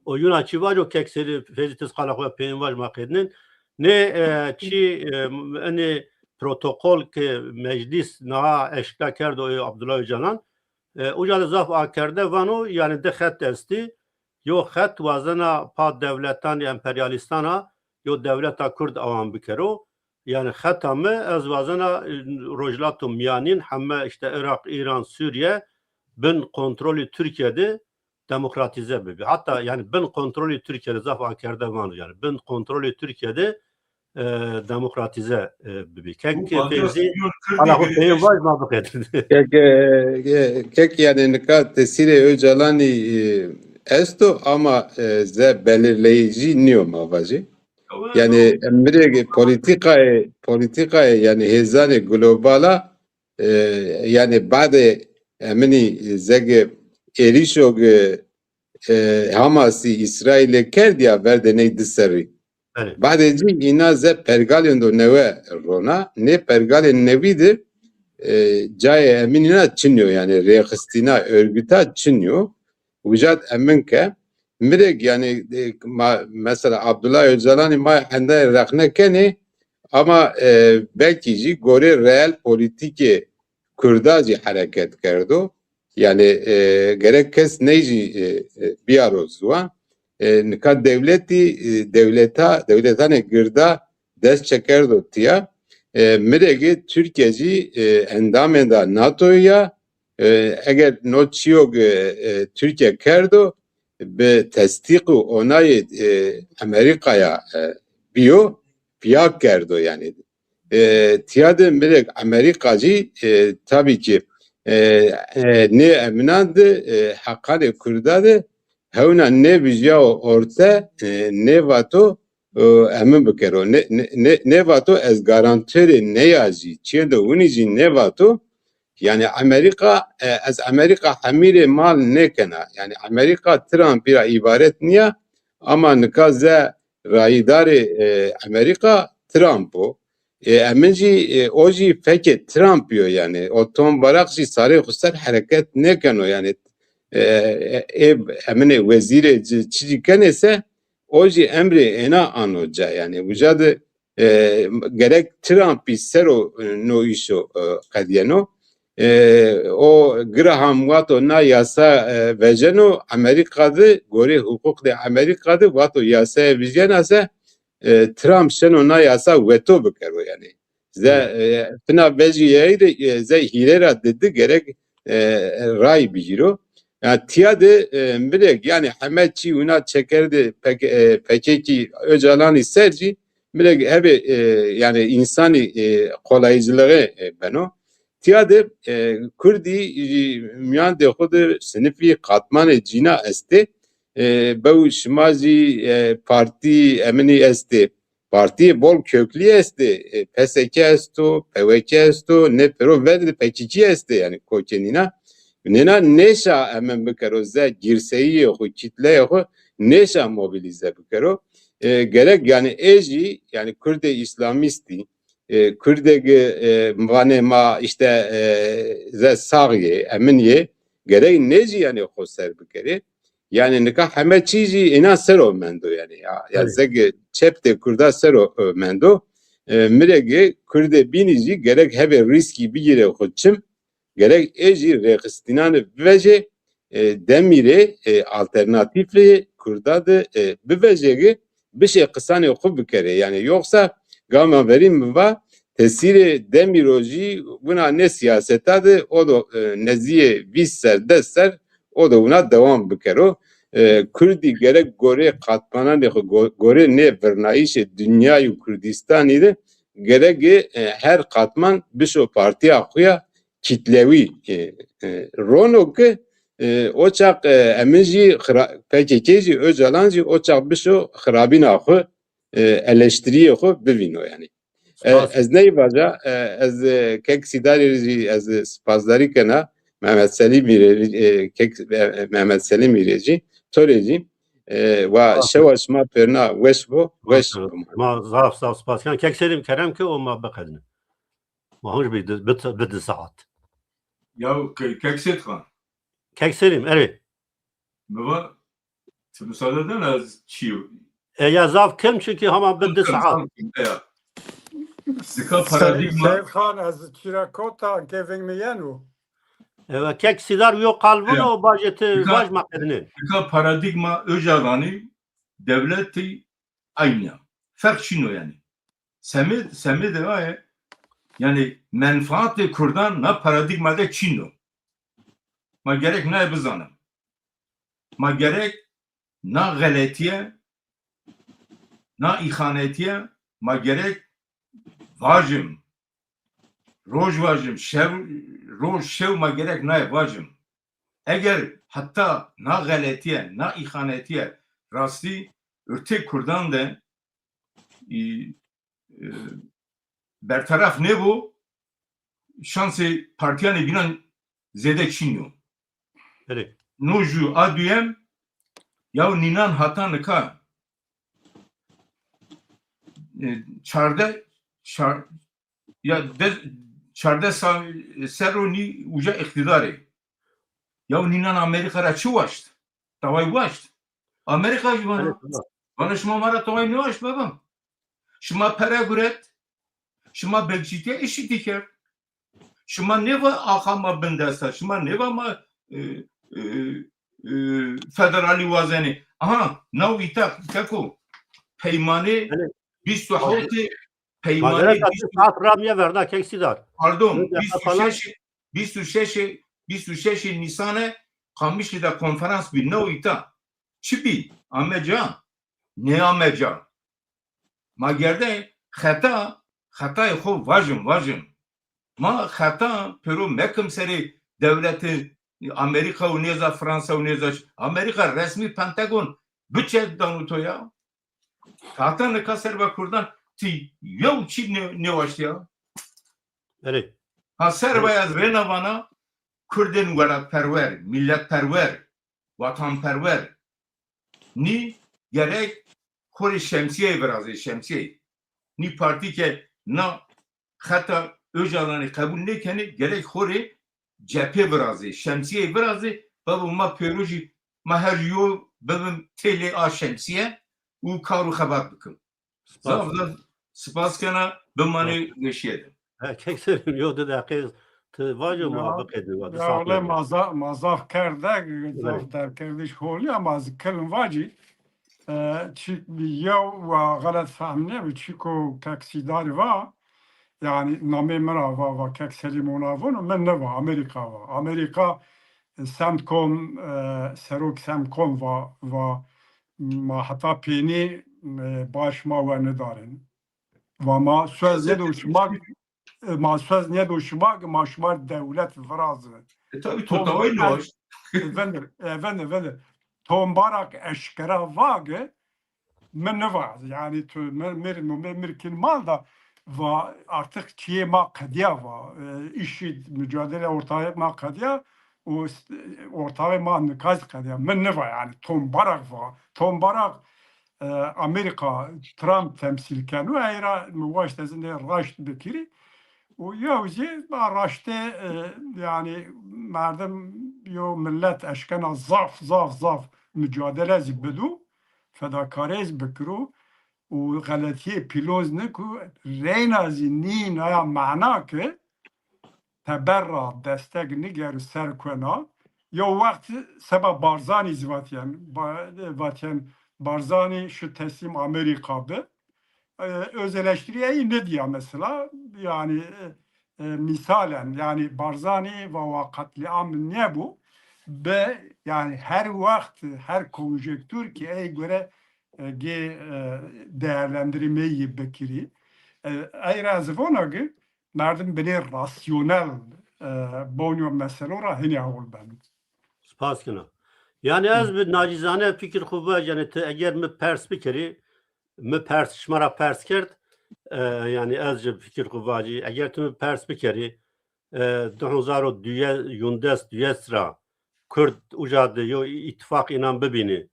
O yuna çî vaco, kek Serî Feyzî, ti zî qala xo ya peyên vaj, ma qedînên. Nê, e, çî, e, enê protokol ke meclîs niha eşkera kerdo, ê Abdullah Ocalan, e, uca de zaf akerde vano, yanî di xet estî. Yo xet wazena pa dewletanê emperyalîstan a yo dewleta kurd awan bikero. Yanî xeta mi, ez wazena, e, Rojhilata Mîyanîn, heme îşte Iraq, Îran, Sûrîye, bin kontrolê Tirkîye de demokratîze bibî. Heta, yanî, bin kontrolê Tirkîye de, zaf akerde vano, yanî bin kontrolê Tirkîye de, e, demokratîze, e, bibî. Kek Feyzî, qala xo peyên vaj, ma biqedînê. Kek, e, e, kek, yanî, nika tesîrê Ocalanî, e, esto ama, e, ze belirleyici nîyo, ma vajî. Yanî, mi rê polîtîkayê, polîtîkayê, yanî, hêzanê global a, e, yanî, badê eminî, ze ke êrîşo ke, e, Hamasî Îsraîlî kerd ya ver de ney di serrî. Belê. Badê ci îna ze pergalên do newe rona. Nê pergalên newî de, e, cayê eminîna çin yo, yanî rêxistîna örgüta çin yo. Uca de emin ke mi rê, yanî, e, ma, mesela Abdullah Ocalanî ma hendayê rexne kenê, ama, e, belkî jî gorê reel polîtîkê kurda jî hereket kerdo. Yanî, e, gerek kes ney jî, e, e, biyaro ziwan. E, nika dewletî, e, dewleta, dewletanê girda dest çekerdo tîya. E, mi rê ke Tirkîye jî, e, endamênda natoyî ya. E, eger no çîyo ke, e, Tirkîye kerdo, bi tesdîq û onayê, e, Amerîkaya, e, bîyo, pîya kerdo yanî. E, tîya de mi rê Amerîka jî, e, tabî kî, e, e, nê eminan de, e, heqanê kurda de hewna nêvijyawo orte, e, nêvato, e, emin bikero. Nê, nê, nê, nêvato ez garantorê ney a jî, çiyê de winî jî nêvato. Yanî Amerîka, e, ez Amerîka hemî rê mal nêkena. Yanî Amerîka Trumpî ra îbaret nîya, ama nika ze rayîdarê, e, Amerîka Trump o. E, emin jî, e, o jî fekê Trump yo yanî. O Tom Barak jî sarê xo ser hereket nêkeno yanî. E, e, ê eminê wezîrê ci, çi jî kenê se, o jî emrê êna ano ca yanî. Uca de, e, gerek Trumpî ser o, e, no îşo, e, qedîyeno. E, o Graham vato na yasa, e, vejeno, Amerîka de, gorê huqûqdê Amerîka de vato yasaya vijyena se, e, Trump şeno na yasa veto bikero yanî. Ze, e, fina vejîyayî de, e, ze hîrê ra didi gerek, e, ray bigîro. Ya tîya de, e, mi rê, yanî heme çî wina çekerdê P K, e, P K K Ocalanî ser jî, mi rê hebê, e, yanî însanî, e, kolaycılığı, e, beno. Tîya de, e, kurdî, e, mîyandê xo de sinifî, qatmanê cîna estê. E, bew şima jî, e, partî eminî estê. Partîyê bol köklî estê. E, P S K esto, P Y K esto, nê pêro ver de P K K estê, yanî kokê nîna. Nêna nêşa emin bikero, ze girseyîyê xo, kîtleyê xo nêşa mobilîze bikero. E, gerek yanî ê jî, yanî kurdê îslamîstî, e, Kurdê gi, e, vanê ma îşte, e, ze sax yê, emin yê, gerek nê zî yanî xo ser bikerê. Yanî nika heme çî zî înan ser o mendo yanî. Ya, ya Tabii. Zege çeptê Kurda ser o, e, mendo. E, mi rê gi Kurdê bînî zî gerek hebê rîskî bigîrê xo çim, gerek ê zî rêxistinanê bivejê, e, demîrê, e, alternatîfê Kurda de, e, bivejê gi bişê qisanê xo bikerê. Yanî yoxsa gama verî mi va tesîrê Demîro zî wina nê sîyaseta de o do, e, nezdîyê vîst ser, des ser o do wina dewam bikero. E, Kurdî gerek gorê qatmananê xo, go-, gorê nê virnayîşê dinyayî û Kurdîstanî de gerek, e, her qatman bişo partîya xo ya kîtlewî, e, e, rono ke, e, o çax, e, emin jî xira-, P K K jî, Ocalan jî o çax bişo xirabîna xo, e, eleştirîyê xo bivîno yanî. E, Spas. Ez ney vaja, e, ez, e, kek Sîdarî rê jî ez, e, spasdarî kena, Mehmet Selîmî rê, e, kek, e, Mehmet Selîmî rê jî, to rê jî, e, wa Spas. Şewa şima pêrna weş bo, weş bo. Ma zaf zaf spas. Yanî kek Selîm kerem ke o ma biqedîne. Ma hûn jî bi, bi, bi di saet. Ya ke-, kek Sêdxan. Kek Selîm, erê. Mi va, ti musade dana ez çîyo. E, ya zaf kem çünkü hama bi di saet. Zaf kem, ya. Nika Se-, paradîgma Seyîd Xan, ez çî ra kota, ke veng mi yeno. E, kek Sîdar yo qal vûn. Ya. O bajê ti vaj ma qedinên. Nika paradîgma Ocalanî dewletî aynî ya. Ferq çin o yanî. Semê, semê de aye, yanî menfaatê Kurdan na paradîgma de çin o. Ma gerek naye bizanim. Ma gerek na xeletîye, na îxanetîye ma gerek vajim. Roj vajim, şev, roj şew ma gerek naye vajim. Eger heta na xeletîye, na îxanetîye rastî ortê Kurdan de, e, e, bertaraf nêbo, şansê partîyanê bînan zêde çin yo. Belê. No ju a duyem, yaw nînan hata nika, e, çarde, çar-, ya de, çarde sa-, serro nî uca îqtîdarê. Yaw nînan Amerîka ra çi waşt? Taway waşt. Amerîka jî vano. Evet, evet. Vano şima ma ra taway nêwaşt baba. Şima pere guret. Şima bekçîtîya îşîtî kerd. Şima nêva axa ma bindest a. Şima nêva ma, e, e, e, federalî wazenê. Aha, naw îta keko. Peymanê bîst û hewtê, peymanê bîst û, saet ramîye verna kek Sîdar. Pardon, bîst û şeş, bîst û şeş, bîst û şeş Nîsane Qamişlî de konferans bî, naw îta. Çi bî? Ame ca? Nêame ca. Ma gerde xeta, xetayê xo vajim, vajim. Ma xeta pêro mekim serê dewletê Amerîka û nêza Fransa û nêza ş-, Amerîka resmî Pentagon biçe dano to ya. Hata nika serba Kurdan ti yew çî nê-, nêwaştî ya. Belê. Ha serba ez rêna vana Kurdên welatperwer, milletperwer, watanperwer. Nî gerek xo rê şemsîyeyê virazê, şemsîyeyê. Nî partî ke na xeta Ocalanî qebul nêkenê, gerek xo rê cephê virazê, şemsîyeyê virazê, babo ma pêro jî, ma her yo bibim têlê a şemsîye û kar û xebat bikim. Spas. Zaf zaf spas kena, bimanê weşîye de. Ha, kek Selim, yo di deqe ti vajo ma biqedî, wa di saet. Ya, wele ma za-, ma zaf kerde, zaf derkerdiş holî, ama ez kilm vacî. E, çi, yew wa xelet fehm nêbi, çiko kek Sîdarî va, yanî namê mi ra va, va kek Selîm ona vono, mi nêva, Amerîka va. Amerîka, e, CENTCOM, e, serok CENTCOM va, va ma heta pênî, e, baş ma we nidarên. Va ma suez nêdo şima, e, ma suez nêdo şima, ma şima dewlet virazin. E, tabii, to taway nêwaşt. Vindir, e, vindir, vindir. Tom Barak eşkera va ki, mi nêva, yanî tu mi-, mir, mi-, mir-, mirkin mal da va artık çiyê ma qedîya va, e, îşî mücadele ortağı ma qedîya û s-, ortağı ma nikaz qedîya. Mi nêva yanî Tom Barak va. Tom Barak e, Amerîka Trump temsîl keno, ey ra mi waşt ez ê raşt bikirî. Û yew zî ma raştê, e, yanî merdim yo millet eşkena zaf, zaf, zaf mucadele zî bido, fedakarê zî bikiro û xeletîyê pîloz niko, reyna zî nîn aya mana ki teber ra destek nigero ser kuena. Yew wext seba Barzanî zî vatîyen, ba-, vatîyen Barzanî şu teslîm Amerîka bi. E, özeleştirîyeyî nidîya mesela. Yanî, e, e, mîsalen, yanî Barzanî va wa qetlîam nêbo. Bi, yanî her wext, her konjektûr ki ey gore, e, gê, e, değerlendirmeyi bikirî. E, ey ra ez vona ki merdim binê rasyonel, e, bonyo meselo ra hinî hewil beno. Spas kena. Yanî ez bi nacîzane fikir xwu vaj, yanî ti eger mi pers bikerî, mi pers, şima ra pers kerd, e, yanî ez ji fikir xwu vacî, eger ti mi pers bikerî, e, du hezar û duyes, yundes, duyes ra Kurd uca de yo îtîfaq înan bibînî.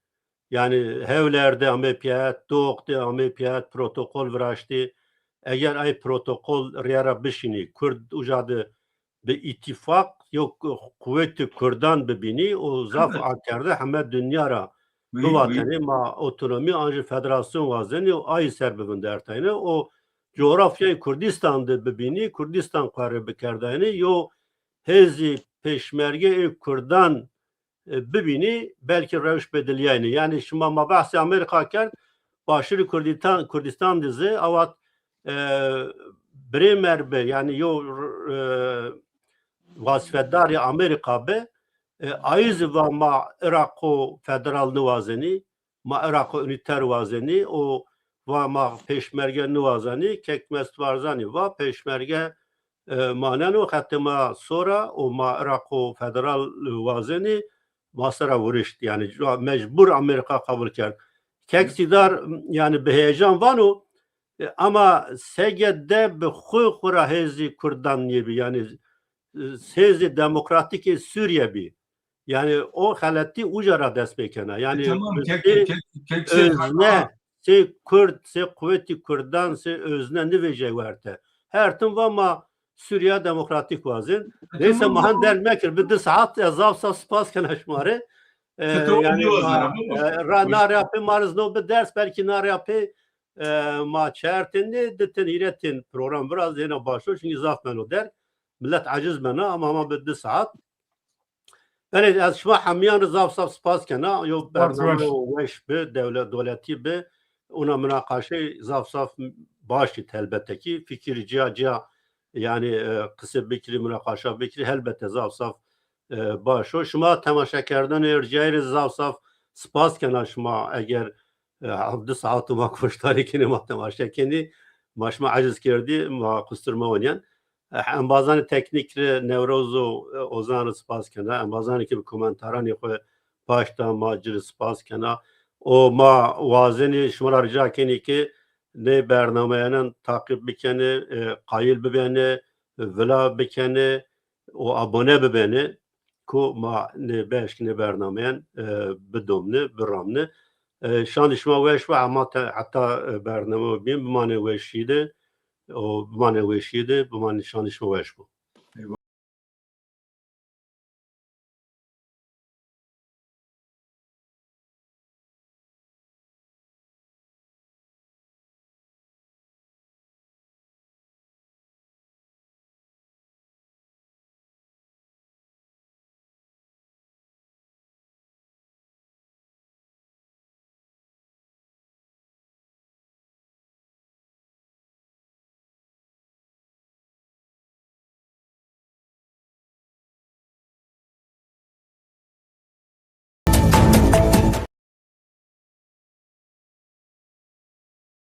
Yanî Hewler de amê pîyet, Doq de amê pîyet, protokol viraştî. Eger ay protokol rîye ra bişînî, Kurd uca de bi îtîfaq yo quwetê Kurdan bibînî û zaf akerde heme dinya ra bivatenê ma otonomî an jî federasyon wazenê û ayî ser bivindertayne û coğrafyayê Kurdistan de bibînî, Kurdistan qwerê bikerdayne, yo hêzî pêşmerge ê Kurdan, e, bibînî, belkî rewş bedilîyayne. Yanî şima ma behsê Amerîka kerd, Başûrê Kurdîtan-, Kurdistan de zî awat, e, Bremer bi, yanî yo, e, wazîfedarê Amerîka bi, e, ayî zî va ma Iraqo federal niwazenî, ma Iraqo unîter wazenî û va ma pêşmerge niwazenî. Kek Mesut Barzanî va pêşmerge, e, maneno xetê ma sor a û ma Iraqo federal wazenî, ma sera wirişt. Yanî mecbur Amerîka qebul kerd. Kek Sîdar, yanî bi heyecan vano, e, ama S G D bi xwu xwu ra hêzî Kurdan nêbî. Yanî, e, hêzî demokratîkê Sûrîye bî. Yanî o xeletî uca ra dest pê kena. Yanî tamam, kek, kek, kek, özne, sê Kurd, sê quwetî Kurdan, sê özne nivêjey werte. Her tim va ma Sûrîya demokratîk wazên. Neyse, ma han derg mekir, bi di saet ez zaf zaf spas kena şima rê. E, yanî ma, e, ra na rê pê ma riz no bi ders, belkî na rê pê, e, ma çer tên, di tên, hîrê tên program viraz, yena baş o, çunkî zaf beno derg. Millet aciz bena, ama ma bi di saet. Belê, ez şima hemîyan rê zaf zaf spas kena. Yo bername weş bi, dewle-, dewletî bi. Ona minaqaşey zaf zaf baş ît helbete kî. Fikir cîya cîya, yanî, e, qise bikirî, minaqaşa bikirî, helbete zaf zaf, e, baş o. Şima temaşekerdanê ercîyayî rê zaf zaf spas kena şima. Eger, e, di saet ma koştarî kenî, ma temaşe kenî, ma şima aciz kerdî, ma qusur mewenîyen. E, embazanê teknîk rê Newroz û, e, Ozan rê spas kena. Embazanê ke bi komentaranê xwu paşt da, ma ci rê spas kena. Û ma wazenî şima ra rica kenî ke nê bernameyenen taqîb bikenê, e, qayîl bibenê, vila bikenê û abone bibenê ku ma nê beşk nê bernameyen, e, bidomnê, biramnê. E, şandî şima weş bo, hema te-, heta, e, bername bîn bimanê weşî de û bimanê weşî de, bimanê şandî şima weş bo.